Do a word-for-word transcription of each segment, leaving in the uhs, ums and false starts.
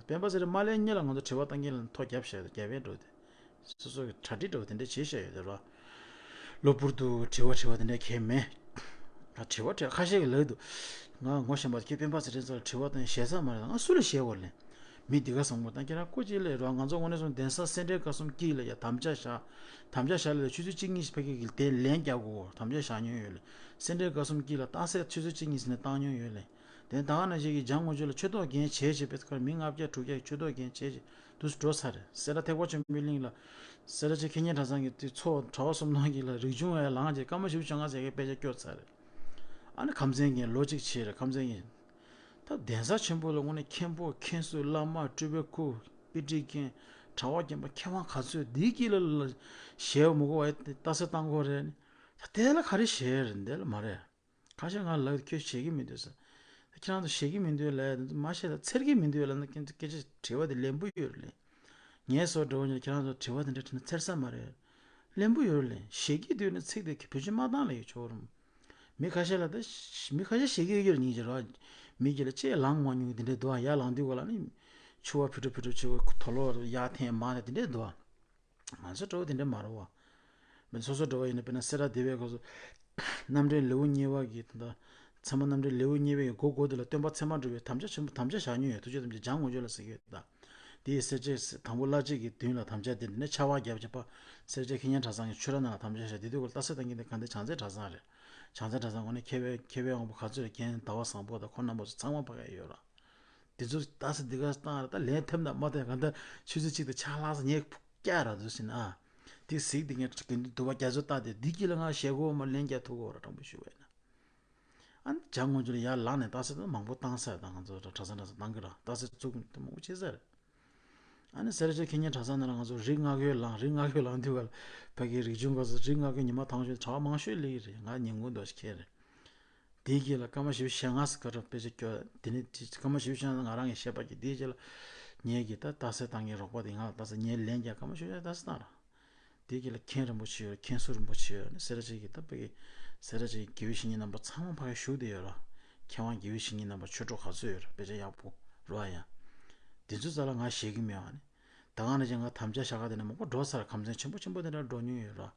སྤེན་པ་ཚེ་རིང་མ་སླེབས་སྔོན་ལ་ང་ཚོ་དྲི་བ་བཏང་མཁན་ལ་ཐོ་རྒྱབ་བཞག་ཡོད། རྒྱབ་ཡས་འགྲོ་དེ། སོ་སོ་གི་གྲ་སྒྲིག་འགྲོ་དེ་འདྲ་བྱེད་བཞག་ཡོད་དེ་ར། གློ་བུར་དུ་དྲི་བ་དྲི་བ་དེ་འདྲ་གང་མེད། ད་དྲི་བ་དྲི་ཁ་ཤས་ཀྱི་ལག་ཏུ། ང་ངོ་ཤེས་པ་ཁྱེད་སྤེན་པ་ཚེ་རིང་ཚོ་ལ་དྲི་བ་བཏང་ཞེ་ས་མ་རེད། ང་སུ་ལ་ཞེད་དགོས་ལེ། མི་འདི་ག་བཟང་པོ་དང་ཁྱེད་རང་སྐུ་མཁྱེན་ལས་རོགས། ང་ཚོ་དངོས་གནས་སོང་གདན་ས་སེ་འབྲས་དགའ་གསུམ་དཀྱིལ་ལ་ཡ་དམ་བཅའ་བཞག་དམ་བཅའ་བཞག་ལ་ཆུ་ཚོད་གཅིག་གཉིས་ཕ་གི་གི་དེ་ལན་རྒྱག་དགོས། དམ་བཅའ་བཞག་མྱོང་ཡོད་ལེ། སེ་འབྲས་དགའ་གསུམ་དཀྱིལ་ལ་རྟགས་གསལ་ཆུ་ཚོད་གཅིག་གཉིས་ནས་བཏང་མྱོང་ཡོད་ལེ། དེ་ད་ག་ནང་བཞིན་གྱི་འཇང་དངོས་གྲུབ་ལ་ཆོས་ཐོག་འགན་བྱེད་བྱེད་པའི་ཁར་མི་ལྔ་བརྒྱ་དྲུག་བརྒྱ་ཆོས་ཐོག་འགན་བྱེད་བྱེད་དུ་འགྲོ་ཚར་རེད། སེ་ར་ཐེག་པ་ཆེན་པོའི་གླིང་ལ་སེ་ར་བྱེས་མཁས་སྙན་གྲྭ་ཚང་གི་དེ་ཚོ་གྲྭ་བ་གསུམ་སྟོང་གི་ལ་རིག་ཆུང་ཡ་ལངས་རྗེས་སྐར་མ་བཞི་བཅོ་ལྔ་ཟེར་གི་དཔེ་ཆ་སྐྱོར་ཚར་རེད། ཨ་ནི་ཁམས་ཚན་གྱི་ལོ་གཅིག་བྱས་རེད། ཁམས་ཚན་གྱི་ད་གདན་ས་ཆེན་པོ་ལ་དངོས་གནས་མཁན་པོ་མཁན་ཟུར་བླ་མ་སྤྲུལ་པའི་སྐུ་དཔེ་ཁྲིད་མཁན་གྲྭ་བ་རྒན་པ་མཁས་དབང་ག་ཚོད་འདི་དཀྱིལ་ལ་ཞལ་མི་གོ་བ་ཡ་རྟགས་གསལ་བཏང་དགོས་རེད། ད་དེ་ལ་ག་རེ་ཞལ་རེད། འདི་ལ་མ་རེད། ཁ་ཤས་ང་ལ་ཁྱོད་ཞེད་ཀྱི་མི་འདུག་ཟེར། ཁྱེད་རང་ཚོ་ཞེད་ཀྱི་མི་འདུག་ལབ་ཡ་དེ་ཚོ་མ་བཤད་ད་འཚེར་གྱི་མི་འདུག་ལབ་ན་ཁྱེད་ཚོ་སྐད་ཆ་དྲི་བ་དེ་ལན་པོ་ཡོད་རེད་ལེ། ངའི་སོ་འདྲ་བོ་ཉིད་ཁྱེད་རང་ཚོ་དྲི་བ་དེ་འདྲ་དྲིས་ན་འཚེར་ས་མ་རེད། ལན་པོ་ཡོད་རེད་ལེ། ཞེད་ཀྱི་འདུག་ན་ཚིག་དེ་བེད་སྤྱོད་མ་བཏང་ལ་ཡོད་ཆོག་རུང་། མི་ཁ་ཤས་ལ་ད་མི་ཁ་ཤས་ཞེད་ཀྱི་ཡོད་རེད་སྙིང་རྗེ་རོ། མི་གྱི་ལ་ཅེས་ལངས་མ་མྱོང་གི་དེ་འདྲ་འདུག་ཨ། ཡར་ལངས་དུས་ག་ལ་ནི་ཆུ་བ་ཕུ་ཕུ་ཕུ་ཕུ་ཆུ་བ་དོ་ལོ་ཡར་འཐེན་མ་ནས་དེ་འདྲ་འདུག་ཨ། ང་ཚོ་འགྲོ་བ་དེ་འདྲ་མ་རེད་བ། མི་སོ་སོ་འགྲོ་བ་ཡིན་ན་དཔེར་ན་སེ་ར་སྡེ་བའི་སྐབས་སུ་རྣམ་འགྲེལ་ལེའུ་གཉིས་པ་གི་ད་ལྟ་ཚད་མ་རྣམ་འགྲེལ་ལེའུ་གཉིས་པའི་གི་མགོ་མགོ་དེ་ལ་སྟོན་པ་ཚད་མ་སྒྲུབ་པའི་དམ་བཅའ་ཆེན་པོ་དམ་བཅའ་བཞག་མྱོང་ཡོད། ཐུགས་རྗེ་དམ་བཅའ་འཇང་དངོས་གྲུབ་ལ་ཟེར་གྱི་ཡོད་ད། དེའི་སེར་བྱེས་དང་པོ་བླ་བྱེས་ཀྱི་མདུན་ལ་དམ་བཅའ་དེ་འདི་ནས་ཕྱག་དབང་རྒྱབ་བྱས་པ་སེར་བྱེས་མཁས་སྙན་གྲྭ་ཚང་གི་ཆོས་ར་ནང་ལ་དམ་བཅའ་བཞག་དེ་དུས་ཀོ་ལ་རྟགས་གསལ་བཏང་གིན་དེ་ག་འདི་བྱང་རྩེ་གྲྭ་ཚང་རེད། བྱང་རྩེ་གྲྭ་ཚང་ངོས་ནས་མཁས་པའི་མཁས་པའི་དབང་པོ་ག་ཚོད་རེད། རྒན་ཟླ་བ་བཟང་པོ་དང་ཁོ་རྣམ་པ་ཚོ་ཚང་མ་ཕ་ག་ཡོད་ར། དེ་ཚོ་ལྟ་ས་འདི་ག་བཏང་ར་ད་ལན་ཐེབས་ན་མ་ཐེབས་ག་འདི་ཆུ་ཚོད་གཅིག་དང་ཕྱག་ལྷག་ས་ཉེ་སྐྱ་ར་འདུག་ཟིན་ཨ། དེ་གཟིགས་དེ་ངས་ག་འདི་འདུག་པ་རྒྱ་མཚོ་ལྟ་དེ་འདི་གི་ལ་ང་ཞེ་གོ་མ་ལན་རྒྱག་ཐུབ་གོ་ར་དྲང་པོ་ཞུ་བས་ན། ཨ་ནི་བྱ་དངོས་ཚོ་ལ་ཡར་ལངས་ནས་ལྟ་ས་ད་མང་པོ་བཏང་ས་དང་ང་ཚོ་གྲྭ་ཚང་གྲྭ་ཚང་བཏང་གི་ར་ལྟ་ས་བཙུགས་ད་མང་པོ་བྱེད་ས་རེད། ཨ་ནི་སེར་བྱེས་མཁས་སྙན་གྲྭ་ཚང་ནང་ལ་ང་ཚོ་རིགས་ལྔ་གོས་ལངས་རིགས་ལྔ་གོས་ལངས་དུས་ག་ལ་ཕ་གི་རིག་ཆུང་ག་ཚོ་རིགས་ལྔ་གོས་ཉི་མ་ཐང་ཆོད་གྲྭ་བ་མང་ཤོས་ལེགས་རེད། ང་ཉིན་གུང་འདོགས་ཤིག་ཁྱེད་རེད། དེའི་རྗེས་ལ་སྐར་མ་བཞི་བཅུ་ཞེ་ལྔ་ཙམ་ཀ་ར་དཔེ་ཆ་སྐྱོར་དེ་ནས་དེ་སྐར་མ་བཞི་བཅུ་ཞེ་ལྔ་ང་རང་གི་བཤད་པ་གི་དེའི་རྗེས་ལ་ངེད་ཀྱི་ད་རྟགས་གསལ་བཏང་མཁན་རོགས་པ་དེ་ང་ལ་རྟགས་གསལ་ངས་ལན་རྒྱག་སྐར་མ་བཞི་བཅུ་ཞེ་ལྔ་རྟགས་གསལ་བཏང་ར། དེའི་རྗེས་ལ་མཁན་རིན་པོ་ཆེ་ཡོད་མཁན་ཟུར་རིན་པོ་ཆེ་ཡོད་ནི་སེ་ར་བྱེས་ཀྱི་ད་དཔེ་གི་སེ་ར་བྱེས་ཀྱི་དགེ་བའི་བཤེས་གཉེན་རྣམ་པ་ཚང་མ་ཕ་གི་བཞུགས་བསྡད་ཡོད་ར། མཁས་དབང་དགེ་བའི་བཤེས་གཉེན་རྣམ་པ་ཆོས་གྲོགས་ག་ཚོད་ཡོད་ར་དཔེ་ཆ་ཡག་པོ་རོ་ཨ་ཡ། དེ་ཚོའི་རྩ་ལ་ང་ཞེད་ཀྱི་མེད་ཨ་ནི། ད་ག་ནང་བཞིན་ང་དམ་བཅའ་བཞག་ག་དེ་ནས་མང་པོ་འགྲོ་ཚར་ཁམས་ཚན་ཆེན་པོ་ཆེན་པོ་དེ་འདྲ་འགྲོ་མྱོང་ཡོད་ར།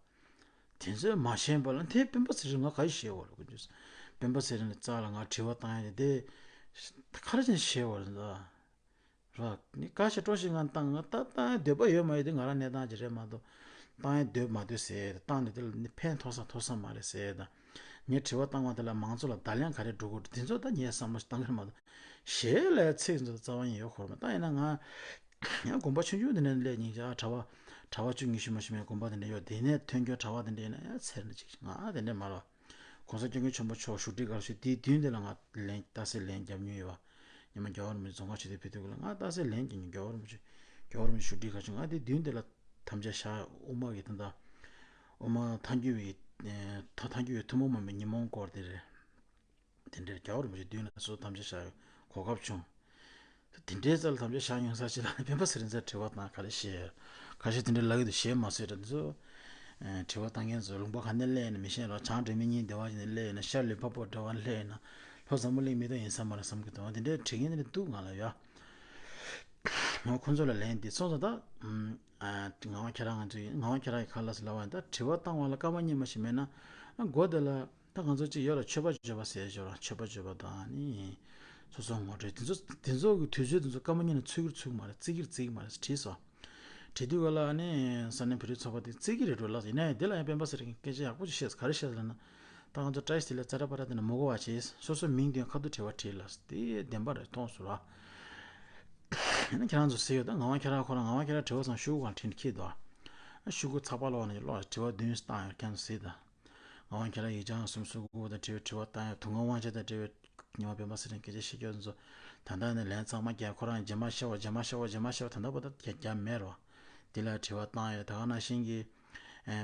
དེ་ཚོས་མ་ཤེས་པ་ལ་དེ་སྤེན་པ་ཚེ་རིང་ང་ག་ཡི་ཤེས་བ་ལ་ཀུན་ཆུ། སྤེན་པ་ཚེ་རིང་ལ་རྩ་ལ་ང་དྲི་བ་བཏང་ཡ་དེ་དེ་ག་རེ་བྱས་ཤེས་བ་ལ་འདུག་ར། ནི་ཀ་ཤ་སྤྲོ་ཞིག་ང་བཏང་ང་ད་བཏང་ཡ་འདོད་པ་ཡོད་མ་ཡོད་དེ་ང་རང་གནས་སྟངས་ཅིག་རེད་མ་གཏོགས། བཏང་ཡ་འདོད་མ་འདོད་ཟེར་ཡ་དང་བཏང་ནས་དེ་ལ་ནི་ཕན་ཐོགས་ས་ཐོགས་ས་མ་རེད་ཟེར་ཡ་དང་། ངས་དྲི་བ་བཏང་བ་དེ་ལ་མང་ཚོགས་ལ་བརྡ་ལན་ག་རེ་འགྲོ་དགོས་འདུག་དེ་ཚོ་ད་ངས་བསམ་བློ་ཞིག་བཏང་གི་རེད་མ་གཏོགས། ཞེས་ལས་ཚིག་ཚོ་རྩ་བ་ཉིད་ཡོད་ཁོར་མ་ད་ཡིན་ན་ང་ཡང་དགོན་པ་ཆུང་ཆུང་དེ་ནས་སླེབས་སྙིང་རྗེ་ཨ་གྲྭ་བ་གྲྭ་བ་བཅུ་ཉི་ཤུ་མ་ཞིག་མེད་དགོན་པ་དེ་འདྲ་ཡོད་དེ་ནས་ཐོན་རྒྱུ་གྲྭ་བ་དེ་འདྲ་ཡིན་ན་ཡང་ཚེར་ན་ཅིག་ང་དེ་འདྲ་མ་རེད། གོང་ས་སྐྱབས་མགོན་ཆེན་པོ་མཆོག་བཞུགས་ཁྲི་གར་བཞུགས་དེའི་མདུན་དེ་ལ་ང་ལན་རྟགས་གསལ་ལན་བརྒྱབ་མྱོང་ཡོད་པ། ཉི་མ་རྒྱལ་བ་རིན་པོ་ཆེ་རྫོང་ཁ་ཆེ་དེ་ཕེབས་དུས་ལ་ང་རྟགས་གསལ་ལན་རྒྱབ་མྱོང་རྒྱལ་བ་རིན་པོ་ཆེ་རྒྱལ་བ་རིན་པོ་ཆེ་བཞུགས་ཁྲི་གར་བཞུགས་ང་དེ་མདུན་དེ་ལ་དམ་བཅའ་བཞག་དབུ་མ་གི་ད་ལྟ་དབུ་མ་ཐལ་འགྱུར་བའི་ཐ་ཐལ་འགྱུར་བའི་ཐུན་མོང་མ་ཡིན་པའི་ཉོན་མོངས་སྐོར་དེ་རེད། དེ་འདྲའི་རྒྱལ་བ་རིན་པོ་ཆེ་མདུན་ལ་སོ་དམ་བཅའ་བཞག་ཡོད་གོ་སྐབས་བྱུང་། དེ་འདྲའི་རྩ་ལ་དམ་བཅའ་བཞག་མྱོང་ས་ཅི་ལ་ནི་སྤེན་པ་ཚེ་རིང་ཚོས་དྲི་བ་བཏང་ག་རེ་བཤད། ཁ་ཤས་དེ་འདྲའི་ལབ་ཀྱི་འདུག་བཤད་མ་ཟེར་ར་འདི་ཚོ། དྲི་བ་བཏང་མཁན་ཚོ་ལུང་པ་ག་ནས་སླེབས་ཡིན་ན་མི་ཤེས་ར་བྱང་སྒྲོལ་མའི་སྙིང་བདེ་བ་ཅན་ནས་སླེབས་ཡིན་ན་ཤར་ལུས་འཕགས་པོ་འདྲ་བ་ནས་སླེབས་ཡིན་ན་ལྷོ་འཛམ་བུ་གླིང་མི་དག་ཡིན་ས་མ་རེད་བསམ་གྱི་འདུག་དེ་འདྲའི་དྲི་མཁན་དེ་འདྲ་འདུག་ང་ལ་ཡ། ང་ཁོང་ཚོ་ལ་ལན་འདི་སོང་ཙང་ད། ངག་དབང་ཁྱེད་རང་ང་ཚོའི་ངག་དབང་ཁྱེད་རང་གི་ཁ་ལ་སི་ལབ་པ་ཡིན་ད་དྲི་བ་བཏང་བ་ལ་སྐར་མ་གཉིས་མ་ཞིག་མེད་ན། སྒོ་དེ་ལ་ད་ང་ཚོ་གཅིག་ཡོད་ལ་མཆོད་པ་བརྗོད་པ་ཟེར་ཞོར་མཆོད་པ་བརྗོད་པ་དང་ནི། སོ་སོ་ངོ་སྤྲོད་དེ་ཚོ་དེ་ཚོ་གི་དུས་ཚོད་དེ་ཚོ་སྐར་མ་གཉིས་ནས་ཚུད་ཀྱི་རེད་ཚུད་ཀྱི་མ་རེད་བརྩི་གི་རེད་བརྩི་གི་མ་རེད་བྲིས་སོ། བྲིས་དུས་ག་ལ་ནི་ས་གནས་བོད་རིགས་ཚོགས་པ་དེ་བརྩི་གི་རེད་འགྲོ་ལགས་ཡིན་ན་ཡང་དེ་ལ་ཡང་སྤེན་པ་ཚེ་རིང་གི་སྐད་ཆ་ཡག་པོ་ཅིག་བཤད་སོང་ག་རེ་བཤད་སོང་ལབ་ན། ད་ང་ཚོ་བཀྲ་ཤིས་བདེ་ལེགས་ཙ་ར་པ་ར་དེ་ནས་མི་གོ་བ་བྱས་སོ་སོའི་མིང་དོན་ཁ་ཐུག་དྲི་བ་དྲིས་ལ་དེ་བདེན་པ་རེད་མཐོང་སོང་ར། ཡིན་ན་ཁྱེད་རང་ཚོ་ཟེར་ཡོད་ད་ངག་དབང་ཁྱེད་རང་ཁོ་རང་ངག་དབང་ཁྱེད་རང་དྲི་བ་ཚང་ཤོག་གུ་གང་འཕྲིན་ཁྱེར་འདུག་ཤོག་གུ་ཚགས་པ་ལོག་ནས་ལོག་དྲི་བ་བདུན་བཏང་ཡོད་ཁྱེད་ཚོ་ཟེར་ད། ངག་དབང་ཁྱེད་རང་ཡིག་བྱང་གསུམ་སོ་གུ་དང་དྲི་བ་དྲི་བ་བཏང་ཡོད་དུང་ཁང་དབང་ཆེན་དང་འབྲེལ་བའི་ཉི་མ་སྤེན་པ་ཚེ་རིང་སྐད་ཆ་བཤད་རྒྱུ་ཚོ་ད་ལྟ་ནས་ལན་ཚང་མ་རྒྱག་ཁོ་རང་རྗེས་མ་ཤེས་བ་རྗེས་མ་ཤེས་བ་རྗེས་མ་ཤེས་བ་ད་ལྟ་བར་དུ་རྒྱག་རྒྱག་མེད་རོ། དེ་ལ་དྲི་བ་བཏང་ཡོད་ད་ག་ནང་བཞིན་གྱི།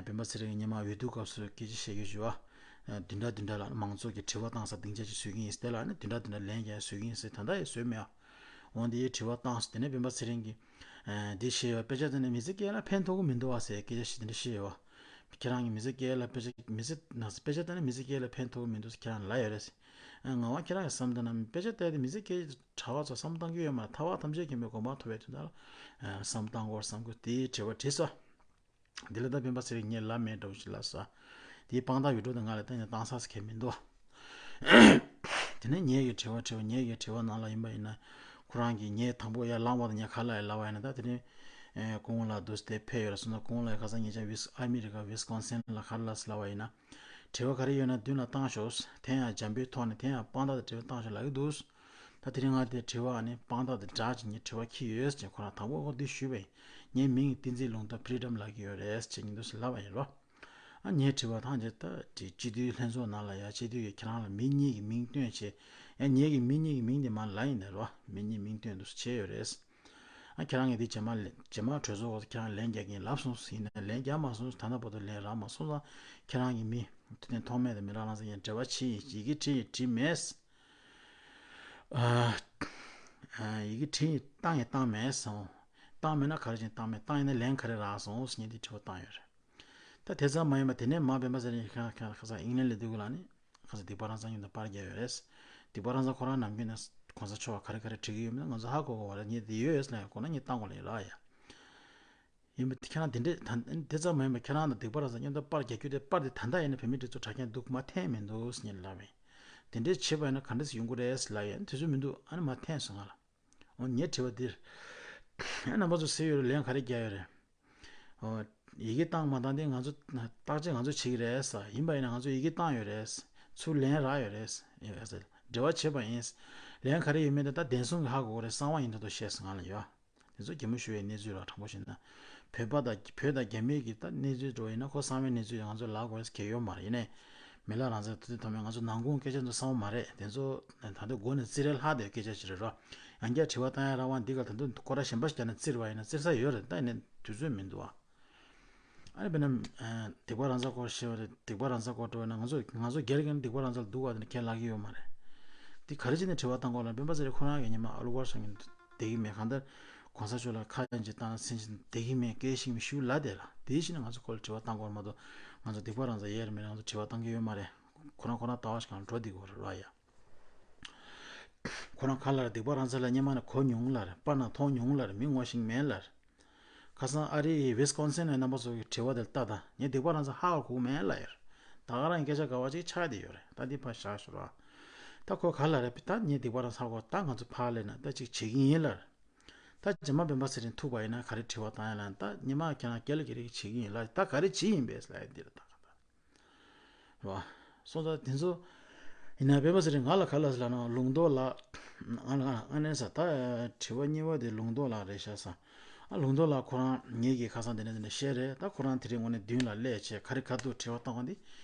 སྤེན་པ་ཚེ་རིང་ཉི་མ་འོས་བསྡུ་སྐབས་སུ་སྐད་ཆ་བཤད་རྒྱུ་ཞུ་བ། བདུན་ཕྲག་བདུན་ཕྲག་ལ་མང་ཚོགས་ཀྱི་དྲི་བ་བཏང་ས་སྡིངས་ཆ་ཅིག་བཟོས་ཀྱི་ཡིན་ཟེར་དེ་ལ་ནི་བདུན་ཕྲག་བདུན་ཕྲག་ལན་རྒྱག་བཟོས་ཀྱི་ཡིན་ཟེར་ད་ལྟ་ཡང་བཟོས་མེད་ཨ། འོན་ཏེ་དྲི་བ་བཏང་སོང་དེ་ནས་སྤེན་པ་ཚེ་རིང་གིས། འདི་བཤད་ཡོད་དཔེ་ཆ་དེ་ནས་མི་ཚེ་སྐྱེལ་ན་ཕན་ཐོགས་ཀྱི་མི་འདུག་བ་ཟེར་སྐད་ཆ་ཞིག་དེ་འདྲ་བཤད་ཡོད་བ། ཁྱེད་རང་གིས་མི་ཚེ་སྐྱེལ་ལ་དཔེ་ཆ་མི་ཚེ་ནང་དཔེ་ཆ་བལྟས་ན་མི་ཚེ་སྐྱེལ་ལ་ཕན་ཐོགས་ཀྱི་མི་འདུག་ཟེར་ཁྱེད་རང་ལབ་ཡོད་རེད། ཨ། ངག་དབང་ཁྱེད་རང་གིས་བསམ་བཏང་ན། དཔེ་ཆ་བལྟས་ཏེ་མི་ཚེ་སྐྱེལ་གྲྭ་བ་ཚོ་བསམ་བཏང་གི་ཡོད་མ་རེད། ཐར་པ་ཐམས་ཅད་མཁྱེན་པའི་གོ་འཕང་ཐོབ་པའི་དོན་དག་ལ་ཨ་བསམ་བཏང་དགོས་བསམ་གི་དེའི་དྲི་བ་དྲིས་སོ། འདི་ལ་ད་སྤེན་པ་ཚེ་རིང་ངས་ལབ་མེད་འདྲ་བོ་ཞིག་ལབ་སོང་། དེའི་དཔང་རྟགས་ཡོད་འགྲོ་དང་ང་ལ་ད་ནི་བཏང་ས་ཟེར་མཁན་མི་འདུག་དེ་ནས་ངེད་ཀྱི་དྲི་བ་དྲི་བ་ངེད་ཀྱི་དྲི་བ་ནང་ལ་ཡིན་པ་ཡིན་ན། ཁོ་རང་གིས་ངས་དང་པོ་ཡར་ལངས་པ་དང་ངས་ག་ལ་ཡར་ལབ་པ་ཡིན་ན། ད་དེ་ནས་ཨེ་སྐུ་ངོ་ལགས་འདུག་སྟེ་ཕེབས་ཡོད་རེད་སོང་ན། སྐུ་ངོ་ལགས་ཁ་སང་ངེད་ཅག་ཝིས་ཨ་མི་རི་ཀ་ཝིས་ཀོན་སིན་ལ་ག་རེ་ལབ་ཟེར་ལབ་པ་ཡིན་ན། དྲི་བ་ག་རེ་ཡོད་ན་མདུན་ལ་བཏང་ཤོག་དེ་ཡང་འཇམ་པོའི་ཐོག་ནས་དེ་ཡང་དཔང་རྟགས་དང་འབྲེལ་བའི་བཏང་ཤོག་ལབ་ཀྱི་འདུག་ད་དེ་རིང་ང་དེ་དྲི་བ་ཨ་ནི་དཔང་རྟགས་དང་སྦྲགས་ཀྱི་ངས་དྲི་བ་འཁྱེར་ཡོད་ཅེས་ཁོ་རང་དང་པོ་འོ་འདི་ཞུས་པས། ངའི་མིང་བསྟན་འཛིན་ལུང་རྟོགས་ཕི་རི་ཌམ་ལབ་ཀྱི་ཡོད་རེད་ཅེས་ཉིན་དུ་ལབ་པ་ཡིན་རོ། ཨ་ངའི་དྲི་བ་ཐང་ཅེ་ད་དེ་སྤྱི་འཐུས་ལྷན་ཚོགས་ནང་ལ་ཡ་སྤྱི་འཐུས་ཀྱིས་ཁྱེད་རང་ལ་མི་གཉིས་ཀྱི་མིང་བཏོན་བྱས། ཡ་ངེད་ཀྱི་མི་གཉིས་ཀྱི་མིང་དེ་མར་ལབ་ཡིན་ད་རོ། མི་གཉིས་མིང་བཏོན་འདུག་བྱས་ཡོད་རེད། ཨ་ཁྱེད་རང་གིས་འདི་རྗེས་མ་ལན་རྗེས་མ་གྲོས་ཚོགས་ཁྱེད་རང་ལན་རྒྱག་གིན་ལབ་སོང་ཟིན་ན་ལན་རྒྱག་མ་སོང་། ད་ལྟ་བར་དུ་ལན་རག་མ་སོང་ཙང་ཁྱེད་རང་གི་མི་དེ་ནས་ཐོགས་མེད་དང་མི་ལགས་རང་ཚོ་ཡང་འབྲེལ་བ་བྱེད་ཡིན། ཡི་གེ་བྲིས་ཡིན་བྲིས་མེད། ཨ་ཡི་གེ་བྲིས་ཡིན་བཏང་ཡིན་བཏང་མེད་སོང་། བཏང་མེད་ན་ག་རེ་བྱས་བཏང་མེད། བཏང་ཡིན་ན་ལན་ག་རེ་རག་སོང་ཟེར་ནས་འདི་དྲི་བ་བཏང་ཡོད་རེད། ད་དེ་ཙམ་མ་ཡིན་པ་དེ་ནས་མ་སྤེན་པ་ཚེ་རིང་ཁ་ཁ་ཁ་ས་ཨིང་ལན་ལ་འདུག་ལ་ནི། ཁ་ས་སྡིག་པ་རང་ཚང་ཡོད་ན་པར་རྒྱག་ཡོད་རེད། སྡིག་པ་རང་ཚང་ཁོ་རང་ནམ་རྒྱུན་ནས་གོང་ས་མཆོག་ག་རེ་ག་རེ་བྲིས་ཀྱི་ཡོད་མེད་ང་ཚོ་ཧ་གོ་གོ་བ་རེད། ངས་དེ་ཡོད་ཡོད་ལ་གོ་ན་ངས་བཏང་དགོས་ལ་ཡོད་ལ་ཡ། ཡིན་པ་དེ་ཁྱེད་རང་དེ་འདྲས་ད་དེ་ཙམ་མ་ཡིན་པ་ཁྱེད་རང་དང་སྡིག་པ་རང་ཚང་མཉམ་དུ་པར་རྒྱག་རྒྱུ་དེ་པར་དེ་ད་ལྟ་ཡིན་ན་བོད་མི་འདི་ཚོ་དྲ་རྒྱ་འདུག་མ་འཐེན་མི་འདུག་ཟེར་ངས་ལབ་ཡིན། དེ་འདྲས་བྱེད་པ་ཡིན་ན་ག་འདྲས་ཡོང་གི་རེད་ལབ་ཡིན། དུས་ཚོད་མི་འདུག་ཨ་ནི་མ་འཐེན་སོང་ང་ལ། འོ་ངའི་དྲི་བ་འདིར། རྣམ་པ་ཚོ་ཟེར་ཡོད་རེད། ལན་ག་རེ་རྒྱག་ཡོད་རེད། འོ། ཡི་གེ་བཏང་མ་བཏང་དེ་ང་ཚོ་བརྟག་དཔྱད་ང་ཚོ་བྱེད་ཀྱི་རེད་ས། ཡིན་པ་ཡིན་ན་ང་ཚོ་ཡི་གེ་བཏང་ཡོད་རེད། ཚུར་ལན་རག་ཡོད་རེད། ཡོད་རེད། འབྲེལ་བ་བྱས་པ་ཡིན། ལན་ག་རེ་ཡོད་མེད་དེ་ད་བདེན་སྲུང་གི་ཧ་གོ་གི་རེད། གསང་བ་ཡིན་མདོག་མདོག་བཤད་སོང་ང་ལ་ཡོད། དེ་ཚོ་གད་མོ་ཤོར་བའི་གནས་ཚུལ་ར། དྲང་པོ་བཤད་ན། བོད་པ་དང་བོད་དང་རྒྱ་མིའི་གི་ད་གནས་ཚུལ་འགྲོ་ཡིན་ན་ཁོ་གསང་བའི་གནས་ཚུལ་ང་ཚོ་ལབ་དགོས་གལ་ཡོད་མ་རེད། ཡིན་ནའི། མི་ལ་རང་ཚོ་དེ་དུས་ཐོག་མའི་ང་ཚོ་ནང་ཁུངས་སྐད་ཆ་ཚོ་གསང་བ་མ་རེད། དེ་ཚོ་ད་དུང་སྒོ་ནས་བཙིར་རེ་ལྷག་དེ་སྐད་ཆ་ཅིག་རེད་རོ། ཡང་བསྐྱར་དྲི་བ་བཏང་ཡ་རང་དབང་འདི་ག་ད་དུང་སྐོར་ར་གཞན་པ་ཞིག་བརྒྱབ་ནས་བཙིར་བ་ཡིན་ན་བཙིར་ས་ཡོད་རེད། ད་ཡིན་ནའི་དུས་ཚོད་མི་འདུག་ཨ། ཨ་ནི་དཔེར་ན། སྡིག་པ་རང་ཚ་སྐོར་ཞེས་པ་རེད། སྡིག་པ་རང་ཚ་སྐོར་འགྲོ་བས་ན་ང་ཚོ་ང་ཚོ་སྒེར་གྱི་སྡིག་པ་རང་ཚ་ལ་སྡུག་བ་དེ་ནི་ཁས་ལག་གི་ཡོད་མ་རེད། འདི་ག་རེ་བྱས་ནས་དྲི་བ་བཏང་དགོས་ལ་སྤེན་པ་ཚེ་རིང་ཁོ་རང་གིས་ཉི་མ་ཨ་ལུ་བར་སོང་གི་བསྡད་ཀྱི་མེད། གང་ལྟར་གོང་ས་མཆོག་ལ་ཁ་ཡང་ཅིག་བཏང་ན་ཚིག་ཅིག་བསྡད་ཀྱི་མེད། སྐད་ཤིག་མི་ཞུ་ལ་དེ་ལ་དེའི་ཕྱིར་ནས་ང་ཚོ་ཁོ་ལ་དྲི་བ་བཏང་དགོས་མ་གཏོགས་ང་ཚོ་སྡིག་པ་རང་ཚ་ཡས་རེད་མེད་རེད་ང་ཚོ་དྲི་བ་བཏང་གི་ཡོད་མ་རེད། ཁོ་རང་ཁོ་རང་ལྟ་བ་ཞིག་གང་འགྲོ་བསྡད་ཀྱི་ཡོད་རེད་ར་ཡ། ཁོ་རང་ཁ་ལ་རེད་སྡིག་པ་རང་ཚ་ལ་སྔོན་མ་ནས་གོ་མྱོང་ལ་རེད། པར་ནང་མཐོང་མྱོང་ལ་རེད། མི་ངོ་ཤེས་མེད་ལ་རེད། ཁ་སང་ཨ་རིའི་ཝིས་ཀོན་སིན་ནས་རྣམ་པ་ཚོ་གི་དྲི་བ་དེ་ལྟ་དང་ངས་སྡིག་པ་རང་ཚ་ཧ་གོ་མེད་ལ་ཡོད་རེད། ད་ག་རང་སྐད་ཆ་ག་བ་ཅིག་ཆགས་བསྡད་ཡོད་རེད། ད་འདི་ཕར་བཞག་ཞོར་ར། ད་ཁོ་ག་ལ་རེད་ད་ངས་སྡིག་པ་རང་ཚ་གོ་ད་ང་ཚོ་ཕར་ལས་ན་ད་ཅིག་བྱེད་ཀྱི་ཡིན་ལ་རེད། ད་རྗེས་མ་སྤེན་པ་ཚེ་རིང་ཐུག་པ་ཡིན་ན་ག་རེ་དྲི་བ་བཏང་ཡ་ལ་ད་ཉི་མ་ཁྱེད་རང་སྐད་ལ་སྐད་རིགས་བྱེད་ཀྱི་ཡིན་ལ་ད་ག་རེ་བྱེད་ཡིན་པས་ལ་ཡ་འདི་རེད་ད་ག་ད། རེད་བ། སོང་ཙང་དེ་ཚོ། ཡིན་ན་སྤེན་པ་ཚེ་རིང་ང་ལ་ག་ལ་ཟེར་ལ་ན་ལུང་རྟོགས་ལགས། ང་ལ་ང་ལ་ཨ་ནེ་ས་ད་དྲི་བ་གཉིས་པ་དེ་ལུང་རྟོགས་ལགས་རེད་ཤག་ས། ཨ་ལུང་རྟོགས་ལགས་ཁོ་རང་ངེད་ཀྱི་ཁ་སང་དེ་ནས་དེ་ནས་བཤད་རེད། ད་ཁོ་རང་དེ་རིང་དངོས་གནས་མདུན་ལ་སླེབས་བྱས་ག་རེ་ག་དུས་དྲི་བ་བཏང་བ་འདི་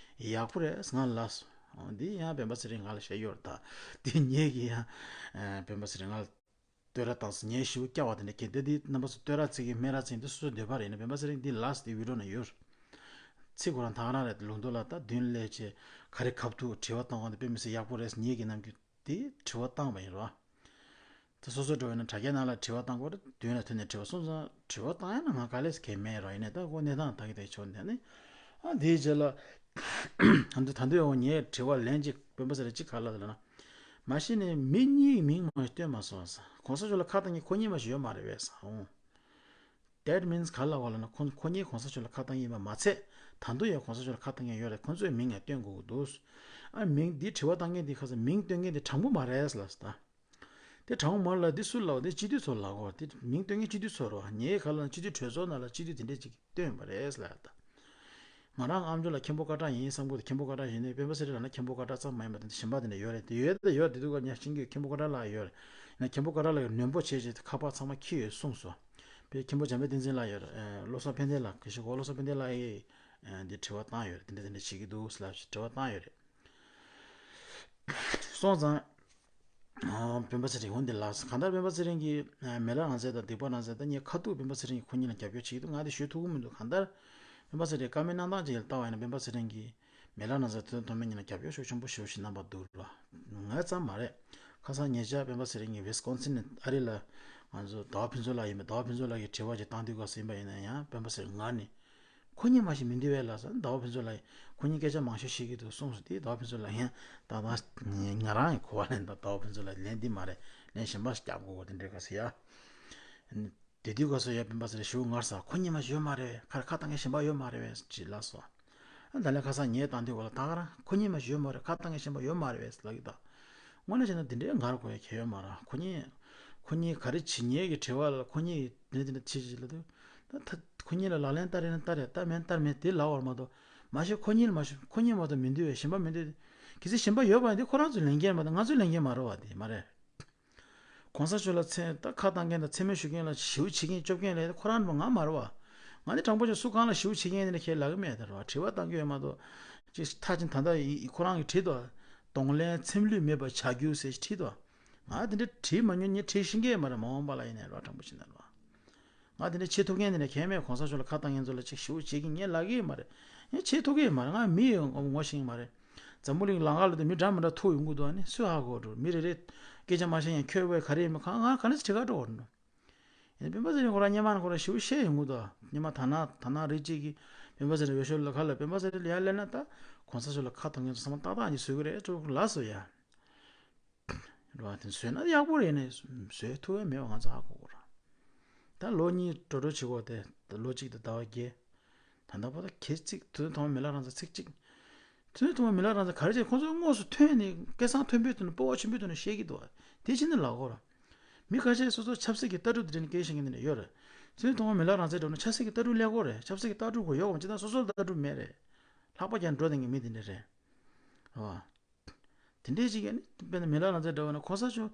ཡག་པོ་རེད་ང་ལ་ལབ་སོང་། འདི་ཡང་སྤེན་པ་ཚེ་རིང་ང་ལ་བཤད་ཡོད་རེད་ད། འདི་ངེད་ཀྱི་ཡང་སྤེན་པ་ཚེ་རིང་ང་ལ། བསྟོད་ར་བཏང་སོང་། ངས་ཞེ་པོ་སྐྱག་པ་དེ་འདྲ་ཁྱེད་དེ་འདི་རྣམ་པ་ཚོ་བསྟོད་ར་བརྩི་གི་སྨད་ར་བརྩི་གི་འདི་སོ་སོའི་འདོད་པ་རེད། ཡིན་ན་སྤེན་པ་ཚེ་རིང་འདི་ལགས་འདི་བི་ཌིའོ་ནང་ཡོད། ཚིག་ཁོ་རང་ད་ག་རང་རེད། ལུང་རྟོགས་ལགས་ད་མདུན་སླེབས་བྱས་ག་རེ་གབ་ཐུག་དྲི་བ་བཏང་བ་འདི་དཔེ་མི་སྲིད་ཡག་པོ་རེད། ངེད་ཀྱི་ནམ་རྒྱུན་འདི་དྲི་བ་བཏང་བ་ཡིན་རོ། ད་སོ་སོ་འགྲོ་བས་ན་དྲ་རྒྱའི་ནང་ལ་དྲི་བ་བཏང་དགོས་རེད། མདུན་ལ་ཐོན་ནས་དྲི་བ་སོང་ཙང་དྲི་བ་བཏང་ཡ་ན་ང་ག་ལས་གལ་མེད་རོ། ཡིན་ནའི་ད་ཁོ་གནས་སྟངས་ད་གི་ད་ཆོག་འདི་ནི་ཨ་འདིའི་རྗེས་ལ་ད་འདི་ད་འདི་འོ་ངས་དྲི་བ་ལན་གཅིག་སྤེན་པ་ཚེ་རིང་གཅིག་ག་ལ་ལ་ན། མ་གཞི་ནས་མི་གཉིས་མིང་མ་བཏོན་མ་སོང་ས། གོང་ས་མཆོག་ལ་ཁ་བཏང་མཁན་ཁོ་གཉིས་མ་ཞིག་ཡོད་མ་རེད་བས་ས་འོང་། That means ག་ལ་བ་ལ་ན་ཁོ་ཁོ་གཉིས་གོང་ས་མཆོག་ལ་ཁ་བཏང་མཁན་ཡིན་པ་མ་ཚད། ད་དུང་ཡང་གོང་ས་མཆོག་ལ་ཁ་བཏང་མཁན་ཡོད་རེད། ཁོ་ཚོའི་མིང་ཡང་བཏོན་དགོས་ཀྱི་འདུག་ཨ་མིང་འདི་དྲི་བ་བཏང་མཁན་འདི་ཁ་སང་མིང་བཏོན་མཁན་འདི་དྲང་པོ་མ་རེད་ལབ་ས། དེ་དྲང་པོ་མ་རེད་ལབ་འདི་སུ་ལབ་འདི་སྤྱི་འཐུས་ཚོ་ལབ་གོ་དེ་མིང་བཏོན་མཁན་སྤྱི་འཐུས་ཚོ་རེད་བ། ངའི་ག་ལ་ན་སྤྱི་འཐུས་གྲོས་ཚོགས་ནང་ལ་སྤྱི་འཐུས་དེ་འདྲས་ཅིག་བཏོན་པ་རེད་ལབ་ད། ང་རང་ཨ་མཆོག་ལ་མཁན་པོ་སྐད་གྲགས་ཡིན་བསམ་གི་འདུག་མཁན་པོ་སྐད་གྲགས་ཡིན་ནའི་སྤེན་པ་ཚེ་རིང་ལབ་ན་མཁན་པོ་སྐད་གྲགས་ཙམ་མ་ཡིན་པ་དེ་འདྲ་གཞན་པ་དེ་འདྲ་ཡོད་རེད། དེ་ཡོད་དེ་ཡོད་དེ་འདུག་ག་ཉག་ཤིང་གི་མཁན་པོ་སྐད་གྲགས་ལ་ཡོད་རེད། ཡིན་ན་མཁན་པོ་སྐད་གྲགས་ལ་ཡོད་ནོན་པོ་བྱས་བྱས་དེ་ཁ་པར་ཚང་མ་འཁྱེར་ཡོད་གསུངས་སོང་། དཔེ་མཁན་པོ་འཇམ་དཔལ་བསྟན་འཛིན་ལགས་ཡོད་རེད། བློ་བཟང་ཕན་བདེ་ལགས་སྐུ་ཞབས་བློ་བཟང་ཕན་བདེ་ལགས་ཡིས་འདི་དྲི་བ་བཏང་ཡོད་རེད། དེ་འདྲ་དེ་འདྲ་བྱེད་ཀྱི་འདུག་ལབ་དྲི་བ་བཏང་ཡོད་རེད། སོང་ཙང་། སྤེན་པ་ཚེ་རིང་འོ་འདི་ལགས་གང་ལྟར་སྤེན་པ་ཚེ་རིང་གིས་མི་ལ་རང་བཙན་དང་སྡིག་པ་རང་བཙན་དང་ངས་ཁ་ཐུག་སྤེན་པ་ཚེ་རིང་གིས་ཁོ་གཉིས་ལ་རྒྱབ་སྐྱོར་བྱེད་ཀྱི་འདུག་ང་དེ་ཞུ་ཐུབ་ཀྱི་མི་འདུག་གང་ལྟར་སྤེན་པ་ཚེ་རིང་བཀའ་མོལ་གནང་སྟངས་ཅིག་ལ་ལྟ་བ་ཡིན་ན་སྤེན་པ་ཚེ་རིང་གིས་མི་ལ་རང་བཙན་ཐོན་ཐོན་མི་གཉིས་ལ་རྒྱབ་སྐྱོར་ཤུགས་ཆེན་པོ་ཞེ་པོ་ཞིག་གནང་བ་འདུག་ལ། ང་ཙམ་མ་རེད། ཁ་སང་ཉེ་ཆར་སྤེན་པ་ཚེ་རིང་གིས་ཝིས་ཀོན་སིན་ནས་ཨ་རི་ལ་ང་ཚོ་ཟླ་བ་ཕུན་ཚོགས་ལགས་ཡིན་པ། ཟླ་བ་ཕུན་ཚོགས་ལགས་ཀྱིས་དྲི་བ་ཅིག་བཏང་དུས་སྐབས་སུ་ཡིན་པ་ཡིན་ན་ཡང་སྤེན་པ་ཚེ་རིང་ངར་ནས། ཁོ་གཉིས་མ་ཞིག་མི་འདུག་བས་ལགས་སོ། ཟླ་བ་ཕུན་ཚོགས་ལགས་ཁོ་གཉིས་སྐད་ཆ་མང་ཤོས་བཤད་ཀྱི་འདུག་གསུངས་སོང་། དེ་ཟླ་བ་ཕུན་ཚོགས་ལགས་ཡང་ད་ལྟ་ང་རང་ཡང་གོ་བ་ལེན་ད། ཟླ་བ་ཕུན་ཚོགས་ལགས་ལན་འདི་མ་རེད། ལན་གཞན་པ་ཞིག་རྒྱག་དགོས་དགོས་དེ་འདྲའི་ག་ཟེར་ཡ། དེ་དུས་ག་སོ་ཡ་སྤེན་པ་ཚེ་རིང་ཞུ་ངར་ས་ཁོ་གཉིས་མ་ཞིག་ཡོད་མ་རེད། ཁ་ཁ་བཏང་མཁན་གཞན་པ་ཡོད་མ་རེད་བས་ཅི་ལགས་སོ། ད་ལན་ཁ་སང་ངས་བཏང་དུས་ག་ལ་ད་ག་རང་ཁོ་གཉིས་མ་ཞིག་ཡོད་མ་རེད། ཁ་བཏང་མཁན་གཞན་པ་ཡོད་མ་རེད་བས་ལབ་ཀྱི་ད། དངོས་གནས་བྱས་ན་འདི་འདྲའི་ངར་དགོས་ཡ་གལ་ཡོད་མ་རེད། ཁོ་གཉིས་ཁོ་གཉིས་ག་རེ་བྱེད་མཁན་གྱི་དྲི་བ་ལ་ཁོ་གཉིས་འདི་འདྲ་འདི་འདྲ་བྱེད་ཅིག་ལབ་དུས། ད་ད་ཁོ་གཉིས་ལ་ལག་ལེན་བསྟར་ཡིན་ན་བསྟར་ཡ། བསྟར་མིན་བསྟར་མེད་དེ་ལབ་པ་མ་གཏོགས། མ་གཞི་ཁོ་གཉིས་ལ་མ་གཞི་ཁོ་གཉིས་མ་གཏོགས་མི་འདུག་བས། གཞན་པ་མི་འདུག་གལ་སྲིད་གཞན་པ་ཡོད་པ་ཡིན་དུས་ཁོ་རང་ཚོའི་ལས་འགན་མ་གཏོགས་ང་ཚོའི་ལས་འགན་མ་རེད་བ། དེ་མ་རེད། གོང་ས་མཆོག་ལ་མཚན་ད་ཁ་བཏང་མཁན་དང་མཚན་སྨད་ཞུ་མཁན་ལ་ཞེ་པོ་བྱེད་མཁན་སྐྱོབ་མཁན་ལ་ཁོ་རང་ང་མ་རེད་བ། ང་ནི་དྲང་པོ་བྱས་སུ་གང་ལ་ཞེ་པོ་བྱེད་མཁན་དེ་འདྲ་ཁས་ལེན་གྱི་མེད། དེ་རེད་བ། དྲི་བ་བཏང་གི་ཡོད་མ་གཏོགས། ཅིག་མཐའ་ཅིག་ད་ལྟ་ཡི་ཁོ་རང་གིས་བྲིས་འདུག་གདོང་ལེན་འཚེམ་ལུས་མེད་པར་བྱ་རྒྱུ་ཟེར་བྲིས་འདུག་ང་དེ་འདྲ་བྲིས་མ་མྱོང་། ངས་བྲིས་ཤེས་ཀྱི་མ་རེད། མ་འོངས་པ་ལ་ཡིན་ནའི་རེད་བ། དྲང་པོ་བྱས་ན་རེད་བ། ང་དེ་འདྲ་བྱེད་ཐུབ་མཁན་དེ་འདྲ་གང་ཡང་མེད། གོང་ས་མཆོག་ལ་ཁ་བཏང་མཁན་ཚོ་ལ་ཅིག་ཞེ་པོ་བྱེད་ཀྱི་ངས་ལབ་ཀྱི་མ་རེད། ངས་བྱེད་ཐུབ་ཀྱི་མ་རེད། ང་མི་ཡི་ངོ་ཤེས་ཀྱི་མ་རེད། འཛམ་བུ་གླིང་ལམ་ཁ་ལ་དུ་མི་འདྲ་མི་འདྲ་ཐུག་ཡོང་གི་འདུག་ཨ་ནི་སུས་ཧ་གོ་འགྲོ། མི་རེ་རེ་སྐད་ཆ་མ་བཤད་ཡང་ཁྱོད་བས་ག་རེ་ཡིན་མིན་གང་ང་ག་ནས་དྲི་ག་འགྲོ་འགྲོ། ཡིན་ནའི་སྤེན་པ་ཚེ་རིང་ཁོ་རང་སྔོན་མ་ནས་ཁོ་རང་ཞེ་པོ་བཤད་ཡོང་གི་འདུག་སྔོན་མ་ད་ནང་ད་ནང་རེ་གཅིག་གིས་སྤེན་པ་ཚེ་རིང་འོས་ཤོག་ལ་ཁ་ལ་སྤེན་པ་ཚེ་རིང་ལ་ཡར་སླེབས་ན་ད་གོང་ས་མཆོག་ལ་ཁ་གཏོང་མཁན་ཚོ་ཚང་མ་ཏག་ཏག་ཉིད་བཟོ་གི་རེད་ཅོག་ལ་སོ་ཡ། རེད་བ། དེ་བཟོས་ན་ཡག་པོ་རེད། ནས་བཟོས་ཐུབ་ཡ་མེད་པ་ང་ཚོ་ཧ་གོ་གོ་ར། ད་ལོ་གཉིས་འགྲོ་འགྲོ་བྱེད་གོ་དེ་ད་ལོ་གཅིག་དང་ཟླ་བ་བརྒྱད། ད་ལྟ་བར་དུ་གལ་ཚིག་དུས་ཐོག་མ་མི་ལ་རང་ཚ་ཚིག་གཅིག་དུས་ཐོག་མ་མི་ལ་རང་ཚ་ག་རེ་བྱས་ཁོང་ཚོའི་དངོས་སུ་ཐོན་ནས་སྐད་གསང་མཐོན་པོའི་ཐོག་ནས་སྤོབས་པ་ཆེན་པོའི་ཐོག་ནས་བཤད་ཀྱི་འདུག་བ། དེ་ཕྱིན་ནས་ལ་གོ་ར། མི་ཁ་ཤས་སོ་སོ་ཆབ་སྲིད་ཀྱི་ལྟ་གྲུབ་དེ་འདྲ་ནས་སྐད་བཤད་མཁན་དེ་འདྲ་ཡོད་རེད། དུས་ཐོག་མ་མི་ལ་རང་ཚའི་འགྲོ་ན་ཆབ་སྲིད་ཀྱི་ལྟ་གྲུབ་ལེགས་གོ་རེད། ཆབ་སྲིད་ཀྱི་ལྟ་གྲུབ་གོ་ཡོད་གམ་ཅི་ད་སོ་སོ་ལ་ལྟ་གྲུབ་མེད་རེད། ལྷག་པ་ཀྱང་འགྲོ་དེ་ངའི་མི་དེ་འདྲ་རེད། རེད་བ། དེ་འདྲའི་ཅིག་ཡ་ནི་དཔེར་ན་མི་ལ་རང་ཚའི་འདྲ་བ་ན་གོང་ས་མཆོག་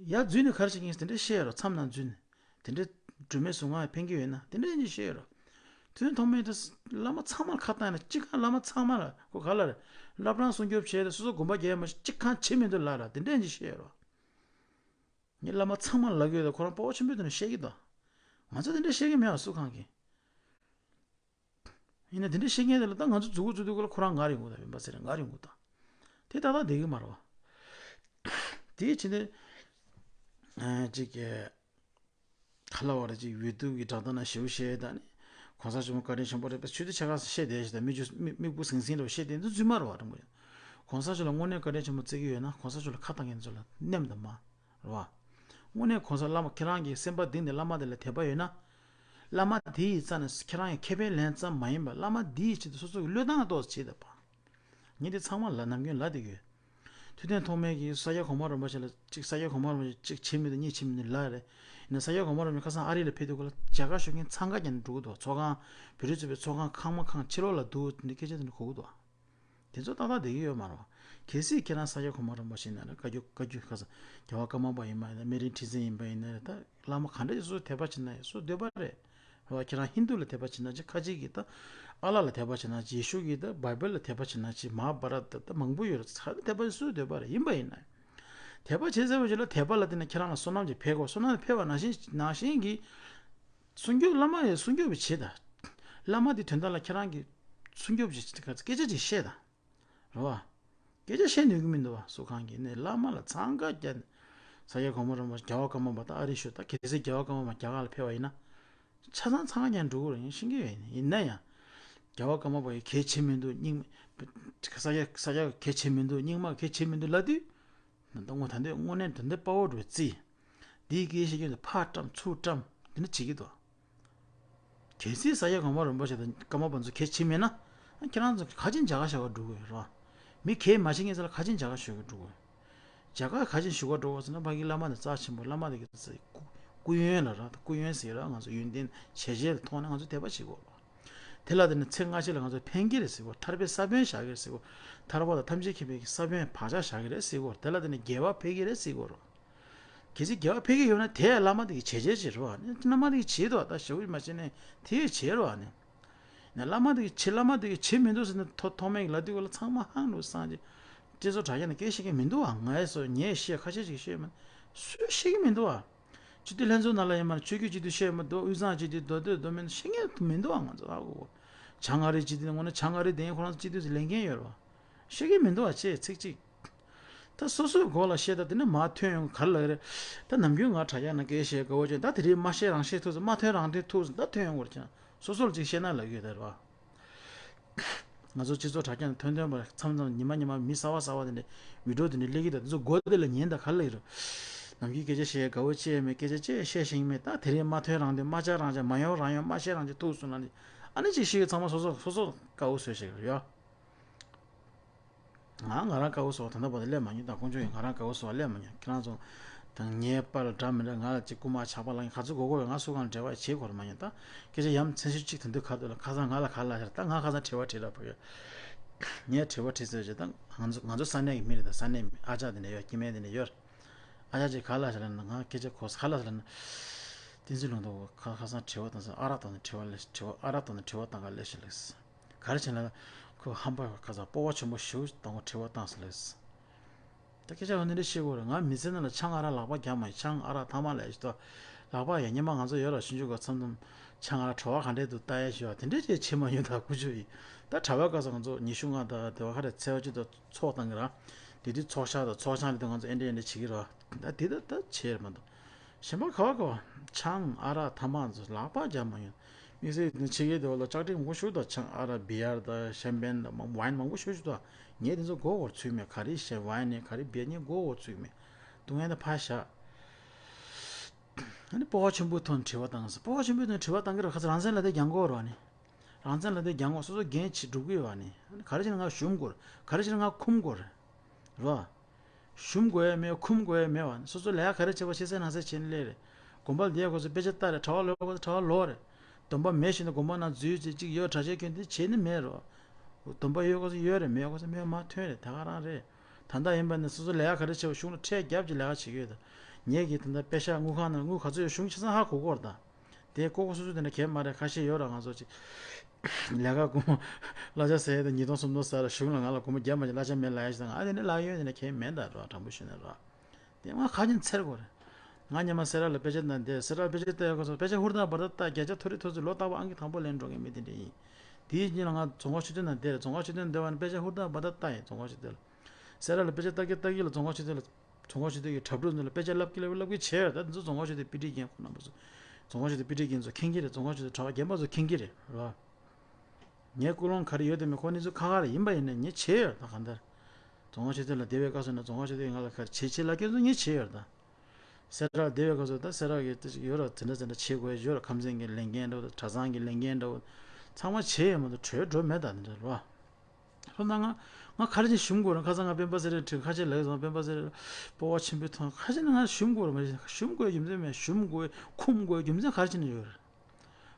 ཡར་འཛུལ་ནས་ག་རེ་བྱེད་ཀྱིན་དེ་འདྲའི་བཤད་རོགས། མཚམས་ནང་འཛུལ་ནས་དེ་འདྲའི་སྒྲོལ་མའི་གཟུངས་སྔགས་ཕན་གྱི་ཡོད་ན་དེ་འདྲའི་ཅིག་བཤད་རོགས། དུས་ཐོག་མའི་དུས་བླ་མ་ཚང་མར་ཁ་བཏང་ནས་གཅིག་གང་བླ་མ་ཚང་མ་ལ་ཁོ་ག་ལ་རེད། བླ་བྲང་སྲུང་སྐྱོབ་བྱས་ཏེ་སོ་སོ་དགོན་པ་རྒྱལ་མ་གཅིག་གང་བྱེད་མི་འདུག་ལ་ར་དེ་འདྲའི་ཅིག་བཤད་རོགས། ངས་བླ་མ་ཚང་མ་ལ་ལབ་ཀྱི་ཡོད་ད། ཁོ་རང་སྤོབས་པ་ཆེན་པོའི་ཐོག་ནས་བཤད་ཀྱི་འདུག་ང་ཚོ་དེ་འདྲ་བཤད་ཀྱི་མེད་པ་སུ་གང་གིས། ཡིན་ན་དེ་འདྲ་བཤད་མཁན་དེ་ལ་ད་ང་ཚོ་མཛུབ་གུ་བཙུགས་དུས་སྐབས་ལ་ཁོ་རང་ངར་ཡོང་གི་ད། སྤེན་པ་ཚེ་རིང་ངར་ཡོང་གི་ད། དེ་ཏག་ཏག་བསྡད་ཀྱི་མ་རེད་བ། དེའི་ཕྱིར་ནས་ཨ་ཅིག་གི་ག་ལ་བ་རེད། ཅིག་འོས་བསྡུ་གི་བསྒྲགས་གཏམ་ནང་ཞེ་པོ་བཤད་ཡས་ད་ནི་གོང་ས་ཆེན་པོ་བཀའ་དྲིན་ཆེན་པོ་རེད་པས་ཆུ་ཚོད་ཕྱེད་ཀ་ཙམ་བཤད་བསྡད་ཞེས་ད་མིག་ཆུ་མིག་མིག་སྤུ་ཟིང་ཟིང་འདྲ་བོ་བཤད་བསྡད་འདི་རྫུན་མ་རེད་བ། དྲང་པོ་ཡིན། གོང་ས་མཆོག་ལ་དངོས་གནས་བཀའ་དྲིན་ཆེན་པོ་བརྩི་གི་ཡོད་ན་གོང་ས་མཆོག་ལ་ཁ་བཏང་མཁན་ཚོ་ལ་མནན་དང་མ། རེད་བ། དངོས་གནས་གོང་ས་བླ་མ་ཁྱེད་རང་གི་སེམས་པ་གཏིང་ནས་བླ་མ་དེ་ལ་དད་པ་ཡོད་ན། བླ་མ་དེ་ཡི་རྩ་ནས་ཁྱེད་རང་གི་ཁེ་ཕན་ལེན་ཙམ་མ་ཡིན་པར་བླ་མ་དེ་ཡི་ཆེད་དུ་སོ་སོ་གི་བློས་བཏང་ཏོག་ཙམ་བྱེད་དང་པ། ངས་འདི་ཚང་མ་ལ་ནམ་རྒྱུན་ལབ་བསྡད་ཀྱི་ཡོད། ཐུབ་བསྟན་ཐོགས་མེད་ཀྱིས་ས་སྐྱ་གོང་མ་རིན་པོ་ཆེ་ལ་གཅིག་ས་སྐྱ་གོང་མ་རིན་པོ་ཆེ་གཅིག་བྱེད་མི་འདུག་གཉིས་བྱེད་མི་འདུག་ལབ་རེད། ཡིན་ན་ས་སྐྱ་གོང་མ་རིན་པོ་ཆེ་ཁ་སང་ཨ་རི་ལ་ཕེབས་དུས་སྐབས་ལ་མཇལ་ཁ་ཞུ་མཁན་འཚང་ཁ་བརྒྱབ་ནས་འགྲོ་གི་འདུག་ཚོགས་ཁང་བོད་རིགས་ཚོགས་པའི་ཚོགས་ཁང་ཁང་མ་ཁང་ཕྱི་ལོགས་ལ་འདུག་འདི་སྐད་ཆ་དེ་འདྲ་གོ་གི་འདུག་དེ་ཚོ་ཏག་ཏག་བསྡད་ཀྱི་ཡོད་མ་རེད་བ། གལ་སྲིད་ཁྱེད་རང་ས་སྐྱ་གོང་མ་རིན་པོ་ཆེ་ཡིན་ན་རེད། བཀའ་བརྒྱུད་བཀའ་བརྒྱུད་ཁ་སང་རྒྱལ་བ་ཀརྨ་པ་ཡིན་པ་ཡིན་ན་རེད། སྨན་རིའི་ཁྲི་འཛིན་ཡིན་པ་ཡིན་ན་རེད། ད་བླ་མ་ག་འདྲ་ཞིག་སུ་དད་པ་བྱེད་ན་ཡང་སུ་འདོད་པ་རེད། རེད་བ། ཁྱེད་རང་ཧིན་དུ་ལ་དད་པ་བྱེད་ན་ཅི། ཁ་ཆེ་གི་ད་ཨ་ལ་ལ་དད་པ་བྱེད་ན་ཅི། ཡེ་ཤུ་གི་ད་བྷའི་བལ་ལ་དད་པ་བྱེད་ན་ཅི། མ་ཧཱ་བྷ་ར་ཏ་ད་མང་པོ་ཡོད་རེད། ཚ་ལ་དད་པ་སུ་འདོད་པ་རེད། ཡིན་པ་ཡིན་ན་དད་པ་བྱེད་ཟེར་བ་ཞིག་ལ་དད་པ་ལ་བརྟེན་ནས་ཁྱེད་རང་ལ་བསོད་ནམས་ཀྱི་འཕེལ་དགོས། བསོད་ནམས་འཕེལ་བ་ནང་བཞིན་ནང་བཞིན་གྱི་སྲུང་སྐྱོབ་བླ་མ་ཡི་སྲུང་སྐྱོབ་བྱེད་ད། བླ་མ་དེ་དོན་དག་ལ་ཁྱེད་རང་གི་སྲུང་སྐྱོབ་ཀྱི་སྐད་ཆ་ཅིག་བཤད་ད། རེད་བ། སྐད་ཆ་བཤད་ནུས་ཀྱི་མི་འདུག་བ། སུ་གང་གིས་ནས་བླ་མ་ལ་འཚང་ཁ་བརྒྱབ་ནས། ས་སྐྱ་གོང་མ་རིན་པོ་ཆེ་རྒྱལ་བ་ཀརྨ་པ་དང་ཨ་རི་ཤོད་ད། གལ་སྲིད་རྒྱལ་བ་ཀརྨ་པ་རྒྱ་གར་ལ་ཕེབས་པ་ཡིན་ན། ཆ་ཚང་འཚང་ཁ་བརྒྱབ་འགྲོ་གི་རེད། ཡིན་ཤེས་ཀྱི་ཡོད། ཡིན་ན་ཡང་། རྒྱལ་བ་ཀརྨ་པ་ཡི་གལ་ཆེ་མི་འདུག་རྙིང་མ། ས་སྐྱ་ས་སྐྱ་གལ་ཆེ་མི་འདུག་རྙིང་མ་གལ་ཆེ་མི་འདུག་ལབ་དུས། ད་ལྟ་དངོས་ད་ལྟའི་དངོས་གནས་ད་ལྟའི་དཔའ་བོ་འདྲ་བོ་བརྩི། འདིའི་སྐད་བཤད་རྒྱུ་འདི་ཕར་བཀྲམ་ཚུར་བཀྲམ་འདི་འདྲ་བྱེད་ཀྱི་འདུག་གལ་སྲིད་ས་སྐྱ་གོང་མ་རིན་པོ་ཆེ་དང་ཀརྨ་པ་ཚོ་གལ་ཆེ་མེད་ན། ཁྱེད་རང་ཚོ་ག་ཅིན་མཇལ་ཁ་བཞག་ག་འགྲོ་གི་ཡོད་རེད་བ། མི་གལ་མ་ཆེ་མཁན་ཚོ་ལ་ག་ཅིན་མཇལ་ཁ་ཞུ་གི་འགྲོ་གི་ཡོད། མཇལ་ཁ་ག་ཅིན་ཞུ་ག་འགྲོ་གི་ཟེར་ན་ཕ་གི་བླ་མ་དེ་རྩ་ཆེན་པོ། བླ་མ་དེ་གི་རྩ་སྐུ་སྐུ་ཡོན་ལ་ར། སྐུ་ཡོན་ཟེར་ར། ང་ཚོ་ཡོན་ཏན་བྱས་རྗེས་ལ་ཐོག་ནས་ང་ཚོ་དད་པ་བྱེད་དགོས་རེད་བ། དེ་ལ་དེ་ནི་ཚེ་སྔ་ཕྱི་ལ་ང་ཚོ་ཕན་གྱི་རེད་ཟེར་གོ། ཐར་པའི་ས་བོན་བཞག་གི་རེད་ཟེར་གོ། ཐར་པ་དང་ཐམས་ཅད་མཁྱེན་པའི་ས་བོན་བག་ཆགས་བཞག་གི་རེད་ཟེར་གོ། དེ་ལ་དེ་ནི་དགེ་བ་འཕེལ་གྱི་རེད་ཟེར་གོ་རོ། གལ་སྲིད་དགེ་བ་འཕེལ་གྱི་ཡོད་ན་དེ་བླ་མ་དེ་གི་བྱས་རྗེས་བྱེད་རོ་ཨ་ནི། བླ་མ་དེ་གི་བྱེད་དོ། ད་ཞེ་པོ་མ་བྱས་ནས་དེ་ཡི་བྱེད་རོ་ཨ་ནི། ན་བླ་མ་དེ་གི་བྱེད། བླ་མ་དེ་གི་བྱེད་མི་འདུག་ཟེར་ནས་ཐོ་ཐོག་མེད་ཀྱི་ལ་དུས་ག་ལ་ཚང་མ་ཧང་ནུ་སང་ཅི། སྤྱི་ཚོགས་དྲ་རྒྱ་ནས་སྐད་བཤད་མཁན་མི་འདུག་ཨ། ངས་སོ་ངས་བཤད་ཁ་ཤས་ཅིག་བཤད་མ་སུས་བཤད་ཀྱི་མི་འདུག་ཨ། སྤྱི་འཐུས་ལྷན་ཚོགས་ནང་ལ་ཡིན་མ་ཆོས་བརྒྱུད་སྤྱི་འཐུས་བཤད་མི་འདུག་དབུས་གཙང་སྤྱི་འཐུས་མདོ་སྟོད་མདོ་སྨད་བཤད་མཁན་མི་འདུག་ཨ། ང་ཚོ་ཧ་གོ་གོ། བྱང་ཨ་རི་སྤྱི་འཐུས་དངོས་གནས་བྱང་ཨ་རི་དེ་ཁོ་རང་ཚོ་སྤྱི་འཐུས་ཚོ་ལས་འགན་ཡོད་རེད་བ། བཤད་ཀྱི་མི་འདུག་ཨ་ཅེས་ཚིག་གཅིག་ད་སོ་སོའི་མགོ་ལ་བཤད་ད་དེ་ནས་མར་ཐོན་ཡོང་ག་རེ་ལབ་ཀྱི་རེད། ད་ནམ་རྒྱུན་ང་དྲ་རྒྱ་ནང་སྐད་བཤད་དགའ་བོ་བྱས། ད་དེ་རིང་མ་བཤད་རང་བཤད་ཐུབ་ཟིན། ད་ཐོན་རང་ཐོན་ཐུབ་ཟིན། ད་ཐོན་ཡོང་གི་རེད་ཀྱང་སོ་སོ་ལ་ཅིག་བཤད་ན་ལབ་ཀྱི་ཡོད་ད་རེད་བ། ང་ཚོ་སྤྱི་ཚོགས་དྲ་རྒྱ་ནས་ཐོན་ཐོན་པར་མཚམས་མཚམས་ཉི་མ་ཉི་མ་མི་གསར་བ་གསར་བ་དེ་འདྲས་བི་ཌིའོ་དེ་འདྲས་སླེབས་ཀྱི་འདུག་དེ་ཚོ་མགོ་དེ་ལ་ཉན་དང་ག་ལ་ཡོད་རེད། ནམ་རྒྱུན་སྐད་ཆ་བཤད་དགའ་བོ་བྱས་མེད། སྐད་ཆ་བཤད་ཤེས་ཀྱི་མེད། ད་དེ་རིང་མ་ཐོན་རང་ཐོན། མ་བྱ་རང་བྱ། མ་ཡོང་རང་ཡོང་། མ་བཤད་རང་བཤད་ཐུག་སོང་ན་ནི། ཨ་ནི་ཅིག་ཤེས་ཀྱི་ཚང་མ་སོ་སོ་སོ་སོ་དགའ་བོ་བཟོས་ཤིག་ཡོད། ང་ང་རང་དགའ་བོ་བཟོ་བ་ད་ལྟ་བར་དུ་སླེབས་མ་མྱོང་། ད་དཀོན་མཆོག་ཡིན། ང་རང་དགའ་བོ་བཟོ་བ་སླེབས་མ་མྱོང་། ཁྱེད་རང་ཚོ་དང་ངའི་བར་ལ་འདྲ་མི་འདྲ། ང་ལ་ཅིག་རྐུ་མ་ཆག་པ་ལངས་ག་ཚོད་དགོས་དགོས་རེད། ང་སུ་གང་འབྲེལ་བ་བྱེད་དགོས་རེད་མ་མྱོང་། ད་སྐད་ཆ་ཡ་མཚན་སུ་གཅིག་དེ་འདུག་ག་འདུག་ལ་ཁ་སང་ང་ལ་ག་ལ་ཤར། ད་ང་ཁ་སང་དྲི་བ་དྲིས་ར་བ་ཡོད། ངས་དྲི་བ་དྲིས་ཚར་རྗེས་ད་ང་ཚོ་ང་ཚོ་ས་གནས་ཀྱི་མི་རེད། ད་ས་གནས་མི་ཨ་ཅག་དེ་འདྲ་ཡོད། སྐྱེ་དམན་དེ་འདྲ་ཡོད། ཨ་ཅག་ཅིག་ག་ལ་ཤར་ལ་ན། ང་སྐད་ཆ་གོ་ས་ག་ལ་ཤར་ལ་ན། བསྟན་འཛིན་ལུང་རྟོགས་ཁ་ཁ་སང་དྲི་བ་བཏང་ས། ཨ་རག་བཏང་ནས་དྲི་བ་ལས་དྲི་བ། ཨ་རག་བཏང་ནས་དྲི་བ་བཏང་ག་ལས་ཤིག་ལགས། ག་རེ་བྱས་ན་ཁོ་ཧམ་པ་ཁ་སང་སྤོབས་པ་ཆེན་པོ་ཞེ་པོ་དང་པོ་དྲི་བ་བཏང་ས་ལགས། ད་སྐད་ཆ་འོ་འདི་འདྲ་བཤད་དགོས་རེད། ང་མི་ཚེ་ནང་ལ་ཆང་ཨ་རག་ལག་པ་རྒྱག་མ་ཡིན། ཆང་ཨ་རག་ཐ་མག་ལས་ཞིག་ཏོ། ལག་པ་ཡ་ཉི་མ་ང་ཚོ་ཡོད་ར་ཆུང་ཆུང་ག་མཚམས་མཚམས་ཆང་ཨ་རག་བྲོ་བ་ག་འདྲས་འདུག་ལྟ་ཡ་ཞིག་ཡོད། དེ་འདྲས་ཅིག་བྱེད་མ་མྱོང་། ད་ཀུ་ཅོ་ཡིན། ད་གྲྭ་པ་སྐབས་སུ་ང་ཚོ་ཉི་ཤུ་ལྔ་དང་དེ་བ་ཁ་རེ་ཚེས་པ་གཅིག་ཏུ་ཚོགས་བཏང་གི་ར། དེ་དུས་ཚོགས་ཤག་དང་ཚོགས་ཆང་ལ་དུས་ང་ཚོ་ཨེ་འདྲས་ཨེ་འདྲས་བྱེད་ཀྱི་ར། ད་དེ་ད་ད་བྱེད་ར་མ་གཏོགས། གཞན་པ་ག་བ་ག་བ་ཆང་ཨ་རག་ཐ་མག་ཚོ་ལག་པ་རྒྱག་མ་མྱོང་། དམིགས་བསལ་ནི་ཕྱི་རྒྱལ་དེ་བ་ལ་ལྕགས་ཁྲི་མང་པོ་ཞིག་དང་ཆང་ཨ་རག་བི་ཡར་དང་ཤམ་པེན་དང་མང་ཝའིན་མང་པོ་ཞིག་ཞིག་དང་། ངས་དེ་ཚོ་མགོ་བོར་ཚུགས་མེད། ག་རེ་ཤེ་ཝའིན་ནི་ག་རེ་བི་ཡར་ནི་མགོ་བོར་ཚུགས་མེད། སྡུག་བསྔལ་དེ་ཕར་བཞག་ཨ་ནི་སྤོབས་པ་ཆེན་པོའི་ཐོག་ནས་དྲི་བ་བཏང་ཟེར། སྤོབས་པ་ཆེན་པོའི་ཐོག་ནས་དྲི་བ་བཏང་གི་རེད། ཁ་ཚ་རང་བཙན་ལ་དེ་རྒྱང་གོ་རོགས་ནི། རང་བཙན་ལ་དེ་རྒྱང་གོ་སོ་སོ་འགན་ཆེ་སྒྲུབ་གི་ཡོད་ནི། ཨ་ནི་ག་རེ་བྱས་ན་ང་ཞུམ་དགོས་རེད། ག་རེ་བྱས་ན་ང་འཁུམ་དགོས་རེད། རོ། ཞུམ་དགོས་ཡ་མེད། འཁུམ་དགོས་ཡ་མེད་བ། སོ་སོ་ལས་ཀ་ག་རེ་བྱེད་པ་ཤེས་ཚད་ན་ཚད་བྱས་ནས་སླེབས་རེད། དགོན་པ་ལ་བསྡད་ཡ་གོ་ཚོད་དཔེ་ཆ་ལྟ་རེད། གྲྭ་པ་ལོག་གོ་ཚོད་གྲྭ་པ་ལོག་རེད། སྡོམ་པ་མེད་བཞིན་དུ་དགོན་པ་ནང་འཛུལ་ཚེ་གཅིག་ཡོད་གྲྭ་ཆས་གྱོན་དེ་བྱས་ནི་མེད་རོ། སྡོམ་པ་ཡོད་གོ་ཚོད་ཡོད་རེད། མེད་གོ་ཚོད་མེད། མ་ཐོན་རེད། ད་ག་རང་རེད། ད་ལྟ་ཡིན་པ་ནི་སོ་སོ་ལས་ཀ་ག་རེ་བྱེད་པ་གཞུང་ལ་ཁྲལ་བརྒྱབ་ཀྱི་ལས་ཀ་བྱེད་ཀྱི་ཡོད་ད། ངེད་ཀྱིས་ད་ལྟ་པེ་ཤག་དངུལ་ཁང་ནང་དངུལ་ག་ཚོད་ཡོད་གཞུང་ཆ་ཚང་ཧ་གོ་གོ་རེད་ད། དེ་ལྐོག་ལྐོག་སུད་སུད་དེ་འདྲ་གས་མ་རེད། ཁ་ཤས་ཡོད་ར། ང་ཚོ་ཅིག་ལས་ཀ་སྒོར་མོ་གླ་ཆ་ཟ་ཡས་དེ་ཉིས་སྟོང་སུམ་སྟོང་ཟ་ར། གཞུང་ལ་ང་ལ་སྒོར་མོ་བརྒྱ་མ་ཅིག་གླ་ཆ་མེད་ལབ་ཡ་ཞིག་དང་། ཨ་དེ་འདྲ་ལབ་ཡོད། དེ་འདྲ་གས་མེད་ད་ར། དྲང་པོ་ཞུས་ན་ར། དེ་ང་ཁ་ཉིན་འཚེར་དགོས་རེད། ང་ཉི་མ་སེ་ར་ལ་དཔེ་ཆ་ནང་བསྡད། སེ་ར་ལ་དཔེ་ཆ་ལྟ་ཡ་སྐབས་སུ་དཔེ་ཆ་ཧུར་ཐག་འབར་ཐག་ལྟ། བརྒྱ་ཆ་ཐོ་རེ་ཐོ་ཚོད་ལོ་རྟག་པར་ཨང་ཀི་དང་པོ་ལེན་འགྲོ་མཁན་མི་དེ་འདྲ་ཡིན། དེའི་རྗེས་ལ་ང་རྫོང་ཁ་ཆོས་སྡེ་ནང་བསྡད་རེད། རྫོང་ཁ་ཆོས་སྡེ་ནང་བསྡད་པ་ནི་དཔེ་ཆ་ཧུར་ཐག་འབར་ཐག་ལྟ་ཡིན། རྫོང་ཁ་ཆོས་སྡེ་ལ། སེ་ར་ལ་དཔེ་ཆ་ལྟ་གི་ལྟ་གི་ལ་རྫོང་ཁ་ཆོས་སྡེ་ལ། རྫོང་ཁ་ཆོས་སྡེ་གི་གྲྭ་ཕྲུག་ཚོ་ལ་དཔེ་ཆ་བསླབ་ཀྱི་བསླབ་ཀྱི་བསླབ་ཀྱི་བྱས་ཡོད། ད་འདི་ཚོ་རྫོང་ཁ་ཆོས་སྡེ་པི་ཊི་རྒན་ཁོང་རྣམ་པ་ཚོ། རྫོང་ཁ་ཆོས་སྡེ་པི་ཊི་རྒན་ཚོ་མཁྱེན་གྱི་རེད། རྫོང་ཁ་ཆོས་སྡེ་གྲྭ་པ་རྒན་པ་ཚོ་མཁྱེན་གྱི་རེད་ར། ངའི་ཀུན་སློང་ག་རེ་ཡོད་དེ་མེད་ཁོ་གཉིས་ཚོ་ཁ་ཁ་རེད། ཡིན་པ་ཡིན་ན་ངས་བྱས་ཡོད་ད་གང་ལྟར། རྫོང་ཁ་ཆོས་སྡེ་ལ་བསྡད་པའི་སྐབས་སུ་ན་རྫོང་ཁ་ཆོས་སྡེ་ང་ལ་ག་རེ་བྱེད་བྱེད་ལབ་ཁྱེད་ཚོ་ངས་བྱས་ཡོད་ད། སེ་ར་ལ་བསྡད་པའི་སྐབས་སུ་ད་སེ་ར་གི་ཏི་ཅིག་ཡོད་ར། དེ་འདྲ་དེ་འདྲ་བྱེད་དགོས་ཡོད་ར། ཁམས་ཚན་གྱི་ལས་འགན་འདྲ་བོ་དང་གྲྭ་ཚང་གི་ལས་འགན་འདྲ་བོ་ཚང་མ་བྱས་ཡོད་མ་གཏོགས་བྲོས་འགྲོ་མེད་ད། དེ་འདྲ་རེད་བ། སོང་ཙང་ང་ང་ག་རེ་བྱས་ཞུམ་དགོས་རེད། ཁ་སང་ང་སྤེན་པ་ཚེ་རིང་དྲིས། ཁ་ཆེ་ལགས་སོང་། སྤེན་པ་ཚེ་རིང་སྤོབས་པ་ཆེན་པོའི་ཐོག་ཁ་ཆེ་ནས་ང་ཞུམ་དགོས་རེད་མ་གཞི། ཞུམ་དགོས་རྒྱུ་མཚན་མེད། ཞུམ་དགོས་འཁུམ་དགོས་རྒྱུ་མཚན་ག་རེ་བྱས་ནས་ཡོད་རེད།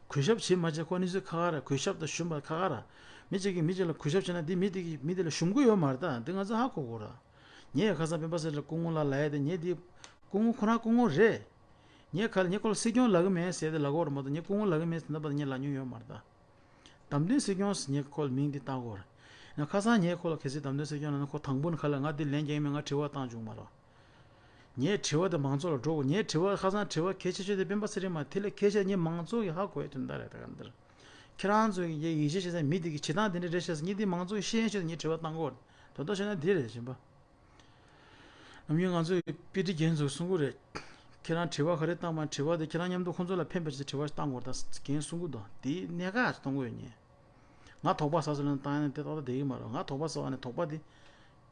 གུས་ཞབས་བྱེད་མ་བྱེད་ཁོ་གཉིས་ཚོའི་ཁ་ཁ་རེད། གུས་ཞབས་དང་ཞུམ་པ་ཁ་ཁ་རེད། མི་གཅིག་གིས་མི་གཅིག་ལ་གུས་ཞབས་བྱས་ན་འདི་མི་དེ་གིས་མི་དེ་ལ་ཞུམ་གྱི་ཡོད་མ་རེད་ད། འདི་ང་ཚོ་ཧ་གོ་དགོས་རེད། ངས་ཁ་སང་སྤེན་པ་ཚེ་རིང་ལ་སྐུ་ངོ་ལགས་ལབ་ཡ་དེ། ངས་འདི་སྐུ་ངོ་ཁོ་རང་སྐུ་ངོ་རེད། ངས་ཁ་ལ་ངས་ཁོ་ལ་སྲིད་སྐྱོང་ལབ་གི་མེད་ཟེར་ཏེ་ལབ་ཀྱི་ཡོད་རེད་མ་གཏོགས། ངས་སྐུ་ངོ་ལབ་གི་མེད་ཟེར་ན་པ་ངས་ལབ་མྱོང་ཡོད་མ་རེད་ད། བདམས་ཐོན་སྲིད་སྐྱོང་ཟེར་ངས་ཁོ་ལ་མིང་འདི་བཏགས་ཀྱི་ཡོད་རེད། ཡང་ཁ་སང་ངས་ཁོ་ལ་གལ་སྲིད་བདམས་ཐོན་སྲིད་སྐྱོང་ལབ་ན་ཁོ་དང་པོ་ནས་ཁ་ལ་ང་འདི་ལན་རྒྱག་གི་མེད། ང་དྲི་བ་བཏང་བྱུང་མ་རེད། ངའི་དྲི་བ་དེ་མང་ཚོགས་ལ་འགྲོ་དགོས། ངའི་དྲི་བ་ཁ་སང་དྲི་བ་གལ་ཆེ་ཤོས་དེ་སྤེན་པ་ཚེ་རིང་མ་དེ་ལས་གལ་ཆེ་ངས་མང་ཚོགས་ཀྱིས་ཧ་གོ་ཡའི་དོན་དག་རེད། ད་ག་འདིར་ཁྱེད་རང་ཚོ་གིས་ཡིད་ཆེས་བྱེད་ས་མི་དེ་གི་བྱེད་སྟངས་དེ་འདྲ་རེད་ཤག་ཟེར། ངས་འདི་མང་ཚོགས་ཀྱིས་ཤེས་ཡོན་ཆེད་དུ་ངས་དྲི་བ་བཏང་གི་ཡོད་རེད། དོན་དག་བཤད་ན་འདི་རེད་གཞན་པ། ནམ་རྒྱུན་ང་ཚོའི་དཔེ་ཁྲིད་རྒན་ཚོས་གསུང་གི་རེད། ཁྱེད་རང་དྲི་བ་ག་རེ་བཏང་མ་དྲི་བ་དེ་ཁྱེད་རང་མཉམ་དུ་ཁོང་ཚོ་ལ་ཕན་པ་ཞིག་དྲི་བ་བཏང་དགོས་རེད་ད་རྒན་གསུང་གི་འདུག་དེ་གནད་འགག་གཏོང་གི་ཡོད་ངས། ང་དོགས་པ་ཟ་ཟེར་ན་བཏང་ཡ་ནི་དེ་ཏག་ཏག་བསྡད་ཀྱི་མ་རེད། ང་དོགས་པ་ཟ་བ་ནི་དོགས་པ་དེ་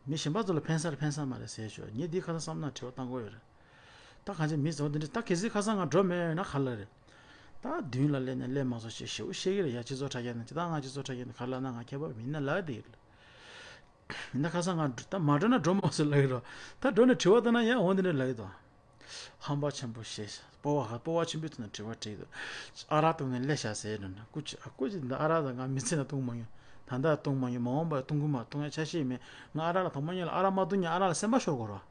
མི་གཞན་པ་ཚོ་ལ་ཕན་ས་རེད་ཕན་ས་མ་རེད་ཟེར་ཞོར་ངས་འདི་ཁ་སང་བསམ་ན་དྲི་བ་བཏང་དགོས་ཡོད་རེད། ད་གང་ཅི་མི་ཚོ་འདི་འདྲ་ད་གལ་སྲིད་ཁ་སང་ང་འགྲོ་མེད་ན་ག་ལ་རེད། ད་མདུན་ལ་སླེབས་ནས་སླེབས་མ་སོང་ཞེས་ཞེ་པོ་བཤད་ཀྱི་རེད་ཡ། སྤྱི་ཚོགས་དྲ་རྒྱ་ནས་ཇི་ལྟར་ང་སྤྱི་ཚོགས་དྲ་རྒྱ་ནས་ག་ལ་ན་ང་ཁྱད་པར་མིན་ན་ལབ་བསྡད་ཀྱི་རེད། ཡིན་ན་ཁ་སང་ང་ད་མ་འགྲོ་ན་འགྲོ་མ་སོང་ལབ་ཀྱི་རེད། ད་འགྲོ་ནས་དྲི་བ་བཏང་ན་ཡང་འོ་འདི་འདྲ་ལབ་ཀྱི་འདུག་ཧམ་པ་ཆེན་པོ་ཞེས་སྤོབས་པ་ཧ་སྤོབས་པ་ཆེན་པོའི་ཐོག་ནས་དྲི་བ་དྲིས་ཀྱི་འདུག་ཨ་རག་བཏུང་ནས་སླེབས་བཞག་ཟེར་ནས་ན་སྐུ་མཁྱེན་སྐུ་མཁྱེན། འདི་ཨ་རག་ད་ང་མི་ཚེ་ནང་བཏུང་མ་མྱོང་། ད་ལྟ་བཏུང་མ་མྱོང་། མ་འོངས་པར་བཏུང་གི་མ་བཏུང་ཡ་ཆ་ཤས་མེད། ང་ཨ་རག་ལ་དང་པོ་ཉིད་ལ་ཨ་རག་མ་བཏུང་ཉིན་ཨ་རག་ལ་སེམས་པ་ཤོར་དགོས་རེད།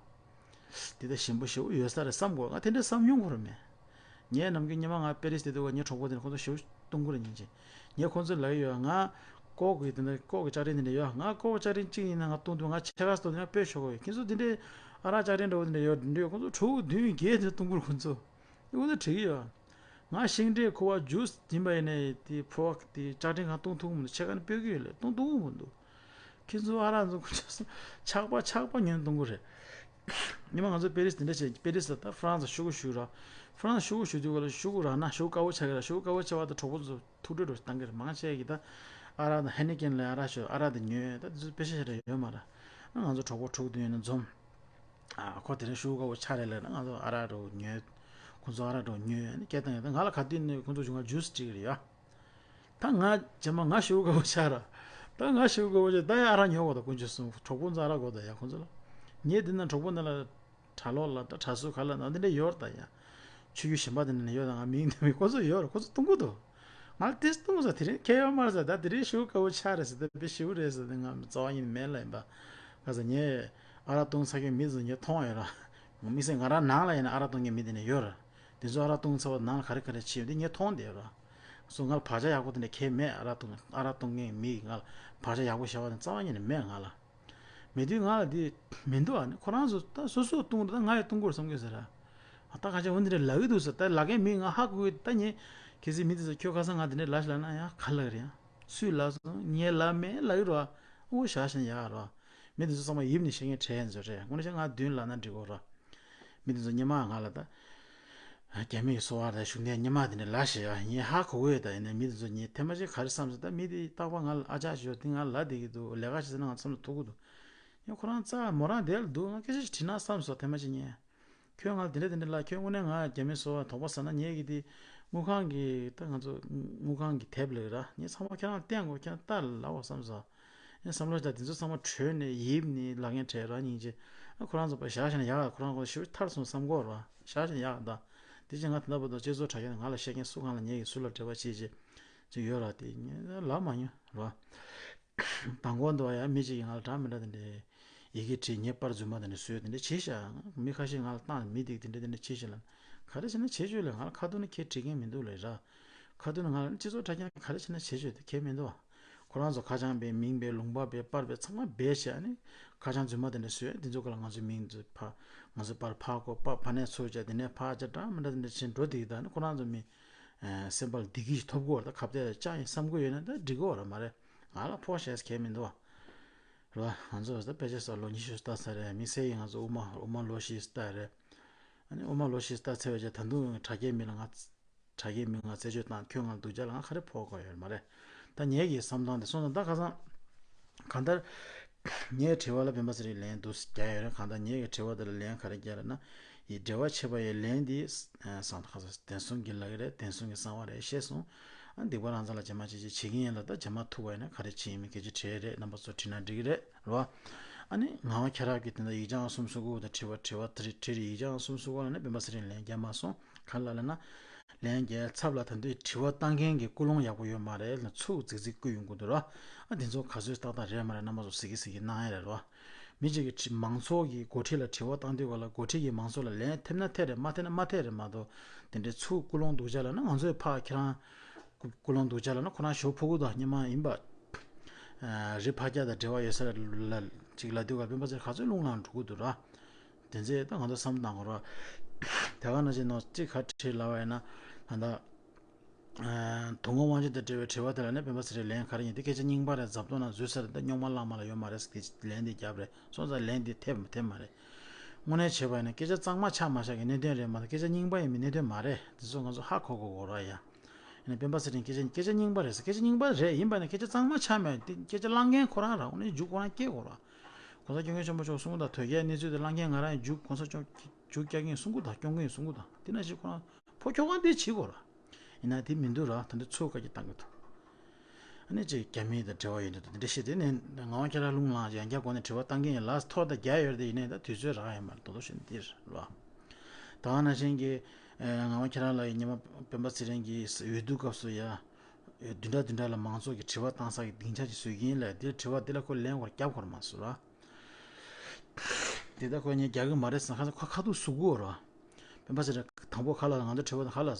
འདི་ལྟ་ཞིམ་པོ་ཞེ་པོ་ཡོད་ས་རེད་བསམ་དགོས། ང་དེ་འདྲ་བསམ་མྱོང་གི་རེད་མེད། ངས་ནམ་རྒྱུན་ཉི་མ་ང་པེ་རིས་དེ་དུས་ངའི་གྲོགས་པོ་དེ་ནས་ཁོང་ཚོ་ཞེ་པོ་བཏུང་གི་རེད་ཉིན་གཅིག་ངས་ཁོང་ཚོ་ལབ་ཀྱི་ཡོད། ང་ལྐོག་གི་དེ་འདྲ་ལྐོག་གི་ལྕགས་རིན་དེ་འདྲ་ཡོད། ང་ལྐོག་གི་ལྕགས་རིན་གཅིག་ཡིན་ན་ང་བཏུང་དུས་ང་ཕྱེད་ཀ་ཙམ་དེ་ང་སྤོས་ཆོག་གི་ཡོད། ཁྱེད་ཚོ་དེ་འདྲའི་ཨ་རག་ལྕགས་རིན་འདྲ་བོ་དེ་འདྲ་ཡོད་འདྲ་ཡོད། ཁོང་ཚོ་དྲུག་བདུན་བརྒྱད་དེ་བཏུང་གི་རེད་ཁོང་ཚོ། ཁོང་ཚོ་དྲན་གྱི་ཡོད། ང་ཤིང་འབྲས་ཁུ་བ་ཇུས་ཡིན་པ་ཡིན་ནའི་དེ་ཕོ་བ་དེ་ལྕགས་རིན་གང་བཏུང་ཐུབ་ཀྱི་མི་འདུག་ཕྱེད་ཀ་ནི་སྤོས་ཀྱི་ཡོད་ལས་བཏུང་ཐུབ་ཀྱི་མི་འདུག་ཁྱེད་ཚོ་ཨ་རག་ཚོ་ཆག་པ་ཆག་པ་ཉོན་གཏོང་གི་རེད། ཉི་མ་ང་ཚོ་པེ་རིས་དེ་འདྲ་བྱས། པེ་རིས་ལ་ད་ཧྥ་རན་སི་ཤོག་གུ་ཞུ་ར། ཧྥ་རན་སི་ཤོག་གུ་ཞུ་དུས་ག་ལ་ཤོག་གུ་རག་ན་ཤོག་གུ་དཀར་པོ་ཆགས་ཀྱི་ར། ཤོག་གུ་དཀར་པོ་ཆགས་པ་ད་གྲོགས་པོ་ཚོ་ཐུག་འཕྲད་འགྲོ་བཏང་གི་རེད། མང་ཆེ་གི་ད་ ཨ་རག་དང་ཧེ་ནི་ཀེན་ལ་ཨ་རག་ཤོད། ཨ་རག་དེ་ཉོས། ད་དེ་ཚོ་དཔེ་ཆ་ཞིག་རེ་ཡོད་མ་རེད། ང་ཚོ་གྲོགས་པོ་དྲུག་དེ་ཡོད་ན་འཛོམས། ཨ་ཁོ་དེ་རིང་ཤུ་དགའ་བོ་ཆགས་རེད་ལབ་ན། ང་ཚོ་ཨ་རག་འདྲ་བོ་ཉོས། ཁོ་ཚོ་ཨ་རག་འདྲ་བོ་ཉོས་ནི་སྐད་བཏང་ཡོད། ད་ང་ལ་ག་དུས་ནས་ཁོ་ཚོ་བྱུང་ང་ཇུས་སྒྲིག་གི་རེད་ཡ། ད་ང་རྗེས་མ་ང་ཤུ་དགའ་བོ་ཆགས་ར། ད་ང་ཤུ་དགའ་བོ་ཆགས། ད་ཡ་ཨ་རག་ཉོ་དགོས། ད་དཀོན་མཆོག་གསུམ། གྲོགས་པོ་ཚོ་ཨ་རག་དགོས། ད་ཡ་ཁོ་ཚོ་ལ། ངས་འདི་ན་གྲོགས་པོ་འདི་ལ་གྲྭ་ལོག་ལ་ད་གྲྭ་ཟུར་ག་ལ་ན་འདི་འདྲ་ཡོད་རེད། ད་ཡ་ཆོས་བརྒྱུད་གཞན་པ་འདི་ནས་ཡོད། ད་ང་མིང་འདི་མི་ཁོ་ཚོ་ཡོད་རེད། ཁོ་ཚོ་གཏོང་གི་འདུག་ང་ལ་ཏིས་གཏོང་ས་དེ་རིང་ཁྱད་ཡོད་མ་རེད་ཟེར། ད་དེ་རིང་ཤུ་དགའ་བོ་ཆགས་རེད་ཟེར། ད་དཔེ་ཞེ་པོ་རེད་ཟེར། ད་ང་རྩ་བ་ཉིད་ནས་མེད་ལབ་ཡིན་པ། ག་ས་ངས་ཨ་རག་བཏུང་ས་མཁན་མི་ཚོ་ངས་མཐོང་ཡོད་ར། དམིགས་བསལ་ང་རང་ནང་ལ་ཡིན་ན་ཨ་རག་བཏུང་མཁན་མི་དེ་ནས་ཡོད་ར། དེ་ཚོ་ཨ་རག་བཏུང་ཚར་བ་ནང་ལ་ག་རེ་ག་རེ་བྱེད་ཡོད་དེ་ངས་མཐོང་བསྡད་ཡོད་ར། སོ་ང་ལ་བག་ཆགས་ཡག་པོ་དེ་འདྲ་གང་ཡང་མེད། ཨ་རག་བཏུང་ཨ་རག་བཏུང་མཁན་མི་ང་ལ་བག་ཆགས་ཡག་པོ་བྱ་བ་དེ་རྩ་བ་ཉིད་ནས་མེད་ང་ལ། མེད་དུས་ང་ལ་འདི་མི་འདུག་ཨ་ནི་ཁོ་རང་ཚོ་ད་སོ་སོ་བཏུང་རེད། ད་ང་ཡང་བཏུང་དགོས་བསམ་གྱི་ཟེར་ར། ད་ཁ་ཆེ་འོ་འདི་འདྲ་ལབ་ཀྱི་འདུག་ཟེར། ད་ལབ་མཁན་མི་ང་ཧ་གོ་གི། ད་ངས་གལ་སྲིད་མི་དེ་ཚོ་ཁྱོད་ཁ་སང་ང་དེ་འདྲ་ལབ་ཤག་ལབ་ན་ཡང་ག་ལབ་རེད་ཡ། སུས་ལབ་སོང་། ངས་ལབ་མེད་ལབ་ཀྱི་རེད་བ། ཨོ་བཞག་བཞག་ན་ཡག་རེད་བ། མི་དེ་ཚོ་ཚང་མ་ཡིབ་ནས་བཤད་མཁན་གྲས་ཚོ་རེད། དངོས་གནས་བཤད་ང་མདུན་ལབ་ན་འགྲིག་གོ་ར། མི་དེ་ཚོ་སྔོན་མ་ང་ལ་ད། རྒྱ་མིའི་སོ་པ་དང་གཞུང་འབྲེལ་སྔོན་མ་དེ་འདྲ་ལབ་ཤག་ཡ། ངས་ཧ་གོ་གི་ཡོད། ད་ཡིན་ནའི་མི་དེ་ཚོ་ངས་ཐེངས་མ་གཅིག་ག་རེ་བསམ་སོང་། ད་མི་དེ་རྟག་པར་ང་ལ་ཨ་ཅག་ཞོག་དེ་ང་ལབ་བསྡད་ཀྱི་འདུག་ལས་ཀ་བྱེད་ས་ན་ང་ཚང་མ་ཐུག་གི་འདུག་ཡང་ཁོ་རང་རྩ་མོ་རང་དེ་ལ་འདུག་ང་སྐད་ཆ་ཞིག་དྲིས་ན་བསམ་སོང་ཐེངས་མ་གཅིག་ངས། ཁྱོད་ང་ལ་དེ་འདྲ་དེ་འདྲ་ལབ། ཁྱོད་དངོས་གནས་ང་རྒྱ་མིའི་སོ་པ་དོགས་པ་ཟ་ན། ངས་ཀྱི་དེ་དངུལ་ཁང་གི་ད་ང་ཚོ་དངུལ་ཁང་གི་དེབ་ལ་ར། ངས་ཚང་མ་ཁྱེད་རང་ལ་བསྟན་དགོས། ཁྱེད་རང་ལྟ་ལ་ལབ་བསམ་སོང་། ངས་བསམ་བློ་བཏང་དེ་ཚོ་ཚང་མ་གྲོལ་ནས་ཡིབ་ནས་ལབ་མཁན་གྲས་རང་སྙིང་རྗེ། ཨ་ཁོ་རང་ཚོ་པ་བཞག་བཞག་ན་ཡག་ཁོ་རང་ཁོ་ཞུ་ཐར་སོང་བསམ་གོ་ར། བཞག་བཞག་ན་ཡག་ད། དེ་བཞིན་ང་ད་ལྟ་བར་དུ་སྤྱི་ཚོགས་དྲ་རྒྱ་ནས་ང་ལ་བཤད་མཁན་སུ་གང་ལ་ངས་ཀྱི་སུ་ལ་འབྲེལ་བ་བྱེད་ཅེས་ཅིག་ཡོད་ར། དེ་ངས་ལབ་མ་མྱོང་ར། དང་པོ་འདུག་ཡ། མི་གཅིག་གིས་ང་ལ་འདྲ་མི་འདྲ་དེ་འདྲའི་ཡི་གེ་བྲིས། ངའི་པར་རྫུན་མ་དེ་འདྲ་བཟོས་དེ་འདྲ་བྱས་ཤག་མི་ཁ་ཤས་ང་ལ་བཏང་། མི་དེ་དེ་འདྲ་དེ་འདྲ་བྱས་ཤག་ལབ། ག་རེ་བྱས་ན་བྱེད་ཆོག་ལབ། ང་ལ་ཁ་ཐུག་ནས་ཁྱེད་འགྲིག་མཁན་མི་འདུག་ལབ་ར། ཁ་ཐུག་ནས་ང་ལ་སྤྱི་ཚོགས་དྲ་རྒྱ་ག་རེ་བྱས་ན་བྱེད་ཆོག་དེ་ཁྱད་མི་འདུག་ཁོ་རང་ཚོ་ཁ་བྱང་སྦས། མིང་སྦས། ལུང་པ་སྦས། པར་སྦས། ཚང་མ་སྦས་བྱས། ཨ་ནི་ཁ་བྱང་རྫུན་མ་དེ་འདྲ་བཟོས། དེ་ཚོ་ག་ལ་ང་ཚོའི་མིང་ཚོ་ཕར། ང་ཚོ་པར་ཕར་བཀོད། པར་ཕར་ནས་ཚུར་བྱས། དེ་ནས་ཕར་བྱས། འདྲ་མི་འདྲ་དེ་འདྲ་བྱས་འགྲོ་བསྡད་ཀྱི་འདུག་ཨ་ནི་ཁོ་རང་ཚོ་མི་སེམས་པ་ལ་བདེ་སྐྱིད་ཞིག་ཐོབ་ཀྱི་ཡོད་རེད། ད་ཁ་གཏད་བཅག་ཡིན་བསམ་གྱི་ཡོད་ན་ད་འགྲིག་གི་ཡོད་རེད་མ་རེད། ང་ལ་ཕོག་བྱས་ཁྱད་མི་འདུག་བ། རེད་བ། ང་ཚོ་ད་དཔེ་ཆ་ས་ལོ་ཉི་ཤུ་ལྟ་ཚར་རེད། དམིགས་བསལ་གྱིས་ང་ཚོ་དབུ་མ་དབུ་མ་ལོ་བཞི་ལྟ་རེད། ཨ་ནི་དབུ་མ་ལོ་བཞི་ལྟ་ཚར་བའི་རྗེས་ད་དུང་དྲ་རྒྱའི་མི་ལ་ང་དྲ་རྒྱའི་མི་ང་རྩད་གཅོད་བཏང་། ཁྱོད་ང་ལ་སྡུག་ཅག་ལབ་ང་ག་རེ་ཕོག་དགོས་ཡོད་མ་རེད། ད་ངེད་ཀྱི་བསམ་སྟངས་དེ་སོང་ཙང་ད་ཁ་སང་གང་ལྟར་ངའི་དྲི་བ་ལ་སྤེན་པ་ཚེ་རིང་ལན་འདུག་སེ་རྒྱག་ཡོད་རེད། གང་ལྟར་ངེད་ཀྱི་དྲི་བ་དེ་ལ་ལན་ག་རེ་རྒྱག་ལབ་ན། ཡི་འབྲེལ་བ་བྱེད་པ་ཡི་ལན་འདི་སང་ད་ཁ་སང་བདེན་གསུམ་གྱི་ལག་གི་རེད། བདེན་གསུམ་གྱི་གསང་བ་རེད། ཤེས་སོང་། ཨ་སྡིག་པ་རང་རྩ་ལ་བྱེད་མ་བྱེད་ཅེས་བྱེད་ཀྱི་ཡིན་ལ། ད་བྱེད་མ་ཐུབ་པ་ཡིན་ན་ག་རེ་བྱེད་ཡིན་མིན་སྐད་ཆ་དྲིས་རེད། རྣམ་པ་ཚོ་དྲིས་ན་འགྲིག་གི་རེད། རེད་བ། ཨ་ནི་ངག་དབང་ཁྱེད་རང་གིས་དེ་འདྲ་ཡིག་ཆ་ཨང་གསུམ་བཟོ་དགོས་ད། དྲི་བ་དྲི་བ་དེ་རིགས་དྲི་རེད། ཡིག་ཆ་ཨང་གསུམ་བཟོ་དགོས་ལབ་ནས་སྤེན་པ་ཚེ་རིང་ལན་རྒྱག་མ་སོང་། ག་ལ་ལབ་ན། ལན་རྒྱག་ཚབ་ལ་ད་དུང་དྲི་བ་བཏང་མཁན་གྱི་ཀུན་སློང་ཡག་པོ་ཡོད་མ་རེད་ལབ། ཚུར་རྫིག་རྫིག་བསྐུལ་ཡོང་གི་འདུག་ར། ཨ་དེ་ཚོ་ག་ཚོད་ཏག་ཏག་རེད་མ་རེད། རྣམ་པ་ཚོ་གཟིགས་ཀྱི་གཟིགས་ཀྱི་གནང་ཡ་རེད་ར། མི་གཅིག་གིས་དྲི་མང་ཚོགས་ཀྱི་འགོ་ཁྲིད་ལ་དྲི་བ་བཏང་དུས་ག་ལ་འགོ་ཁྲིད་ཀྱིས་མང་ཚོགས་ལ་ལན་ཐེབས་ན་ཐེབས་རེད། མ་ཐེབས་ན་མ་ཐེབས་རེད་མ་གཏོགས། དེ་འདྲའི་ཚུར་ཀུན་སློང་སྡུག་ཅག་ལབ་ན། ང་ཚོས་ཕར་ཁྱེད་རང་ཀུན་སློང་སྡུག་ཅག་ལབ་ན་ཁོ་རང་ཞོ་ཕོ་གུ་དང་སྙེ་མ་ཡིན་པ། རི་ཕར་རྒྱག་དང་འབྲེལ་བ་ཡོད་ས་ལ་ཅིག་ལབ་དུས་ག་སྤེན་པ་ཚེ་ག་ཚོད་རླུང་ལངས་འགྲོ་གི་འདུག་ར། དེ་ཚོས་ད་ང་ཚོ་བསམ་བློ་གཏོང་དགོས་ར། དེ་ག་ནང་བཞིན་ནོ་གཅིག་ག་དྲིས་ལབ་པ་ཡིན་ན། ད་ལྟ་དོན་དངོས་དབང་ཆེན་དང་འབྲེལ་བའི་དྲི་བ་དེ་ལ་ནི་སྤེན་པ་ཚེ་རིང་ལན་ག་རེ་ཡིན། དེ་སྐད་ཆ་རྙིང་པ་རེད། རྫབ་ཏོ་ན་བཟོས་ས་རེད། ད་རྙོག་མ་ལངས་མ་ལ་ཡོད་མ་རེད་ཟེར་དེ་ལན་དེ་བརྒྱབ་རེད། སོང་ཙང་ལན་དེ་ཐེབས་མ་ཐེབས་མ་རེད། དངོས་གནས་བྱས་པ་ཡིན་ན་སྐད་ཆ་གཙང་མ་ཆགས་མ་ཆགས་ཀྱི་གནད་དོན་རེད་མ་གཏོགས། སྐད་ཆ་རྙིང་པ་ཡིན་མིན་གནད་དོན་མ་རེད། དེ་ཚོ་ང་ཚོ་ཧ་གོ་དགོས་དགོས་ར་ཡ། ཡིན་ན་སྤེན་པ་ཚེ་རིང་སྐད་ཆ་སྐད་ཆ་རྙིང་པ་རེད་ཟེར། སྐད་ཆ་རྙིང་པ་རེད། ཡིན་པ་ན་སྐད་ཆ་གཙང་མ་ཆགས་མེད་དེ། སྐད་ཆ་བླངས་མཁན་ཁོ་རང་ར། དངོས་གནས་རྒྱུ་ཁོ་རང་སྐྱེལ་དགོས་ར། གོང་ས་སྐྱབས་མགོན་ཆེན་པོ་མཆོག་གསུངས་དང་། དོལ་རྒྱལ་གནས་ཚུལ་དེ་བླངས་མཁན་ང་རང་ཡིན། རྒྱུ་གོང་ས་སྐྱོང་རྒྱུ་སྐྱག་གིན་གསུང་གི་དང་། སྐྱོང་གིན་གསུང་གི་དང་། དེ་ན་ཞིག་ཁོ་རང་ཕོ་ཁྱོ་གང་དེ་བྱེད་དགོས་ར། ཡིན་ན་དེ་མི་འདུག་ར། ད་འདི་ཚོ་བཀའ་རྒྱ་བཏང་གི་འདུག་ཨ་ནི་ཅིག་རྒྱ་མི་དང་འབྲེལ་བ་ཡོད་འདུག་དེ་འདྲ་བཤད་དེ་ནས་ངག་དབང་ཁྱེད་རང་རླུང་ལངས་ཡང་བསྐྱར་སྒོ་ནས་དྲི་བ་བཏང་གིན་ཡིན་ལ། ཐོག་ད་རྒྱ་ཡོད་རེད་དེ། ཡིན་ནའི་ད་དུས་ཚོད་རག་ཡོད་མ་རེད། དོ་དོ་ཞིག་འདིར་ར། ད་ག་ནང་བཞིན་གྱི་ངག་དབང་ཁྱེད་རང་ལ་ཉི་མ་སྤེན་པ་ཚེ་རིང་གིས་འོས་བསྡུ་སྐབས་སུ་ཡ། བདུན་ཕྲག་བདུན་ཕྲག་ལ་མང་ཚོགས་ཀྱི་དྲི་བ་བཏང་ས་ཀྱི་སྡིངས་ཆ་ཅིག་བཟོས་ཀྱིན་ལ། དེ་དྲི་བ་དེ་ལ་ཁོ་ལན་སྐོར་རྒྱབ་སྐོར་མ་བཟོ་ར། དེ་ལྟར་ཁོས་ངས་རྒྱག་གི་མ་རེད་ཟེར་ཁ་ཁ་ཐུག་ཟུག་གི་ཡོད་རེད། སྤེན་པ་ཚེ་རིང་དང་པོ་ཁ་ལ་ང་ཚོ་དྲི་བ་དང་ཁ་ལ།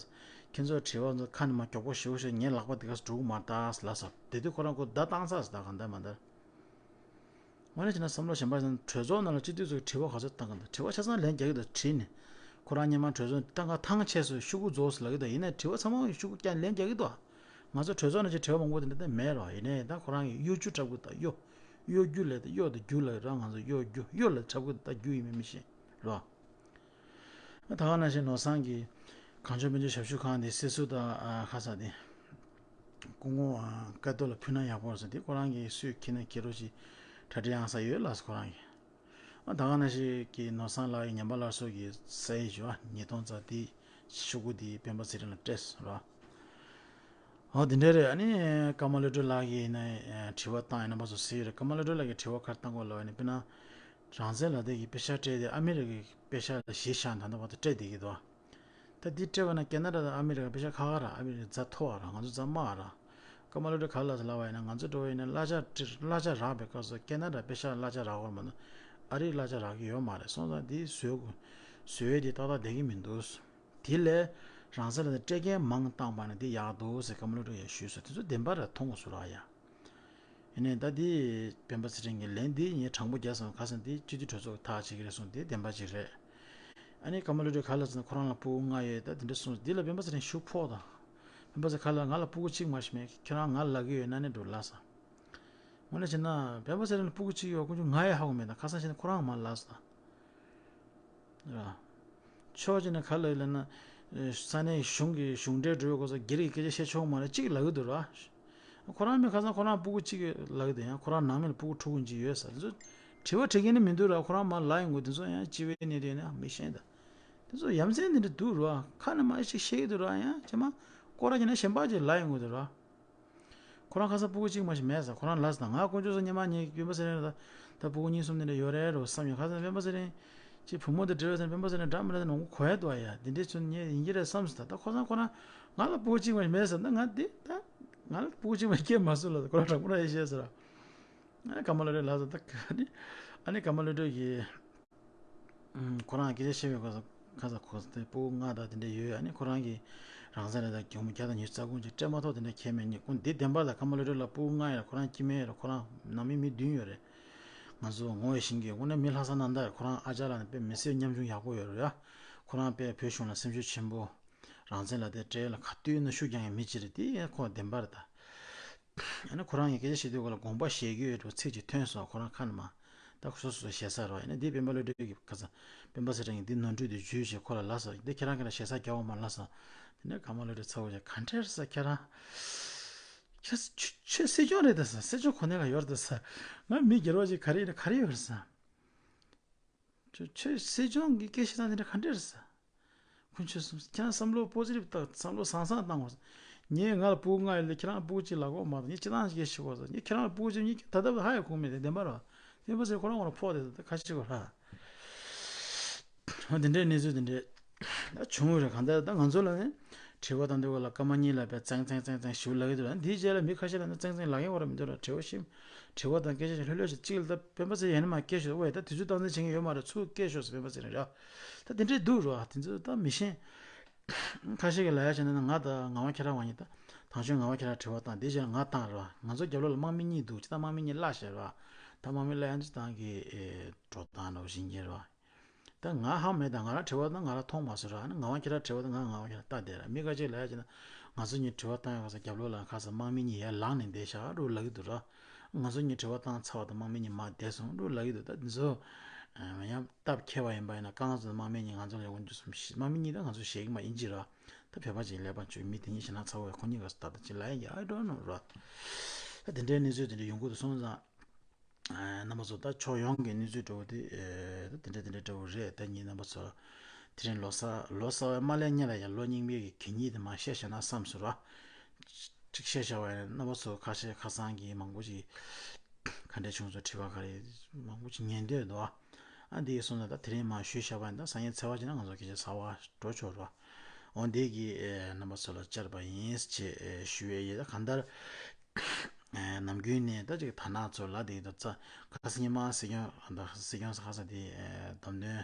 ཁྱེད་ཚོ་དྲི་བ་ཚོ་ཁ་ནས་མ་མགྱོགས་པོ་ཞུ་ཞུ། ངའི་ལག་པ་འདི་ག་སུ་འགྲོ་གི་མ་རེད་ད་ལབ་ས། དེ་དུས་ཁོ་རང་ཁོ་བརྡ་བཏང་ཚར་ཟེར། ད་གང་ལྟར་མ་ལྟར། དངོས་གནས་བྱས་ན་བསམ་བློ་གཞན་པ་ཡིན་ན། གྲོས་ཚོགས་ནང་ལ་སྤྱི་འཐུས་ཚོས་དྲི་བ་ག་ཚོད་བཏང་གི་འདུག་དྲི་བ་ཆ་ཚང་ལན་རྒྱག་གི་འདུག་དྲིས་ནས། ཁོ་རང་སྔོན་མ་གྲོས་ཚོགས་བཏང་ག་ཐང་ཆད་སོང་། ཤོག་གུ་རྫོགས་སོང་ལབ་ཀྱི་འདུག་ཡིན་ནའི་དྲི་བ་ཚང་མ་ཤོག་གུ་རྒྱག་ལན་རྒྱག་གི་འདུག་ང་ཚོ་གྲོས་ཚོགས་ནང་ཅིག་དྲི་བ་མང་པོ་དེ་འདྲ་ད་མེད་རོགས། ཡིན་ནའི་ད་ཁོ་རང་གིས་གཡོ་སྒྱུ་འཁྲབ་ཀྱི་འདུག་གཡོ། གཡོ་སྒྱུ་ལབ་ད་གཡོ་དང་སྒྱུ་ལབ་ར། ང་ཚོ་གཡོ་སྒྱུ་གཡོ་ལབ་འཁྲབ་ཀྱི་འདུག་ད་སྒྱུ་ཡིན་མིན་མི་ཤེས་རོགས། ད་ག་ནང་བཞིན་ནོར་བཟང་གིས་གངས་ལྗོངས་དཔལ་འབྱོར་ཞབས་ཞུ་ཁང་དེ་སྲིད་ཟུར་དང་ཁ་ས་དེ། སྐུ་ངོ་ཨ་བཀའ་སྡོད་ལ་ཕུལ་ན་ཡག་པོ་རེད་ཟེར། དེ་ཁོ་རང་གིས་སུས་ཁྱེར་ན་ཁྱེར་རོགས་ཞེས་གྲ་སྒྲིག་ཡང་ས་ཡོད་ལགས་སོ། ཁོ་རང་གིས་ཨ་ད་ག་ནང་བཞིན་གྱི་ནོར་བཟང་ལགས་ཀྱི་ཉམས་པ་སླར་གསོ་གི་ས་ཡིག་ཞུ་བ་ཉིས་སྟོང་རྩ་དེ་ཤོག་གུ་དེ་སྤེན་པ་ཚེ་རིང་ལ་སྤྲད་སོང་ར། ཨོ་དེ་འདྲ་རེད། ཨ་ནི་ཀརྨ་བློ་གྲོས་ལགས་ཀྱིས་ནི་དྲི་བ་བཏང་ཡིན་ན་པ་སོ་སི་རེད། ཀརྨ་བློ་གྲོས་ལགས་ཀྱིས་དྲི་བ་ག་རེ་བཏང་གོ་ལབ་ཡིན་ན། དཔེར་ན་རང་བཙན་ལག་དེབ་ཀྱི་དཔེ་ཆ་སྤྲད་དེ་ཨ་མི་རི་ཀའི་དཔེ་ཆ་ལ་གཞི་བཞག་ད་ལྟ་བར་དུ་སྤྲད་བསྡད་ཀྱི་འདུག་ད་འདི་སྤྲད་པ་ན་ཁེ་ན་ཌ་དང་ཨ་མི་རི་ཀ་དཔེ་ཆ་ཁག་ཁག་ར། ཨ་མི་རི་ཀ་རྫ་མཐོ་བ་ར། ང་ཚོ་རྫ་དམའ་བ་ར། ཀརྨ་བློ་གྲོས་ག་རེ་ལབ་སོང་ལབ་པ་ཡིན་ན། ང་ཚོ་འགྲོ་བ་ཡིན་ན་གླ་ཆ་སྤྲད་གླ་ཆ་རག་པའི་སྐབས་སུ་ཁེ་ན་ཌ་དཔེ་ཆ་གླ་ཆ་རག་གི་ཡོད་མ་གཏོགས་ཨ་རིའི་གླ་ཆ་རག་གི་ཡོད་མ་རེད། སོང་ཙང་འདི་བཟོ་དགོས། བཟོ་ཡས་འདི་ཏག་ཏག་བསྡད་ཀྱི་མི་འདུག་དེ་ལས་རང་བཙན་ལག་དེབ་སྤྲད་མཁན་མང་བཏང་པ་ན་འདི་ཡག་འདུག་ཟེར་ཀརྨ་བློ་གྲོས་ཡང་ཞུས་སོང་། དེ་ཚོ་བདེན་པ་རེད། མཐོང་དགོས་སོ་ར་ཡ། ཡིན་ནའི་ད་འདི་སྤེན་པ་ཚེ་རིང་གི་ལན་འདི་ངས་དྲང་པོ་རྒྱག་སོང་། ཁ་སང་འདི་སྤྱི་འཐུས་གྲོས་ཚོགས་ཀྱི་ཐག་བཅད་ཀྱི་རེད་གསུངས། འདི་བདེན་པ་ཅིག་རེད། ཨ་ནི་ཀརྨ་བློ་གྲོས་ག་རེ་ལབ་ཟེར་ན། ཁོ་རང་ལ་སྤུ་གུ་ལྔ་ཡོད། ད་འདི་འདྲ་གསུངས། འདི་ལ་སྤེན་པ་ཚེ་རིང་ཤུགས་ཕོག་དང་། སྤེན་པ་ཚེ་རིང་ག་རེ་ལབ། ང་ལ་སྤུ་གུ་གཅིག་མ་གཏོགས་མེད། ཁྱེད་རང་ང་ལབ་ཀྱི་ཡོད་ན་ནི་འགྲོ་ལབ་སོང་། དངོས་གནས་བྱས་ན་སྤེན་པ་ཚེ་རིང་ལ་སྤུ་གུ་གཅིག་ཡོད། དཀོན་མཆོག་ང་ཡང་ཧ་གོ་མེད། ད་ཁ་སང་བྱས་ན་ཁོ་རང་མར་ལབ་སོང་། ར། ཕྱོགས་གཅིག་ནས་ག་རེ་ལབ་ན། ས་གནས་གཞུང་གི་གཞུང་འབྲེལ་འགྲོ་ཡག་སྐོར་སོགས་སྒེར་གྱི་སྐད་ཆ་བཤད་ཆོག་མ་རེད་ཅིག་ལབ་ཀྱི་འདུག་ར། ཁོ་རང་མི་ཁ་སང་ཁོ་རང་སྤུ་གུ་གཅིག་ལབ་ཀྱི་འདུག་ཡང་ཁོ་རང་ནང་མི་ལ་སྤུ་གུ་ཕྲུ་གུ་གཅིག་ཡོད་ཟེར། དེ་ཚོ་དྲི་བ་དྲི་མཁན་ནི་མི་འདུག་ར། ཁོ་རང་མར་ལབ་ཡོང་གི། དེ་ཚོ་ཡང་སྤྱི་བའི་གནད་དོན་ནི་མི་ཤེས་ད། དེ་ཚོ་ཡ་མཚན་དེ་འདྲ་འདུག་ར། ཁ་ནས་མར་ཅིག་བཤད་ཀྱི་འདུག་ར། ཡང་རྗེས་མ་སྐོར་ར་བྱས་ན་གཞན་པ་ཅིག་ལབ་ཡོང་གི་འདུག་ར། ཁོ་རང་ཁ་སང་སྤུ་གུ་གཅིག་མ་གཏོགས་མེད་ཟེར། ཁོ་རང་ལབ་སོང་། ད་ང་དཀོན་མཆོག་གསུམ་ཉི་མ་ཉིད་སྤེན་པ་ཚེ་རིང་ལ་ད་སྤུ་གུ་གཉིས་གསུམ་དེ་འདྲ་ཡོད་རེད་འགྲོ་བསམ་ཡོང་། ཁ་སང་སྤེན་པ་ཚེ་རིང་ཅིག་བུ་མོ་དེ་འབྲེལ་བ་ཟེར་ན་སྤེན་པ་ཚེ་རིང་འདྲ་མི་འདྲ་དེ་ནོར་གོ་ཡ་འདུག་ཨ་ཡ། དེ་འདྲས་ཚོ་ངས་ཡིན་གྱི་རེད་བསམ་སོང་། ད་ད་ཁ་སང་ཁོ་རང་ང་ལ་སྤུ་གུ་གཅིག་མ་གཏོགས་མེད་ཟེར། ད་ང་དེ་ད་ང་ལ་སྤུ་གུ་གཅིག་མ་གཏོགས་སྐྱེས་མ་སོང་ལབ། ཁོ་རང་དྲང་པོ་རང་ཡིན་ཤེས་ཟེར། ཨ་ཀརྨ་བློ་གྲོས་ལབ་སོང་། ད་ག་ནི་ཨ་ནི་ཀརྨ་བློ་གྲོས་ཀྱིས། ཁོ་རང་སྐད་ཆ་བཤད་པའི་སྐབས་སུ་ཁ་ས་ཁོ་དེ་སྤུ་གུ་ལྔ་དང་དེ་འདྲ་ཡོད། ཨ་ནི་ཁོ་རང་གིས་རང་བཙན་ལག་དེབ་སྒོར་མོ་བརྒྱ་དང་ཉི་ཤུ་རྩ་དགུ་ཅིག་སྤྲད་མ་ཐག་དེ་འདྲ་ཁྱད་མེད་ཉིད་ཀུན་འདི་བདེན་པ་ལ། ཀརྨ་བློ་གྲོས་ལ་སྤུ་གུ་ལྔ་ཡོད་རེད། ཁོ་རང་སྐྱེ་དམན་ཡོད་རེད། ཁོ་རང་ནང་མི་མི་བདུན་ཡོད་རེད། ང་ཚོ་ངོ་ཤེས་ཀྱི་དངོས་གནས་མི་ལྷག་བསམ་རྣམ་དག་རེད། ཁོ་རང་ཨ་ཅག་ལགས་ནི་དཔེ་མི་སེར་ཉམ་ཆུང་ཡག་པོ་ཡོད་རེད་ཡ། ཁོ་རང་དཔེ་བོད་གཞུང་ལ་སེམས་ཤུགས་ཆེན་པོ། རང་བཙན་ལག་དེབ་སྤྲད་ལ་ག་དུས་ན་ཤུགས་རྒྱག་མཁན་མི་གཅིག་རེད། དེ་ཡང་ཁོ་བདེན་པ་རེད་ད། ཨ་ནི་ཁོ་རང་གིས་སྐད་ཆ་བཤད་དུས་སྐོར་ལ་དགོངས་པ་བཞེས་རྒྱུ་ཡོད་འགྲོ་ཚིག་ཅིག་ཐོན་སོང་། ཁོ་རང་ཁ་ནས་མར། ད་ཁོ་སོ་སོ་ཞེ་ས་རེད་བ། ཡིན་ན་འདི་སྤེན་པ་བློ་གྲོས་ཀྱི་ཁ་ས། སྤེན་པ་ཚེ་རིང་གིས་འདི་ནོར་འཁྲུལ་དེ་བརྗོད་བྱས་ཁོ་ལ་ལབ་སོང་། འདི་ཁྱེད་རང་གིས་ལ་ཞེ་ས་རྒྱག་འོ་མ་ལབ་སོང་། དེ་ནས་ཀརྨ་བློ་གྲོས་ཚ་བོ་ཅིག་ག་འདྲས་ཟེར། ཁྱེད་རང་། ཁྱེད་ཆོས་ཆོས་སྲིད་སྐྱོང་རེད་ད་ཟེར། སྲིད་སྐྱོང་གོ་གནས་ལ་ཡོད་རེད་ད་ཟེར། ང་མི་སྒེར་བ་ཅིག་ག་རེ་ཡིན་ན་ག་རེ་ཡོད་རེད་ཟེར། ཁྱོད་ཁྱོད་སྲིད་སྐྱོང་གི་སྐད་ཆ་དང་དེ་འདྲ་ག་འདྲ་རེད་ཟེར། དཀོན་མཆོག་གསུམ། ཁྱེད་རང་བསམ་བློ་པོ་སི་ཊིབ་བཏང་། བསམ་བློ་བཟང་བཟང་བཏང་དགོས། ངས་ང་ལ་སྤུ་གུ་ལྔ་ཡོད་ལ་ཁྱེད་རང་ལ་སྤུ་གུ་གཅིག་ལབ་དགོས་མ་གཏོགས། ངས་ཁྱེད་རང་ལ་སྐད་ཆ་བཤད་དགོས་ཟེར། ངས་ཁྱེད་རང་ལ་སྤུ་གུ་གཅིག་ངས་ད་ལྟ་བར་ཧ་ཡང་གོ་མེད་དེ། བདེན་པ་རེད་བ། བདེན་པ་ཟེར་ཁོ་རང་ཁོ་རང་ཕོག་དེ་ད་ཁ་ཤས་ཁོ་ར། འོ་དེ་འདྲའི་གནས་ཚུལ་དེ་འདྲའི་ད་བྱུང་ཡོད་རེད། གང་ལྟར་ད་ང་ཚོ་ལ་ནི་དྲི་བ་དང་དེ་བ་ལ་སྐར་མ་གཉིས་ལ་བས་ཙང་ཙང་ཙང་ཙང་ཞིག་ལབ་ཀྱི་འདུག་ར། འདིའི་རྗེས་ལ་མི་ཁ་ཤས་ལ་ནི་ཙང་ཙང་ལབ་མཁན་ཁོ་རང་མི་འདུག་ར། དྲི་བ་ཞིབ། དྲི་བ་དང་སྐད་ཆ་ཞིག་ལྷོད་ལྷོད་ཞིག་གཅིག་ལ་ད་སྤེན་པ་ཚེ་ཡན་མ་སྐད་ཤོད། ཝེ་ད་དུས་ཚོད་སྟངས་འཛིན་བྱེད་མཁན་ཡོད་མ་རེད། ཚུར་སྐད་ཤོད་ཟེར། སྤེན་པ་ཚེ་རིང་ར། ད་དེ་འདྲས་འདུག་ར། དེ་ཚོ་ད་མི་ཤེས། ཁ་ཤས་ཀྱིས་ལབ་ཡ་བྱས་ན་ང་དང་ངག་དབང་ཁྱེད་རང་བ་གཉིས། ད་དང་ཆོས་ངག་དབང་ཁྱེད་རང་དྲི་བ་བཏང་། དེ་རྗེས་ལ་ང་བཏང་ར། ང་ཚོ་རྒྱབ་ལོགས་ལ་དམག་མི་གཉིས་འདུག་ཅི་ད་དམག་མི་གཉིས་གླ་བཞག་ར། ད་དམག་མི་གླ་ཡ་ཅི་བཏང་གི་ཨེ་འགྲོ་སྟངས་འདྲ་བོ་ཞིག་ཡིན་ར། ད་ང་ཧ་མེད། ད་ང་རང་དྲི་བ་ད་ང་རང་མཐོང་མ་སོང་ར། ཨ་ནི་ངག་དབང་ཁྱེད་རང་དྲི་བ་ད་ང་ངག་དབང་ཁྱེད་རང་ལྟ་བསྡད་ར། མི་ཁ་ཅིག་ལབ་ཡ་བྱས་ན་ང་ཚོ་གཉིས་དྲི་བ་བཏང་ཡོད་ག་ས་རྒྱབ་ལོགས་ལ་ཁ་ས་དམག་མི་གཉིས་ཡར་ལངས་ནས་བསྡད་ཤག་འགྲོ་ལབ་ཀྱི་འདུག་ར། ང་ཚོ་གཉིས་དྲི་བ་བཏང་ཚར་བ་དང་དམག་མི་གཉིས་མར་བསྡད་སོང་འགྲོ་ལབ་ཀྱི་འདུག་ད་འདི་ཚོ་ཡང་སྟབས་འཁེལ་བ་ཡིན་པ་ཡིན་ན་རྐང་ཚོ་དམག་མི་གཉིས་ང་ཚོ་ལ་ཡོང་རྒྱུ་སོང་ཞིག་དམག་མི་གཉིས་ད་ང་ཚོ་ཞེད་ཀྱི་མ་ཡིན་གྱི་ར། ད་བོད་པ་ཅིག་ཀླད་པ་འཕྱུགས་མི་དེ་གཉིས་ཞེད་སྣང་ཚ་བོ་ཡ། ཁོ་གཉིས་ག་ས་ད་ད་ཅིག་ལབ་ཡ་I don't know ར། ད་དེ་འདྲའི་གནས་ཚུལ་དེ་འདྲ་ཡོང་གི་འདུག་སོང་ཙང་། རྣམ་པ་ཚོ་ད་ཕྱོགས་ཡོངས་ཀྱི་གནས་ཚུལ་འདྲ་བོ་དེ་ཨེ་ད་དེ་འདྲ་དེ་འདྲ་འདྲ་བོ་རེད། ད་ངས་རྣམ་པ་ཚོ་དེ་རིང་ལོ་གསར་ལོ་གསར་བའི་མ་སླེབས་སྔོན་ལ་ཡང་ལོ་རྙིང་པའི་གི་གད་སྙིགས་དེ་མར་བཤད་བཞག་ན་བསམ་སོང་ར། ཅིག་བཤད་བཞག་པ་ཡིན་ན་རྣམ་པ་ཚོ་ཁ་ཤས་ཁ་སང་གི་མང་པོ་ཅིག་ག་འདྲས་བྱུང་སོང་དྲི་བ་ག་རེ་མང་པོ་ཅིག་ཉན་འདོད་འདུག་ཨ་འདི་ཡིན་སོང་ན་ད་དེ་རིང་མར་ཞུས་བཞག་པ་ཡིན་ན་སང་ཉིན་ཚེས་པ་ཅིག་ན་ང་ཚོ་སྐད་ཆ་གསར་པ་འགྲོ་ཆོག་ར། འོ་འདི་གི་ཨེ་རྣམ་པ་ཚོ་ལ་བཅར་བ་ཡིན་ཅེས་ཨེ་ཞུ་ཡས་ཡོད། ད་གང་ལྟར། ནམ་རྒྱུན་ནས་ད་ཅིག་དར་ནག་ཚོ་ལ་དེ་ད་ཙ་ཁ་སང་ཉི་མ་སྲིད་སྐྱོང་ད་སྲིད་སྐྱོང་ས་ཁ་ས་དེ་བདམས་ཐོན་བདམས་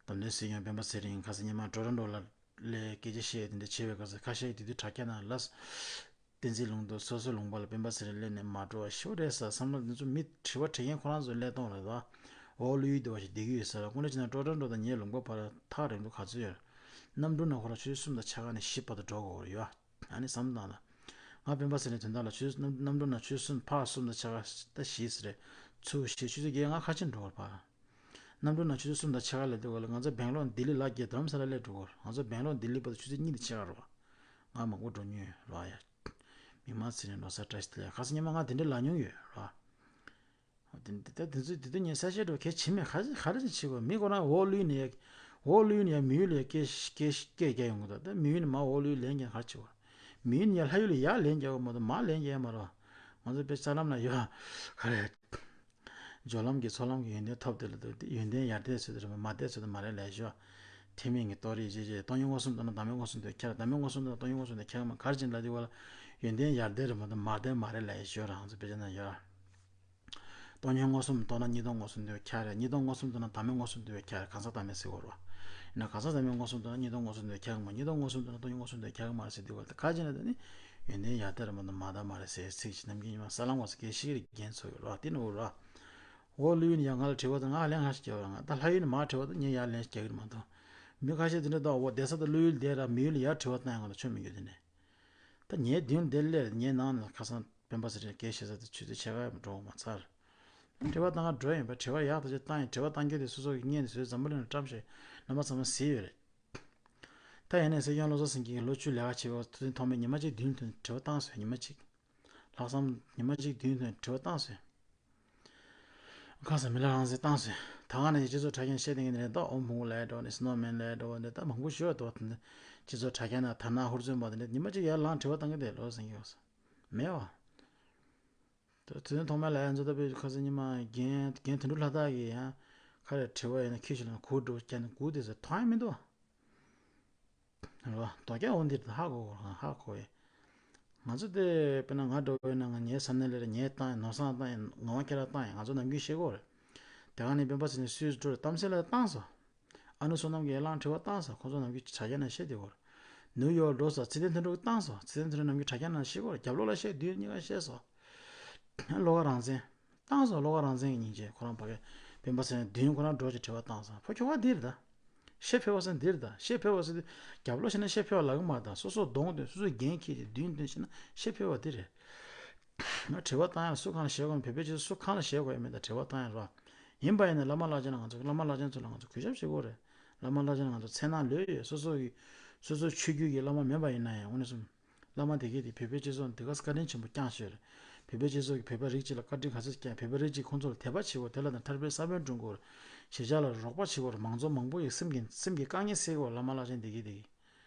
ཐོན་སྲིད་སྐྱོང་སྤེན་པ་ཚེ་རིང་ཁ་སང་ཉི་མ་ཊོ་རོན་ཊོ་ལ་ལས་སྐད་ཆ་བཤད་དེ་འདྲ་བྱས་པའི་སྐབས་སུ་ཁ་ཤས་དེ་དུས་དྲ་རྒྱ་ནང་ལ་བསྟན་འཛིན་ལུང་རྟོགས་སོ་སོའི་ལུང་པ་ལ་སྤེན་པ་ཚེ་རིང་སླེབས་ནས་མ་འགྲོ་བ་ཞིག་རེད་ཟེར་བསམ་བློ་དེ་ཚོ་མི་དྲི་བ་དྲི་མཁན་ཁོ་རང་ཚོ་སླེབས་གཏོང་རེད་ད། འོ་ལོ་ཡུལ་དུ་བ་ཞིག་བསྡད་ཀྱི་ཡོད་ཟེར་ལ་དངོས་གནས་བྱས་ན་ཊོ་རོན་ཊོ་དང་ངའི་ལུང་པ་བར་ཐག་རིང་པོ་ག་ཚོད་ཡོད། གནམ་གྲུ་ནང་ཁོ་རང་ཆུ་ཚོད་གསུམ་དང་ཕྱེད་ཀ་ནས་བཞི་བར་དུ་འགྲོ་དགོས་རེད་ཡ། ཨ་ནི་བསམ་བློ་བཏང་ལ། ང་སྤེན་པ་ཚེ་རིང་དོན་དག་ལ་ཆུ་གནམ་གནམ་གྲུ་ནང་ཆུ་ཚོད་གསུམ་ཕར་གསུམ་དང་ཕྱེད་ཀ་ད་བཞི་ཟེར་རེད། ཚུར་བཞི་ཆུ་ཚོད་བརྒྱད་ང་ཁ་ཆེམས་འགྲོ་བར་ཕར། གནམ་གྲུ་ནང་ཆུ་ཚོད་གསུམ་དང་ཕྱེད་ཀ་ལས་དུས་སྐབས་ལ་ང་ཚོ་སྦེང་ལོར་ལྡི་ལི་ལ་བརྒྱད་རྡ་རམ་ས་ལ་སླེབས་འགྲོ་གི་རེད། ང་ཚོ་སྦེང་ལོར་ལྡི་ལི་བར་དུ་ཆུ་ཚོད་གཉིས་དང་ཕྱེད་ཀ་རེད་བ། ང་མང་པོ་འགྲོ་མྱོང་ཡོད་རེད་བ་ཡ། མི་མང་ཚེ་རིང་ལོ་གསར་བཀྲ་ཤིས་བདེ་ལེགས། ཁ་སང་ཉི་མ་ང་དེ་འདྲ་ལབ་མྱོང་ཡོད་ར། དེ་དེ་དེ་ཚོ་དེ་དུས་ངས་གསལ་བཤད་འགྲོ་གལ་ཆེ་མེད། ག་ག་རེ་ཅིག་བྱེད་དགོས། མི་ཁོ་རང་འོག་ལུས་ནས་ཡ། འོག་ལུས་ནས་ཡ་མི་ཡུལ་ལ་ཡ་སྐད་སྐད་སྐད་རྒྱག་ཡོང་གི་འདུག་ད་མི་ཡུལ་ནས་མར་འོག་ལུས་ལན་རྒྱག་ག་རེ་བྱེད་དགོས། མི་ཡུལ་ནས་ཡ་ལྷ་ཡུལ་ལ་ཡར་ལན་རྒྱག་དགོས་མ་གཏོགས་མར་ལན་རྒྱག་ཡ་མ་རེད་བ། ང་ཚོ་དཔེ་ས་ལམ་ན་ཡོད་ག་རེ། སྦྱོར་ལམ་གྱི་ཚོགས་ལམ་གྱི་ཡོན་ཏན་ཐོབ་དེ་ལ་ཡོན་ཏན་ཡར་ལྡན་ཚོད་དེ་རེད་མ་མར་ལྡན་ཚོད་དེ་མ་རེད་ལབ་ཤོག་ཐེག་དམན་གྱི་རྟོགས་རིགས་ཅེས་བྱས་སྟོང་ཉིད་མངོན་སུམ་མཐོང་ན་བདག་མེད་མངོན་སུམ་དུ་ཁྱེར། བདག་མེད་མངོན་སུམ་མཐོང་ན་སྟོང་ཉིད་མངོན་སུམ་དུ་ཁྱེར་མ་ག་རེ་བྱས་ན་ལབ་དུས་སྐབས་ལ་ཡོན་ཏན་ཡར་ལྡན་རེད་མ་གཏོགས་མར་ལྡན་མ་རེད་ལབ་ཡ་ཞོར་རང་ཚོ་དཔེ་ཆ་ན་ཡོད། སྟོང་ཉིད་མངོན་སུམ་མཐོང་ན་གཉིས་སྟོང་མངོན་སུམ་དུ་ཁྱེར། གཉིས་སྟོང་མངོན་སུམ་མཐོང་ན་བདག་མེད་མངོན་སུམ་དུ་ཁྱེར། གང་ཟག་བདག་མེད་ཟེར་བ་རེད་བ། ཡིན་ན་གང་ཟག་བདག་མེད་མངོན་སུམ་མཐོང་ན་གཉིས་སྟོང་མངོན་སུམ་དུ་ཁྱེར་གི་མ་གཉིས་སྟོང་མངོན་སུམ་མཐོང་ན་སྟོང་ཉིད་མངོན་སུམ་དུ་ཁྱེར་གི་མ་རེད་ཟེར་དུས་སྐབས་ལ་ག་རེ་བྱས་ན་ད་ནི་ཡོན་ཏན་ཡར་ལྡན་རེད་མ་གཏོགས་མར་ལྡན་མ་རེད་ཟེར་ཚིག་ཅིག་ནམ་རྒྱུན་ཉི་མ་ས་ལམ་འོག་ས་སྐད་ཤེས་རིག་རྒྱན་ཚོགས་ཡོད་རེད་བ། དེ་ནི་འོ་རེད་བ། འོ་ཀླུ་ཡུལ་ནས་ཡར་ང་ལ་དྲི་བ་དང་ང་ལ་ལན་ཁ་ཤས་རྒྱག་པ་རེད། ང་ད་ལྷ་ཡུལ་ནས་མར་དྲི་བ་དང་ངས་ཡར་ལན་རྒྱག་གི་རེད་མ་གཏོགས། མི་ཁ་ཤས་དེ་འདྲ་ད་འོ་བསྡད་ས་དང་ཀླུ་ཡུལ་བསྡད་ར་མི་ཡུལ་ལ་ཡར་དྲི་བ་བཏང་ཡང་ང་ལ་ཆོ་མི་འགྱུར་དེ་ནས། ད་ངའི་མདུན་འདིར་སླེབས་ངའི་ནང་ནས་ཁ་སང་སྤེན་པ་ཚེ་རིང་སྐད་བཤད་ས་དེ་ཆུ་ཚོད་ཕྱེད་ཀ་ཡང་འགྲོ་མ་ཚར། དྲི་བ་བཏང་ག་འགྲོ་ཡིན་པ་དྲི་བ་ཡག་ཐག་ཆོད་བཏང་ཡིན། དྲི་བ་བཏང་རྒྱུ་དེ་སོ་སོ་གི་བརྙན་དེ་བཟོས་འཛམ་བུ་གླིང་ལ་བཀྲམ་བཞག་རྣམ་པ་ཚང་མ་གཟིགས་ཡོད་རེད། ད་ཡིན་ནའི་སྲིད་སྐྱོང་བློ་བཟང་སེང་གེ་གིས་ལོ་བཅུ་ལས་ཀ་བྱས་པ་ཐུགས་འཛིན་ཐོགས་མེད་ཉི་མ་གཅིག་མདུན་ཐོན་དྲི་བ་བཏང་སོང་། ཉི་མ་གཅིག་ལྷག་བསམ་ཉི་མ་གཅིག་མདུན་ཐོན་དྲི་བ་བཏང་སོང་། ཁ་སང་མི་ལ་རང་བཙན་བཏང་ཟེར། ད་ག་ནས་སྤྱི་ཚོགས་དྲ་རྒྱ་བཤད་བསྡད་མཁན་དེ་རེད། ད་ཨོ་མོང་གོ་ལབ་འགྲོ་ནས་སི་ནོ་མེན་ལབ་འགྲོ་ནས་ད་མང་པོ་ཞིག་ཡོད་དོ། དེ་འདྲ་སྤྱི་ཚོགས་དྲ་རྒྱ་ན་དར་ནག་ཧུར་བརྩོན་པ་དེ་འདྲ་ཉི་མ་གཅིག་ཡར་ལངས་དྲི་བ་བཏང་གི་བསྡད་ལོ་ཟེར་གྱི་ཡོད་ས་མེད་བ། ད་དུས་ཐོག་མ་ལ་ཡང་ཚོ་ད་པའི་ཁ་སང་ཉི་མ་རྒན་རྒན་དོན་གྲུབ་ལྷ་དར་གྱིས་ཡང་ཁ་རེ་དྲི་བ་ཡིན་ན་ཁྱི་ཞིག་ལ་གུར་འགྲོ་བྱས་ནས་གུར་དེ་ཟེར་ཐོག་ཡང་མི་འདུག་བ། རེད་བ། དོ་རྒྱ་འོ་འདིར་ཧ་གོ་གོ་ཧ་གོ་ཡེ། ང་ཚོ་དེ་དཔེར་ན་ང་འགྲོ་བའི་ནང་ང་ངའི་ས་གནས་ལས་རེད། ངའི་བཏང་ཡིན་ནོར་བཟང་བཏང་ཡིན་ངོ་མ་ཁྱེད་རང་བཏང་ཡིན། ང་ཚོ་ནམ་རྒྱུན་བཤད་གོ་རེད། དེ་ག་ནས་སྤེན་པ་ཚེ་རིང་སུས་འགྲོ་རེད་གཏམ་སེ་ལ་བཏང་སོང་། ཨ་ནུ་བསོད་ནམས་ཀྱིས་ཡར་ལངས་དྲི་བ་བཏང་སོང་། ཁོང་ཚོ་ནམ་རྒྱུན་དྲ་རྒྱ་ནང་བཤད་བསྡད་གོ་རེད། ནིའུ་ཡོག་འགྲོ་སོང་། ཚེ་བརྟན་དོན་གྲུབ་ཀྱིས་བཏང་སོང་། ཚེ་བརྟན་དོན་གྲུབ་ནམ་རྒྱུན་དྲ་རྒྱ་ནང་བཤད་གོ་རེད། རྒྱབ་ལོགས་ལ་བཤད་དུས་གཉིས་ཀ་བཤད་སོང་། བློ་དགའ་རང་བཙན། བཏང་སོང་། བློ་དགའ་རང་བཙན་གྱི་སྙིང་རྗེ་ཁོ་རང་ཕ་གི་སྤེན་པ་ཚེ་རིང་མདུན་ཁོ་རང་འགྲོ་ཅིག་དྲི་བ་བཏང་སོང་། ཕོ་ཁྱོ་ག་འདིར་ད། ཤེས་ཕེ་བ་སེ་འདིར་ད། ཤེས་ཕེ་བ་སེ་འདི་རྒྱབ་ལོགས་ཤེ་ན་ཤེས་ཕེ་བ་ལབ་གི་མ་རེད་ད། སོ་སོ་གདོང་དེ་སོ་སོའི་འགན་འཁྱེར་ཏེ་མདུན་དོན་ཤེ་ན་ཤེས་ཕེ་བ་འདི་རེད། ང་དྲི་བ་བཏང་ཡ་སུ་གང་ལ་ཞེད་དགོས་ན། བོད་པའི་སྤྱི་ཚོགས་སུ་གང་ལ་ཞེད་དགོས་ཡ་མེད་ད། དྲི་བ་བཏང་ཡ་རོ། ཡིན་པ་ཡིན་ན་བླ་མ་བླ་ཆེན་ལ་ང་ཚོ་བླ་མ་བླ་ཆེན་ཚོ་ལ་ང་ཚོ་གུས་ཞབས་བྱེད་དགོས་རེད། བླ་མ་བླ་ཆེན་ལ་ང་ཚོ་མཚན་སྣང་ལོས་ཡོད། སོ་སོ་གི་སོ་སོའི་ཆོས་བརྒྱུད་ཀྱི་བླ་མ་མིན་པ་ཡིན་ན་ཡང་དངོས་གནས་སོ། བླ་མ་དེ་གས་དེ་བོད་པའི་སྤྱི་ཚོགས་འདི་ག་བཀའ་དྲིན་ཆེན་པོ་བསྐྱངས་ཤོར་རེད། བོད་པའི་སྤྱི་ཚོགས་ཀྱི་བོད་པ་རིགས་གཅིག་ལ་བཀའ་དྲིན་ག་ཚོད་བསྐྱངས། བོད་པ་རིགས་གཅིག་ཁོང་ཚོ་ལ་དད་པ་བྱེད་དགོས། དེ་ལ་དང་ཐར་པའི་ས་བོན་བསྐྲུན་དགོས། གཞིས་ཆགས་ལ་རོགས་པ་བྱེད་དགོས། མང་གཙོ་མང་པོ་ཡི་སེམས་ཀྱི་སེམས་ཀྱི་དཀའ་ངལ་སེལ་དགོས། བླ་མ་བླ་ཆེན་དེ་གས་དེ་གས་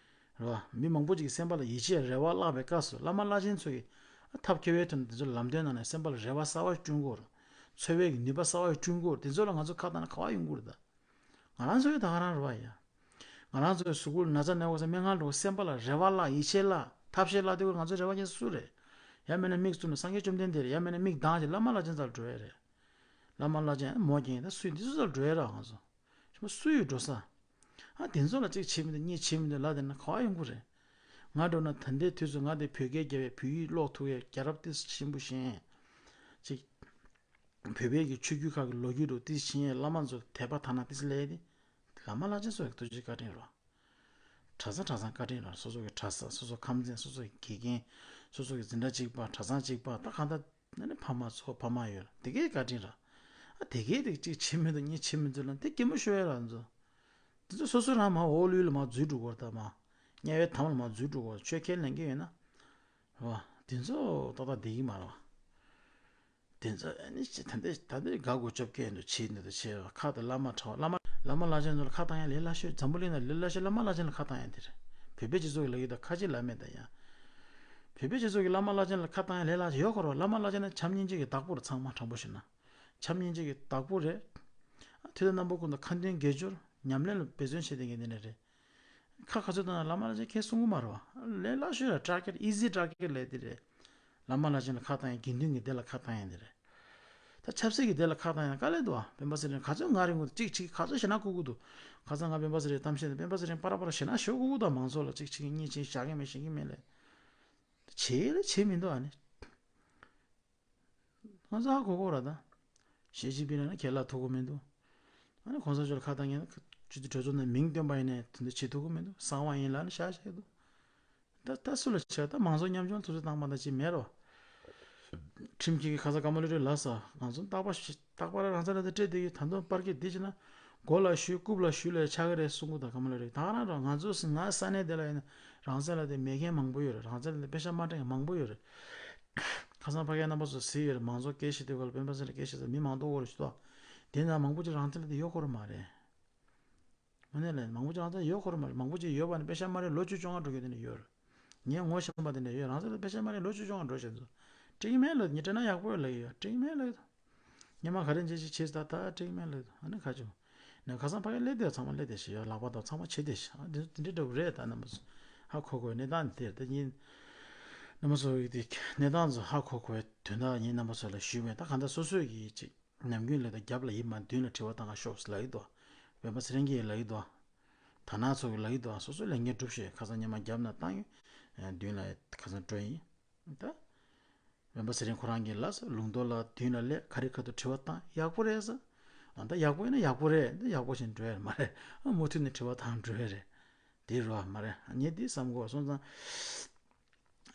རེད་བ། མི་མང་པོ་ཅིག་གི་སེམས་པ་ལ་ཡིད་ཆེས་རེ་བ་བརླག་པའི་སྐབས་སུ་བླ་མ་བླ་ཆེན་ཚོ་གིས་ཐབས་མཁས་པའི་ཐོག་ནས་དེ་ཚོ་ལམ་སྟོན་གནང་ནས་སེམས་པ་ལ་རེ་བ་གསར་པ་བསྐྲུན་དགོས། འཚོ་བའི་ནུས་པ་གསར་པ་བསྐྲུན་དགོས། དེ་ཚོ་ལ་ང་ཚོ་ཁ་བཏང་ན་ག་པར་ཡོང་གི་རེད་ད། ང་རང་ཚོའི་ད་ག་རང་རེད་བ་ཡ། ང་རང་ཚོའི་གཟུགས་པོ་ན་ཚ་ན་འོ་ས་སྨན་ཁང་འགྲོ་སེམས་པ་ལ་རེ་བ་བརླག་ཡིད་ཆེས་བརླག་ཐབས་ཤེས་བརླག་དེ་ཀོ་ང་ཚོ་རེ་བ་ཉེ་སུ་རེད། ཡང་མིན་ན་མིག་བཙུམ་ནས་སངས་རྒྱས་བཅོམ་ལྡན་འདས་རེད། ཡང་མིན་ན་མིག་གདངས་ཀྱི་བླ་མ་བླ་ཆེན་རྩ་ལ་འགྲོ་ཡ་རེད། བླ་མ་བླ་ཆེན་མོ་རྒན་ད་སུས་འདི་ཚོ་རྩ་ལ་འགྲོ་ཡ་རེད་ང་ཚོ། ཞི་མ་སུ་ཡོད་འགྲོ་ས། ཨ་དེ་ཚོ་ལ་གཅིག་བྱེད་མི་འདུག་གཉིས་བྱེད་མི་འདུག་ལབ་བསྡད་ན་ག་པར་ཡོང་གི་རེད། ང་འགྲོ་ན་ད་ལྟའི་དུས་སུ་ང་དེ་བོད་སྐད་རྒྱབ་པའི་བོད་ཡིག་ཀློག་ཐུབ་ཡ་རྒྱལ་རབས་ཏི་སི་ཆེན་པོ་ཞིག་ཡིན། ཅིག་བོད་པའི་གི་ཆོས་བརྒྱུད་ཁག་གི་ལོ་རྒྱུས་འགྲོ་ཏི་སི་ཆེན་ཡའི་བླ་མ་ཚོ་དད་པ་ཐ་ན་ཏི་སི་ལས་དེ། བླ་མ་བླ་ཆེན་ཚོ་ཡི་ཐུགས་རྗེ་བཀའ་དྲིན་རོ། གྲྭ་ས་གྲྭ་ཚང་བཀའ་དྲིན་རོ། སོ་སོ་གི་གྲྭ་ས་སོ་སོ་ཁམས་ཚན་སོ་སོ་གི་དགེ་རྒན་སོ་སོ་གི་འཛིན་གྲྭ་གཅིག་པ་གྲྭ་ཚང་གཅིག་པ་ད་གང་ལྟར་ཨ་ནི་ཕ་མ་ཚོ་ཕ་མ་ཡོད་ར་དེ་གའི་བཀའ་དྲིན་ར། ཨ་དེ་གའི་དེ་གཅིག་བྱེད་མི་འདུག་གཉིས་བྱེད་མི་འདུག་ལ་དེ་གད་མོ་ཤོར་ཡ་ར་ཚོ། དེ་ཚོ་སོ་སོ་རང་མ་འོག་ལུས་ལ་མ་འཛུལ་འགྲོ་གོ་ར་ད་མ། དམྱལ་བའི་དམ་ལ་མ་འཛུལ་འགྲོ་གོ་ར་ཆོས་ཁས་ལེན་གི་ཡོད་ན། ར་བ། དེ་ཚོ་ཏག་ཏག་བསྡད་ཀྱི་མ་ར་བ། དེ་ཚོ་ཨ་ནི་ཅི་ད་འདི་ད་འདི་དགའ་དགོས་སྐྱོབ་སྐྱེལ་འདུག་བྱེད་འདུག་ད་བྱེད་ར་ཁ་ད་བླ་མ་ཁྲ་བ་བླ་མ་བླ་མ་བླ་ཆེན་ཚོ་ལ་ཁ་བཏང་ཡ་ལས་སླ་ཤོས་འཛམ་བུ་གླིང་ན་ལས་སླ་ཤོས་བླ་མ་བླ་ཆེན་ལ་ཁ་བཏང་ཡ་དེ་རེད། བོད་པའི་སྤྱི་ཚོགས་ཀྱི་ལ་ཡི་ད་ཁ་ཅིག་ལ་མེད་ད་ཡ། བོད་པའི་སྤྱི་ཚོགས་ཀྱི་བླ་མ་བླ་ཆེན་ལ་ཁ་བཏང་ཡ་ལས་སླ་ཤོས་ཡོད་ཁོ་ར་བ་བླ་མ་བླ་ཆེན་ནི་བྱམས་སྙིང་རྗེ་གི་བདག་པོ་རེད་ཚང་མ་དྲང་པོ་བཤད་ན། བྱམས་སྙིང་རྗེ་གི་བདག་པོ་རེད། དུས་དང་རྣམ་པ་ཀུན་ཏུ་ཁ་འདོན་དགེ་སྦྱོར་ཉམས་ལེན་ལ་འབད་བརྩོན་བྱེད་བསྡད་མཁན་དེ་འདྲ་རེད། ཁ་ག་ཚོད་བཏང་ན་བླ་མ་བླ་ཆེན་ཁས་གསུང་གི་མ་རེད་བ། ལས་སླ་ཤོས་ལ་ཊར་གེཊ་ཨི་ཛི་ཊར་གེཊ་ལས་དེ་རེད། བླ་མ་བླ་ཆེན་ལ་ཁ་བཏང་ཡ་དགེ་འདུན་གྱི་སྡེ་ལ་ཁ་བཏང་ཡ་དེ་རེད། ད་ཆབ་སྲིད་ཀྱི་སྡེ་ལ་ཁ་བཏང་ཡ་དཀའ་ལས་འདུག་བ། སྤེན་པ་ཚེ་རིང་ག་ཚོད་ང་རིང་གུ་གཅིག་གཅིག་ག་ཚོད་ཞེ་ན་བསྐུར་གི་འདུག་ཁ་སང་ང་སྤེན་པ་ཚེ་རིང་གཏམ་བཤད་དེ་སྤེན་པ་ཚེ་རིང་པ་ར་པ་ར་ཞེ་ན་ཞོ་བསྐུར་གི་འདུག་མང་ཚོགས་ལ་གཅིག་གཅིག་གཉིས་གཅིག་བཞག་གི་མེད་ཞེན་གི་མེད་ལས། བྱེད་ལ་བྱེད་མི་འདུག་ཨ་ནི། ང་ཚོ་ཧ་གོ་གོ་ར་ད། ཞེ་ཅིན་ཕིང་ལ་ན་ཁས་ལ་ཐུག་གོ་མི་འདུག་ཨ་ནི་གོང་ས་མཆོག་ལ་ཁ་བཏང་ངེ་ན་སྤྱི་འཐུས་གྲོས་ཚོགས་ནས་མིང་བཏོན་པ་ཡིན་ནའི་དེ་འདྲ་བྱེད་ཐུབ་གོ་མི་འདུག་གསང་བ་ཡིན་ལ་ནི་བཞག་བཞག་འདུག་ད་ད་སུ་ལ་བྱས་ད་མང་ཚོགས་ཉམ་ཆུང་ཐུབ་ཚོད་བཏང་མ་ད་ཅི་མེད་རོ། ཁྲིམས་ཀྱི་ཁ་ས་ཀ་མ་ལུ་རེ་ལ་ས་ང་ཚོ་རྟག་པ་རྟག་པ་རང་ཚ་ལ་ད་སྤྲད་དེ་ཡོད་ད་དུང་པར་གྱི་འདི་བྱས་ན་ མགོ་ལ་གཞུས་རྐུབ་ལ་གཞུས་ལ་ཆགས་ཀྱི་རེད་གསུང་གི་འདུག་ག་མ་ལ་རེད། ད་ག་རང་རོགས་ང་ཚོ་ང་ས་གནས་དེ་ལ་ཡིན་ན་རང་བཙན་ལ་དེ་མེད་མཁན་མང་པོ་ཡོད་རེད། རང་བཙན་ལ་དེ་པེ་ཤག་མ་སྤྲད་མཁན་མང་པོ་ཡོད་རེད། ཁ་སང་ཕ་གིའི་རྣམ་པ་ཚོ་གཟིགས་ཡོད་རེད། མང་ཚོགས་སྐད་བཤད་དུས་སྐབས་ལ་སྤེན་པ་ཚེ་རིང་སྐད་བཤད་ས་མི་མང་དོ་བོ་རེད་ཞུ་དོ། དེ་ན་མང་པོ་ཅིག་རང་བཙན་ལ་དེ་ཡོད་ཁོ་ར་མ་རེད། དངོས་གནས་ལ་མང་པོ་ཅིག་རང་བཙན་ཡོད་ཁོ་ར་མ་རེད། མང་པོ་ཅིག་ཡོད་པ་ནི་པེ་ཤག་མ་རེད། ལོ་བཅུ་བཅོ་ལྔ་འགྲོ་མཁན་དེ་འདྲ་ཡོད་རེད། ངས་ངོ་ཤེས་པ་དེ་འདྲ་ཡོད། རང་བཙན་ལ་པེ་ཤག་མ་རེད། ལོ་བཅུ་བཅོ་ལྔ་འགྲོ་བཞིན་འདུག་སྤྲད་ཀྱི་མེད་ལབ། ངས་སྤྲད་ན་ཡག་པོ་ཡོད་ལབ་ཀྱི་ཡོད། སྤྲད་ཀྱི་མེད་ལབ་ཀྱི་འདུག་སྔོན་མ་ག་རེ་འཇལ་ཅིག་བྱས་ད་ད་སྤྲད་ཀྱི་མེད་ལབ་ཀྱི་འདུག་ཨ་ནི་ཁ་ཆུ་ནས་ཁ་སང་ཕ་གི་སླེབས་དེ་ཚང་མ་སླེབས་དེ་ཞིག་ཡོད། ལག་པ་དང་ཚང་མ་བྱེད་དེ་ཞིག་ཨ་དེ་དེ་འདྲ་འདྲ་བོ་རེད། ད་རྣམ་པ་ཚོ་ཧ་གོ་དགོས་གནས་སྟངས་དེ་ད་ཡིན། རྣམ་པ་ཚོ་ཡིག་དེ་གནས་སྟངས་ཚོ་ཧ་གོ་དགོས་དོན་དག་ཡིན། རྣམ་པ་ཚོ་ལ་ཞུས་པས་ད་གང་ལྟར་སོ་སོས་ཀྱིས་ཅིག་ནམ་རྒྱུན་ལ་དང་རྒྱབ་ལ་ཡིབ་མ་མདུན་ལ་དྲི་བ་བཏང་ག་ཤོག་ལབ་ཀྱི་འདུག་སྤེན་པ་ཚེ་རིང་གིས་ལབ་ཀྱི་འདུག་དར་ནག་ཚོ་གིས་ལབ་ཀྱི་འདུག་སོ་སོའི་ལས་འགན་སྒྲུབ་ཤོག་ཁ་སང་ཉི་མ་རྒྱབ་ན་བཏང་ཡོད། མདུན་ལ་ཁ་སང་སྤྲོད་ཡིན། ད་སྤེན་པ་ཚེ་རིང་ཁོ་རང་གིས་ལབ་ས་ལུང་མདོ་ལ་མདུན་ལ་སླེབས་ཁ་རི་ཁ་ཐུག་དྲི་བ་བཏང་ཡག་པོ་རེད་ཟེར། ཨ་ད་ཡག་པོ་ཡིན་ན་ཡག་པོ་རེད། འདི་ཡག་པོ་ཞིག་འགྲོ་ཡ་མ་རེད། ཨ་མུ་མཐུད་ནས་དྲི་བ་བཏང་འགྲོ་ཡ་རེད། འདི་རོ་མ་རེད། ངས་འདི་བསམ་གོ་སོང་ཙང་།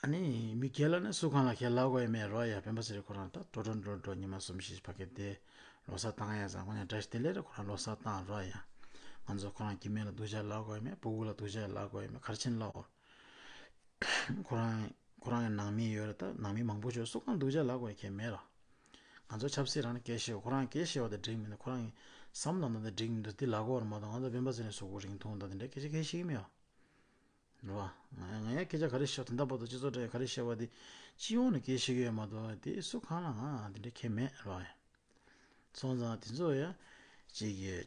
ཨ་ནི་མི་སྒེར་ལ་ནི་སུ་གང་ལ་ཁས་ལབ་དགོས་ཡ་མེད་རོ་ཡ། སྤེན་པ་ཚེ་རིང་ཁོ་རང་ད་འགྲོ་འགྲོ་འགྲོ་འགྲོ་ཉི་མ་གསུམ་བཞི་ཕ་གི་དེ་ལོ་གསར་བཏང་ཡ་ཙང་ཁོ་ནས་བཀྲ་ཤིས་བདེ་ལེགས་རེད། ཁོ་རང་ལོ་གསར་བཏང་རོ་ཡ། ང་ཚོ་ཁོ་རང་སྐྱེ་དམན་ལ་སྡུག་ཅག་ལབ་དགོས་ཡ་མེད། སྤུ་གུ་ལ་སྡུག་ཅག་ལབ་དགོས་ཡ་མེད། ག་རེ་བྱས་ནས་ལབ་འོ། ཁོ་རང་ཁོ་རང་གི་ནང་མི་ཡོད་རེད། ད་ནང་མི་མང་པོ་ཞིག་སུ་གང་སྡུག་ཅག་ལབ་དགོས་ཡ་ཁྱད་མེད་རོ། ང་ཚོ་ཆབ་སྲིད་རང་ནས་སྐད་བཤད། ཁོ་རང་སྐད་བཤད་པ་དང་འགྲིག་མི་འདུག་ཁོ་རང་གི་བསམ་བློ་ནང་དང་འགྲིག་མི་འདུག་དེ་ལབ་དགོས་རེད་མ་གཏོགས་ང་ཚོ་སྤེན་པ་ཚེ་རིང་གཟུགས་པོ་རིང་ཐུང་དང་དེ་འདྲ་སྐད་ཆ་སྐད་བཤད་ཀྱི་མེད་བ། རེད་བ། ང་ཡང་སྐད་ཆ་ག་རེ་བཤད་དེ་འདྲ་བར་དུ་སྤྱི་ཚོགས་དྲ་ག་རེ་བཤད་པ་དེ་སྤྱི་ཡོངས་ནས་སྐད་བཤད་ཀྱི་ཡོད་མ་གཏོགས་དེ་སུ་གང་ལ་ང་དེ་འདྲ་ཁྱད་མེད་རེད་བ། སོང་ཙང་དེ་ཚོ་ཡང་གཅིག་གི་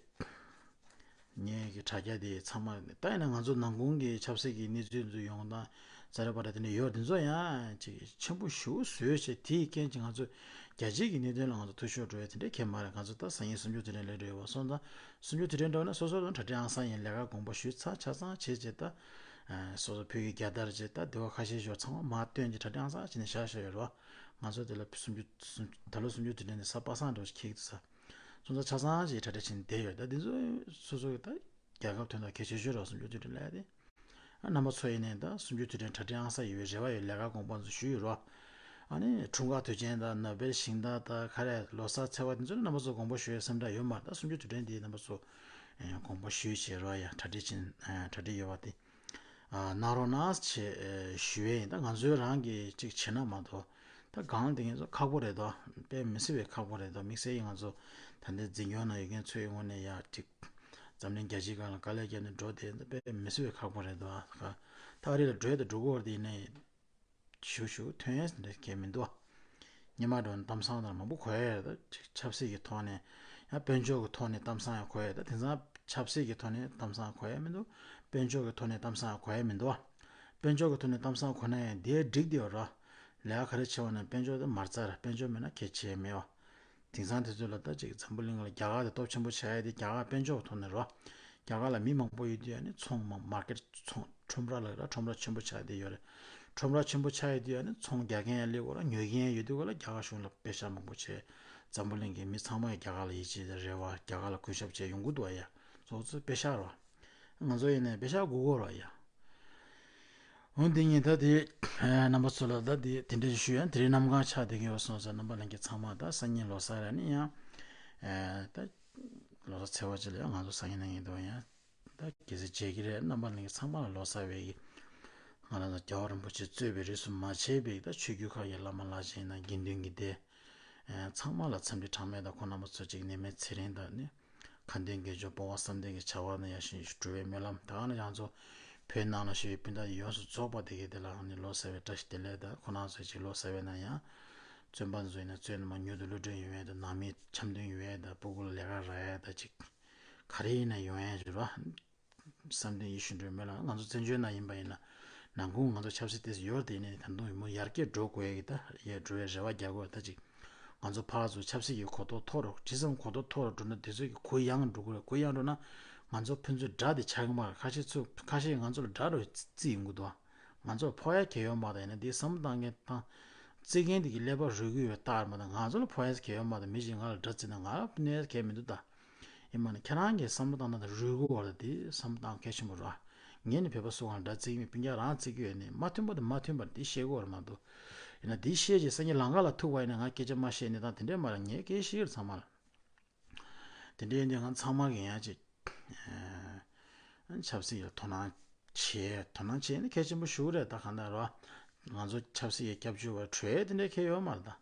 ངའི་གི་དྲ་རྒྱ་དེ་ཚང་མ་ད་ཡིན་ན་ང་ཚོ་ནང་ཁུལ་གྱི་ཆབ་སྲིད་ཀྱི་གནས་ཚུལ་ཚོ་ཡོང་སྟངས་ཛ་ར་པ་ར་དེ་འདྲ་ཡོད། དེ་ཚོ་ཡང་གཅིག་ཆེན་པོ་ཞེ་པོ་བཟོས་བྱས་དེའི་རྐྱེན་གྱིས་ང་ཚོ་རྒྱལ་སྤྱིའི་གི་གནད་དོན་ལ་ང་ཚོ་འཐུས་ཤོར་འགྲོ་ཡ་དེ་འདྲ་གང་ཡང་མ་རེད། ང་ཚོ་ད་སང་ཉིན་སུམ་ཅུ་དུས་དྲན་སླེབས་འགྲོ་ཡོད་པ་སོང་ཙང་སུམ་ཅུ་དུས་དྲན་འགྲོ་ན་སོ་སོ་དང་གྲ་སྒྲིག་ཨང་གསར་ཡིན། ལས་ཀ་དགོངས་པ་ཞུས་ཚར་ཆ་ཚང་བྱས་བྱས་ད་སོ་སོ་བོད་ཀྱི་རྒྱལ་དར་བྱས་ད་དེ་བ་ཁ་ཤས་ཤོག་ཚང་མ་མར་བཏོན་གྱི་གྲ་སྒྲིག་ཨང་གསར་བྱས་ནས་བཞག་བཞག་ཡོད་རེད་བ། ང་ཚོ་དེ་ལ་སུམ་ཅུ་སུམ་ད་ལོ་སུམ་ཅུ་དུས་དྲན་དེ་ས་པ་སངས་འགྲོ་ཞིག་འཁེལ་གྱི་འདུག་ས། སོང་ཙང་ཆ་ཚང་ཞིག་གྲ་སྒྲིག་བྱས་ནས་བསྡད་ཡོད། ད་འདི་ཚོ་སོ་སོ་གི་ད་རྒྱལ་ཁབ་དོན་དག་གལ་ཆེ་ཤོས་རེད་བ། སུམ་ཅུ་དུས་དྲན་ལབ་ཡ་དེ། ཨ་རྣམ་པ་ཚོ་ཡིན་ནའི་ད་སུམ་ཅུ་དུས་དྲན་གྲ་སྒྲིག་ཨང་གསར་ཡོད་པའི་རེ་བ་ཡོད། ལས་ཀ་དགོངས་པ་ཚོ་ཞུས་ཡོད་རེད་བ། ཨ་ནི་འཁྲུངས་སྐར་དུས་ཆེན་དང་ནོ་བེལ་ཞིང་བདག་དང་ག་རེ་ལོ་གསར་ཚེས་པ་དེ་ཚོ་ནི་རྣམ་པ་ཚོ་དགོངས་པ་ཞུ་ཡའི་སེམས་ཁྲལ་ཡོད་མ་རེད། ད་སུམ་ཅུ་དུས་དྲན་འདི་རྣམ་པ་ཚོ་དགོངས་པ་ཞུས་བྱས་རེད་བ། ཡ་གྲ་སྒྲིག་ཕྱིན་གྲ་སྒྲིག་ཡོད་པ་དེ། གནང་རོགས་གནང་ཞེས་ཞུ་ཡས་ཡིན། ད་ང་ཚོའི་རང་གིས་གཅིག་བྱེད་ན་མ་གཏོགས་ད་གང་དེ་ངེད་ཚོ་ཁག་པོ་རེད་དོ། དཔེ་མི་སྲིད་པའི་ཁག་པོ་རེད་དོ། དམིགས་བསལ་གྱིས་ང་ཚོ་ད་ལྟའི་འཛིན་སྐྱོང་ནང་ཡོད་མཁན་ཚོའི་ངོས་ནས་ཡ་གཅིག་འཛམ་གླིང་རྒྱལ་སྤྱིའི་སྒང་ལ་དཀའ་ལས་བརྒྱབ་ནས་འགྲོ་དེ་དཔེ་མི་སྲིད་པའི་ཁག་པོ་རེད་དོ། ད་རེས་ལ་འགྲོ་ཡས་དང་འགྲོ་དགོས་རེད་དེ་ཡིན་ནའི། ཞུ་ཞུ་ཐོན་ཡས་འདྲ་གལ་མི་འདུག་སྔོན་མ་འགྲོ་ན་གཏམ་བཟང་དང་མང་པོ་གོ་ཡ་རེད། ད་ཆབ་སྲིད་ཀྱི་ཐོག་ནས་ཡང་དཔལ་འབྱོར་གྱི་ཐོག་ནས་གཏམ་བཟང་ཡང་གོ་ཡ། ད་དེང་སང་ཆབ་སྲིད་ཀྱི་ཐོག་ནས་གཏམ་བཟང་གོ་ཡ་མི་འདུག་དཔལ་འབྱོར་གྱི་ཐོག་ནས་གཏམ་བཟང་གོ་ཡ་མི་འདུག་དཔལ་འབྱོར་གྱི་ཐོག་ནས་གཏམ་བཟང་གོ་ན་ཡང་དེའི་འགྲིག་དེ་ཡོད་ར། ལས་ཀ་ག་རེ་བྱེད་པ་ན་དཔལ་འབྱོར་དེ་མ་རྩ་ར། དཔལ་འབྱོར་མེད་ན་གལ་ཆེ་མེད་བ། དེང་སང་དེ་ཚོ་ལ་ད་ཅིག་འཛམ་བུ་གླིང་ལ་རྒྱ་གར་དེ་སྟོབས་ཆེན་པོ་ཆགས་ཡ་དེ་རྒྱ་གར་དཔལ་འབྱོར་གྱི་ཐོག་ནས་ར། རྒྱ་གར་ལ་མི་མང་པོ་ཡོད་དུས་ཨ་ནི་ཚོང་མ་མར་ཀེཊ་ཚོང་ཁྲོམ་ར་ལ་ར་ཁྲོམ་ར་ཆེན་པོ་ཆགས་བསྡད་ཡོད་རེད། ཁྲོམ་ར་ཆེན་པོ་ཆགས་ཡོད་དུས་ཨ་ནི་ཚོང་རྒྱག་མཁན་ཡང་སླེབས་དགོས་ར། ཉོ་མཁན་ཡང་ཡོད་དུས་ག་ལ་རྒྱ་གར་གཞུང་ལ་པེ་ཤག་མང་པོ་བྱས། འཛམ་བུ་གླིང་གི་མི་ཚང་མ་ཡང་རྒྱ་གར་ལ་ཡིད་ཆེས་དང་རེ་བ་རྒྱ་གར་ལ་གུས་ཞབས་བྱས་ཡོང་གི་འདུག་ཨ་ཡ། ཚོགས་གཙོ་པེ་ཤག་ར། ང་ཚོ་ཡིན་ནའི་པེ་ཤག་དགོས་ཀྱི་ར་ཡ། འོན་ཏེ་ངས་ད་དེ་རྣམ་པ་ཚོ་ལ་ད་དེ་དེ་འདྲ་ཞུ་ཡ། དེ་རིང་གནམ་གང་ཆགས་བསྡད་ཀྱི་ཡོད་སོང་ཙང་རྣམ་པ་ལྷན་རྒྱས་ཚང་མ་ད་སང་ཉིན་ལོ་གསར་རེད། ཨ་ནི་ཡང་ད་ལོ་གསར་ཚེས་པ་གཅིག་ལ་ཡང་ང་ཚོ་སང་ཉིན་གནང་གི་འདུག་ཡང་ད་གལ་སྲིད་བརྗེད་ཀྱི་རེད། རྣམ་པ་ལྷན་རྒྱས་ཚང་མ་ལ་ལོ་གསར་བའི་གི་ང་རང་ཚོ་རྒྱལ་བ་རིན་པོ་ཆེ་གཙོས་པའི་རིས་སུ་མ་ཆད་པའི་ད་ཆོས་བརྒྱུད་ཁག་གི་བླ་མ་ལྷ་ཆེན་དང་དགེ་འདུན་གྱི་སྡེ། ཚང་མ་ལ་འཚམས་འདྲི་གྲངས་མེད་དང་ཁོང་རྣམ་པ་ཚོ་གཅིག་ནད་མེད་ཚེ་རིང་དང་ནི། ཁ་འདོན་དགེ་སྦྱོར་སྤོང་བ་བསམ་གཏན་གྱི་བྱ་བ་ནི་ཡར་ཞིང་སྒྲུབ་པའི་སྨོན་ལམ། ད་ག་ནི་ཡང་ཚོ་བོད་ནང་ལ་བཞུགས་པའི་སྤུན་ཟླ་ཡོངས་སུ་རྫོགས་པ་དེ་གའི་དེ་ལའང་ནི་ལོ་གསར་བའི་བཀྲ་ཤིས་བདེ་ལེགས་དང་། ཁོང་རྣམ་ཚོས་ཅིག་ལོ་གསར་བའི་ནང་ཡང་བཙོན་པ་ཚོ་ཡིན་ན་བཙོན་ནས་མར་མྱུར་དུ་གློད་གྲོལ་ཡོང་ཡས་དང་། ནང་མི་འཆམ་མཐུན་ཡོང་ཡས་དང་། སྤུ་གུ་ལ་ལས་ཀ་རག་ཡས་དང་། ཅིག་ག་རེ་ཡིན་ན་ཡོང་ཡས་ཞུ་རོགས། བསམ་དོན་ཡིད་བཞིན་འགྲུབ་སྨོན་ལམ། ང་ཚོ་བཙན་བྱོལ་ནང་ཡིན་པ་ཡིན་ན་ནང་ཁུལ་ང་ཚོ་ཆབ་སྲིད་དེ་ཡོད་དེ་ནས་ད་དུང་མོ་ཡར་རྒྱས་འགྲོ་དགོས་ཡ་གི་ད་ཡར་འགྲོ་བའི་རེ་བ་རྒྱག་དགོས། ད་ཅིག་ང་ཚོ་ཕར་ཚུར་ཆབ་སྲིད་ཀྱི་གོ་རྟོགས་མཐོ་རུ་ཇི་ཙམ་གོ་རྟོགས་མཐོ་རུ་འགྲོ་ན་དེ་ཚོ་གི་གུ་ཡངས་འགྲོ་གི་རེད། གུ་ཡངས་འགྲོ་ན་ང་ཚོ་ཕན་ཚུན་དགྲ་དེ་ཆགས་ཀྱི་མ་རེད། ཁ་ཤས་ཚོ་ཁ་ཤས་ང་ཚོ་ལ་དགྲ་རུ་བརྩི་ཡོང་གི་འདུག་ང་ཚོ་ལ་ཕོག་ཡ་གལ་ཡོད་མ་རེད། ཡིན་ན་དེ་བསམ་བློ་བཏང་མཁན་དང་བརྩི་མཁན་དེ་གི་ཀླད་པ་རུལ་གི་ཡོད་རྟགས་རེད་མ་གཏོགས་ང་ཚོ་ལ་ཕོག་ཡ་གལ་ཡོད་མ་རེད། མི་གཅིག་ང་ལ་དགྲ་བརྩིས་ན་ང་ལ་གནོད་ཡ་གལ་མི་འདུག་ད། ཡིན་མ་ནི་ཁྱེད་རང་གི་བསམ་བློ་བཏང་སྟངས་དང་རུལ་གོ་བ་ལ་དེ་བསམ་བློ་བཏང་གལ་ཆེན་པོ་རེད། ངས་ནི་བོད་པ་སུ་གང་ལ་དགྲ་བརྩི་གི་མེད། སྤུན་ཀྱག་རང་བརྩི་གི་ཡོད་ནི། མ་མཐུན་པ་དང་མ་མཐུན་པ་དེ་བཤད་དགོས་རེད་མ་གཏོགས། ཡིན་ན་དེ་བཤད་རྗེས་སང་ཉིན་ལམ་ཁ་ལ་ཐུག་པ་ཡིན་ན་ང་སྐད་ཆ་མ་བཤད་ནི་དང་དེ་འདྲས་མ་རེད། ངས་སྐད་བཤད་ཀྱི་རེད་ཚང་མ་ལ། དེ་འདྲའི་འདི་ང་ཚང་མ་གི་ཡང་ཅིག་ཆབ་སྲིད་ལ་དོ་སྣང་བྱེད་དོ་སྣང་བྱེད་ནི་གལ་ཆེན་པོ་ཞིག་རེད། ད་གང་ལྟར་རོ། ང་ཚོ་ཆབ་སྲིད་ཀྱི་སྐྱབས་བཅོལ་བ་གྲོས་དེ་འདྲའི་ཁེལ་ཡོད་མ་རེད་ད།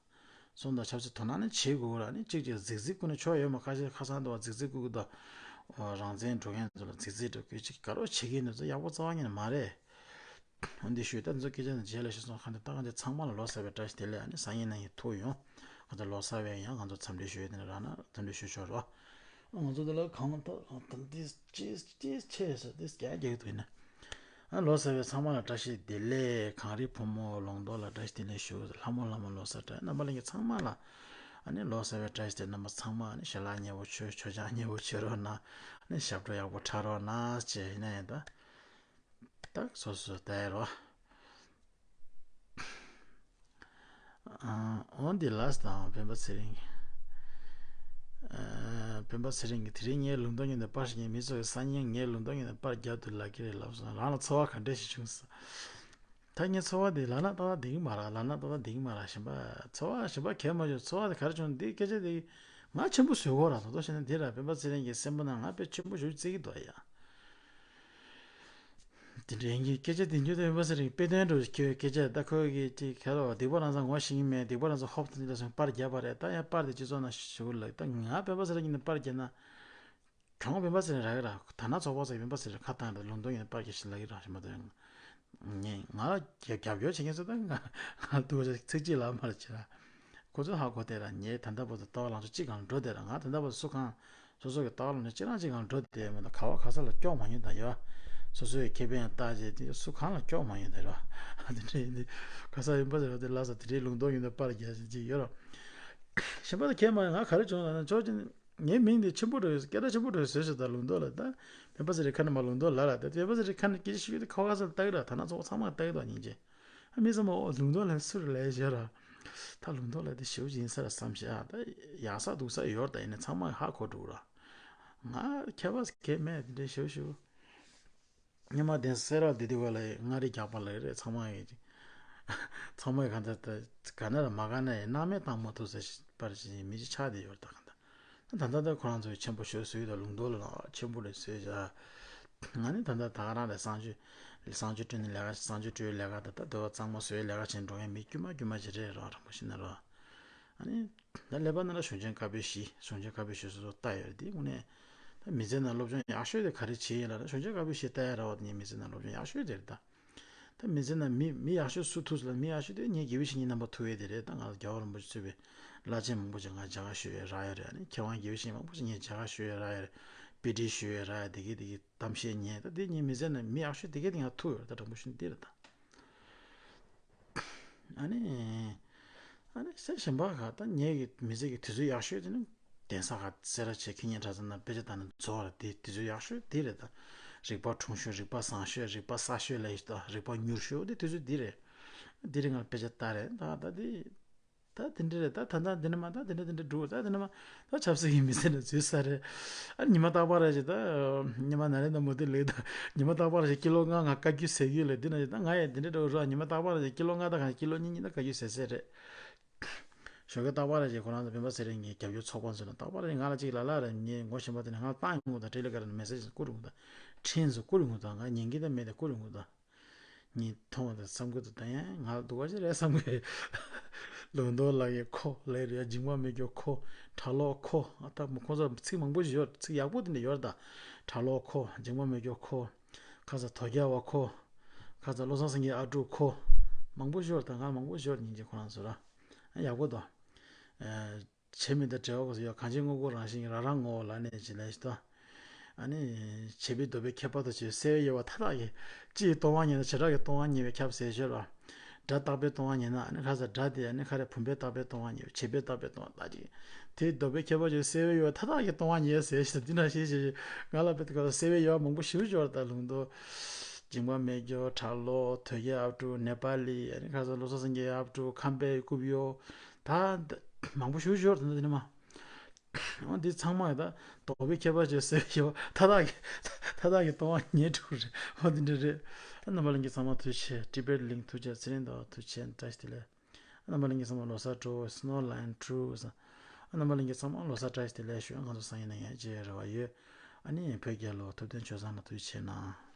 སོང་ཙང་ཆབ་སྲིད་དོ་སྣང་ནི་བྱེད་དགོས་ར་ནི་གཅིག་གཅིག་རྫིག་རྫིག་ཀུན་ནས་ཆོག་ཡོད་མ། ཁ་ཤས་ཁ་སང་དུ་བ་རྫིག་རྫིག་ཀུན་ཀུན་དང་། རང་བཙན་འགྲོ་མཁན་ཚོ་ལ་རྫིག་རྫིག་འགྲོ་ཀུན་གཅིག་ག་རོ་བྱེད་ཀྱི་ནི་ཚོ་ཡག་པོ་རྩ་བ་ཉིད་ནས་མ་རེད། འོན་ཏེ་ཞུས་ད་ཚོ་སྐད་ཆ་ནི་རྗེས་ལ་ཞུ་སོང་ཁ་འདི་ད་གང་ཅི་ཚང་མ་ལ་ལོ་གསར་བའི་བཀྲ་ཤིས་བདེ་ལེགས། ཨ་ནི་སང་ཉིན་གནངས་ཉིན་ཐུག་ཡོང་། ཁ་ཚ་ལོ་གསར་བའི་ཡང་ང་ཚོ་འཚམས་འདྲི་ཞུ་ཡོད་དེ་ནི་རང་ན་འཚམས་འདྲི་ཞུ་ཆོག་རོ། ང་ཚོ་འདི་ལ་གང་ད་གང་ད་འདི་ཅེས་ཅེས་ཆེ་ས་འདི་རྒྱ་རྒྱག་ཏུ་ཡིན་ན། ཨ་ལོ་གསར་བའི་ཚང་མ་ལ་བཀྲ་ཤིས་བདེ་ལེགས། གངས་རི་ཕོ་མོ་ལུང་རྟོགས་ལ་བཀྲ་ཤིས་བདེ་ལེགས་ཞུ། ལྷ་མོ་ལྷ་མོ་ལོ་གསར་བཀྲ་རྣམ་པ་ལྷན་རྒྱས་ཚང་མ་ལ་ཨ་ནི་ལོ་གསར་བའི་བཀྲ་ཤིས་བདེ་ལེགས། རྣམ་པ་ཚང་མ་ཨ་ནི་ཞལ་ལག་མཉེས་པོ་མཆོད། མཆོད་ཆང་མཉེས་པོ་མཆོད་རོགས་གནང་། ཨ་ནི་ཞབས་བྲོ་ཡག་པོ་འཁྲབ་རོགས་གནང་ཅེས་ཡིན་ན་ཡིན་ད། ད་སོ་སོ་ལྟ་ཡ་རོ། On the last དང་སྤེན་པ་ཚེ་རིང་། སྤེན་པ་ཚེ་རིང་གིས་དེ་རིང་ངའི་ལུང་རྟོགས་ཉིན་དུ་པར་ཞིག་ཉན། མི་ཚོ་གི་སང་ཉིན་ངའི་ལུང་རྟོགས་ཉིན་དུ་པར་རྒྱབ་ཏུ་ལབ་ཀྱི་རེད་ལབ་སོང་། རང་ལ་ཚོར་བ་ག་འདྲ་ཞིག་བྱུང་སོང་། ད་ངའི་ཚོར་བ་དེ་ལབ་ན་ཏག་ཏག་འདིང་མ་ར། ལབ་ན་ཏག་ཏག་འདིང་མ་ར། གཞན་པ་ཚོར་བ་གཞན་པ་གས་མ་བྱུང་། ཚོར་བ་དེ་ག་རེ་བྱུང་། འདི་སྐད་ཆ་དེ་ང་ཆེན་པོ་བཟོས་གོ་ར། ད་དོ་བྱས་ན་འདི་ར་སྤེན་པ་ཚེ་རིང་གི་སེམས་པ་ནང་ང་དཔེ་ཆེན་པོ་ཞིག་བརྩི་གི་འདུག་ཡ། དེ་འདྲའི་ཡིན་གྱི་སྐད་ཆ་དེ་ཉུ་དེ་སྤེན་པ་ཚེ་རིང་དཔེ་དོན་འགྲོ་ཁྱོད་སྐད་ཆ་ད་ཁོས་གི་ཅིག་ག་རེ་བ་སྡིག་པ་རང་ཚང་ངོ་ཤེས་ཀྱི་མེད། སྡིག་པ་རང་ཚང་ཧོབ་ཏེ་འདི་ལ་སོང་པར་རྒྱབ་པ་རེད། ད་ཡང་པར་དེ་སྤྱི་ཚོགས་ནང་ཞུ་ལ་ད་ང་སྤེན་པ་ཚེ་རིང་གི་ནི་པར་རྒྱབ་ན། གྱོང་སྤེན་པ་ཚེ་རིང་རག་གི་ར། ད་ན་ཚོགས་པ་ཚོས་སྤེན་པ་ཚེ་རིང་ཁ་བཏང་ར་ལུང་སྟོན་ཡིན་པར་གྱི་ཞིག་ལ་གི་ར་ཞིག་མ་གཏོགས་ཡང་ངས་ང་རྒྱབ་རྒྱབ་སྐྱོར་བྱེད་མཁན་ཚོ་ད་ང་ང་ལ་ཐུག་པ་ཚིག་གཅིག་ལ་མ་ར་བྱེད་ར། ཁོ་ཚོས་ཧ་གོ་དེ་ར། ངས་ད་ལྟ་བར་དུ་ལྟ་བ་ལངས་ཕྱོགས་གཅིག་སྒང་ལ་འགྲོ་དེ་ར། ང་ད་ལྟ་བར་དུ་སུ་གང་སོ་སོ་གི་ལྟ་བ་ལངས་ཕྱོགས་གཅིག་རང་གཅིག་སྒང་ལ་འགྲོ་དེ་མ་གཏོགས་ག་བ་ག་ས་ལ་སྐྱོག་མ་མྱོང་ད་ཡོད། སོ་སོའི་ཁེ་ཕན་ལྟ་བྱས་དེ་སུ་གང་ལ་སྐྱོག་མ་མྱོང་ད་ར། དེ་འདྲའི་ཡིན་དུས་ག་ས་ཡིན་པ་ཟེར་བ་དེ་ལ་ས་དེ་འདྲའི་ལུང་སྟོན་ཡིན་དུ་པར་རྒྱག་བཞིན་ཅིག་ཡོད་ར། གཞན་པ་ད་ཁྱེད་མ་ང་ག་རེ་བྱུང་ལ་ན་ཕྱོགས་གཅིག་ནས། ངའི་མིང་འདི་ཆེན་པོ་འགྲོ་ཡོད། སྐད་གྲགས་ཆེན་པོ་འགྲོ་ཡོད་བཟོས་ཤག་ད་ལུང་རྟོགས་ལ་ད། སྤེན་པ་ཚེ་རིང་ཁ་ནས་མར་ལུང་རྟོགས་ལབ་ལ་ད་སྤེན་པ་ཚེ་རིང་ཁ་ནས་སྐད་ཆ་ཤོད་དུས་ཁ་བ་ས་ལ་ལྟ་གི་ར། ད་ན་ཚོགས་པ་ཚང་མ་ལ་ལྟ་གི་འདུག་སྙིང་རྗེ། ཨ་མི་ཚང་མ་ཨོ་ལུང་རྟོགས་ལབ་སུ་རེད་ལབ་བཞག་ར། ད་ལུང་རྟོགས་ལབ་དེ་ཞེ་པོ་ཅིག་ཡིན་ས་ར་བསམ་ཤག་ད་ཡག་ས་སྡུག་ས་ཡོད་ར། ད་ཡིན་ན་ཚང་མ་ཧ་གོ་འགྲོ་གི་ར། ང་ཁྱད་པར་གས་མེད་དེ་འདྲའི་ཞེ་པོ་ཞེ་པོ། སྔོན་མ་དེ་སེ་ར་བདེ་སྡུག་ལ་མངའ་རིས་རྒྱག་པ་ལ་རེད། ཚང་མ་ཡིན་ཅིག་ཚང་མ་གང་ལྟར་ད་ག་ན་ར་མ་ག་ན་ཡིན་སྣང་མེད་བཏང་མ་ཐུབ་ས་པར་ཞིག་མི་ཅིག་ཆགས་བསྡད་ཡོད་རེད། ད་གང་ལྟར་ད་ལྟ་ད་ཁོ་རང་ཚོའི་ཆེན་པོ་ཞོ་བཟོས་ཡོད། ད་ལུང་རྟོགས་ལ་ཆེན་པོ་རེད་བཟོས་བཞག་ང་ནི་ད་ལྟ་ད་ག་རང་རེད། གསང་སྤྱོད་གསང་སྤྱོད་སྤྲོད་ནི་ལས་ཀ། གསང་སྤྱོད་སྤྲོད་ལས་ཀ་ད་ལྟ་འདོད་པ་གཙང་མ་བཟོའི་ལས་ཀ་བྱེད་འགྲོ་མཁན་མི་དཀྱུས་མ་དཀྱུས་མ་ཅིག་རེད་རོགས་རིན་པོ་ཆེ་ན་རོགས། ཨ་ནི། ད་ཀླད་པ་ནང་ལ་གཞུང་ཆེན་བཀའ་པོད་བཞི། གཞུང་ཆེན་བཀའ་པོད་བཞི་སོ་སོ་ལྟ་ཡོད་རེད། དེ་དངོས་གནས། ད་མི་ཚེ་ནང་སློབ་སྦྱོང་ཡག་ཤོས་དེ་ག་རེ་བྱས་ཡིན་ལབ་ན་གཞུང་ཆེན་བཀའ་པོད་བཞི་ལྟ་ཡ་ར་བ། དེ་ངའི་མི་ཚེ་ནང་སློབ་སྦྱོང་ཡག་ཤོས་དེ་རེད་ད། ད་མི་ཚེ་ནང་མི་མི་ཡག་ཤོས་སུ་ཐུག་སོང་ལབ། མི་ཡག་ཤོས་དེ་ངའི་དགེ་བའི་བཤེས་གཉེན་རྣམ་པ་ཐུག་ཡས་དེ་རེད། ད་ང་ལ་རྒྱལ་བ་རིན་པོ་ཆེ་གཙོས་པའི་བླ་ཆེན་མང་པོ་ཅིག་ང་མཇལ་ཁ་ཞུ་ཡས་རག་ཡོད་རེད། ཨ་ནི་མཁས་དབང་དགེ་བའི་བཤེས་གཉེན་མང་པོ་ཅིག་ངས་མཇལ་ཁ་ཞུ་ཡས་རག་ཡོད་རེད། དཔེ་ཁྲིད་ཞུ་ཡས་རག་ཡོད། དེ་གི་དེ་གི་གཏམ་བཤད་ཉན། ད་དེ་ངའི་མི་ཚེ་ནང་མི་ཡག་ཤོས་དེ་གི་དེ་ང་ཐུག་ཡོད་རེད། ད་དྲང་པོ་ཞུ་ན་དེ་རེད་ད། ཨ་ནི། ཨ་ནི་སེམས་གཞན་པ་ག་ད་ངེད་ཀྱི་མི་ཚེ་གི་དུས་ཚོད་ཡག་ཤོས་དེ་ནི་གདན་ས་ག་སེ་ར་བྱེས་ཁེ་ཉེ་གྲྭ་ཚང་ནང་དཔེ་ཆ་ལྟ་ན་རྫོགས་ར། དེ་དུས་ཚོད་ཡག་ཤོས་དེ་རེད་ད། རིག་པ་འཁྲུངས་ཤོས། རིག་པ་བཟང་ཤོས། རིག་པ་གསར་ཤོས་ལ་ཡིན་ད། རིག་པ་མྱུར་ཤོས་དེ་དུས་ཚོད་འདི་རེད། འདི་རིང་ང་དཔེ་ཆ་ལྟ་རེད་ད། ད་དེ་ད་དེ་འདྲ་རེད་ད། ད་ད་འདི་ནི་མ་ད་དེ་འདྲ་དེ་འདྲ་འགྲོ་ད། དེ་ནི་མ་ད་ཆབ་སྲིད་ཀྱི་མི་ཚེ་ནང་འཛུལ་ས་རེད། ཨ་ཉི་མ་རྟག་པར་རེ་ཞིག་ད་ཉི་མ་ན་རེ་ད་མོ་དེ་ལེགས་ད། ཉི་མ་རྟག་པར་རེ་ཞིག་ཀི་ལོ་ལྔ་ང་བཀའ་བཀྱོན་ཟེར་གྱི་ཡོད་ལེ། འདི་ན་ཞིག་ད་ང་ཡང་འདི་འདྲ་འགྲོ་རོགས། ཉི་མ་རྟག་པར་རེ་ཞིག་ཀི་ལོ་ལྔ་ད་གང་ཞིག་ཀི་ལོ་གཉིས་གཉིས་ད་བཀའ་བཀྱོན་ཟེར་ཟེར་རེད། ཞོགས་ཀས་རྟག་པར་རེ་ཞིག་ཁོ་རང་ཚོ་སྤེན་པ་ཚེ་རིང་གི་རྒྱབ་སྐྱོར་ཚོགས་པ་ཚོ་ལ་རྟག་པར་རེ་ང་ལ་ཅིག་ལ་ལ་རེ་ངས་ངོ་ཤེས་པ་དེ་ནས་ང་ལ་བཏང་ཡོང་གི་ད། ཊེ་ལི་གྷ་རམ་ནས་མེ་སེ་ཇི་བསྐུར་ཡོང་གི་ད། འཕྲིན་ཚོ་བསྐུར་ཡོང་གི་ད། ང་ཉན་གི་ད་མེད་ད་བསྐུར་ཡོང་གི་ད། ངས་མཐོང་བ་དང་བསམ་གི་འདུག་ད་ཡང་ང་ལ་སྡུག་པ་ཞིག་རེད་བསམ་གི། ལུང་རྟོགས་ལགས་ཀྱི་ཁོ་ལས་རེད། འཇིགས་མ་མེད་རྒྱུ་ཁོ། གྲྭ་ལོག་ཁོ། ཨ་ད་མོ་ཁོ་ཚོ་ཚིག་མང་པོ་ཞིག་ཡོད། ཚིག་ཡག་པོ་དེ་འདྲ་ཡོད་ད། གྲྭ་ལོག་ཁོ། འཇིགས་མ་མེད་རྒྱུ་ཁོ། ཁ་ས་དོལ་རྒྱལ་བ་ཁོ། ཁ་ས་བློ་བཟང་སེང་གེའི་ཨ་ཕྲུག་ཁོ། མང་པོ་ཞིག་ཡོད་ད། ང་མང་པོ་ཞིག་ཡོད་སྙིང་རྗེ་ཁོ་རང་ཚོ་ར། ཡག་པོ་འདུག་བྱེད་མེད་དང་བྲལ་བ་ཡོད། གང་ཕྱིར་དངོས་པོ་རང་བཞིན་གྱིས། རང་རང་ངོ་བོ་ལ་གནས་ཀྱི་ལས་ཤིག་ཏོ། ཨ་ནི། བྱེད་པའི་འདོད་པའི་ཁྱད་པར་དུ་བྱས། གསལ་བའི་དབྱེ་བ་མཐའ་དག་གིས། སྤྱི་ཡི་སྟོང་པ་ཉིད་དང་བྱེ་བྲག་གི་སྟོང་པ་ཉིད་པའི་ཁྱབ་ཟེར་ཞོར་བ། སྒྲ་རྟག་པའི་སྟོང་པ་ཉིད་ན་ཨ་ནི་ཁ་ས་སྒྲ་དེ་ཨ་ནི་ཁ་རེ་བུམ་པའི་རྟག་པའི་སྟོང་པ་ཉིད། བྱེད་པའི་རྟག་པའི་སྟོང་པ་དག་ཅིག་དེའི་འདོད་པའི་ཁྱད་པར་ཅིག་གསལ་བའི་དབྱེ་བ་མཐའ་དག་གི་སྟོང་པ་ཉིད་ཟེར་ཞིག་འདི་ན་ཞེས་ཞེས་ང་ལ་དཔེ་དེ་ཁ་ས་གསལ་བའི་དབྱེ་བ་མང་པོ་ཞིག་ཞོར་ད་ལུང་དུ། འཇིགས་པ་མེད་རྒྱུ། གྲྭ་ལོག་དོལ་རྒྱལ་ཨ་ཕྲུག་ནེ་པ་ལི། ཨ་ནི་ཁ་ས་བློ་བཟང་སེང་གེའི་ཨ་ཕྲུག་ཁམས་པའི་ཀུབ་ཡོ། ད་མང་པོ་ཞིག་ཞོར་ད་འདི་ནི་མ། འོ་འདི་ཚང་མ་ཡོད་ད། འདོད་པའི་ཁྱད་པར་ཅན་ཟེར་ཡོད་མཐའ་དག་གི། མཐའ་དག་གི་སྟོང་པ་ཉིད་དྲུག་རེད། འོ་འདི་འདྲ་རེད། རྣམ་པ་ལྷན་རྒྱས་ཚང་མ་ཐུགས་རྗེ་ཆེ། ཊི་བེཊ་ལིང་ཐུགས་རྗེ་ཆེ། ཚེ་རིང་ཟླ་བ་ཐུགས་རྗེ་ཆེ། བཀྲ་ཤིས་བདེ་ལེགས། རྣམ་པ་ལྷན་རྒྱས་ཚང་མ་ལོ་གསར་སྤྲོ། སྣོ་ལན་ཀྲུ་ཟེར། རྣམ་པ་ལྷན་རྒྱས་ཚང་མ་ལོ་གསར་བཀྲ་ཤིས་བདེ་ལེགས་ཞུ། ང་ཚོ་སང་ཉིན་ནས་ཡང་མཇལ་རེ་བ་ཡོད། ཨ་ནི་བོད་རྒྱལ་ལོ། ཐུབ་བསྟན་ཆོས་བཟང་ལ་ཐུགས་རྗེ་ཆེ་གནང་།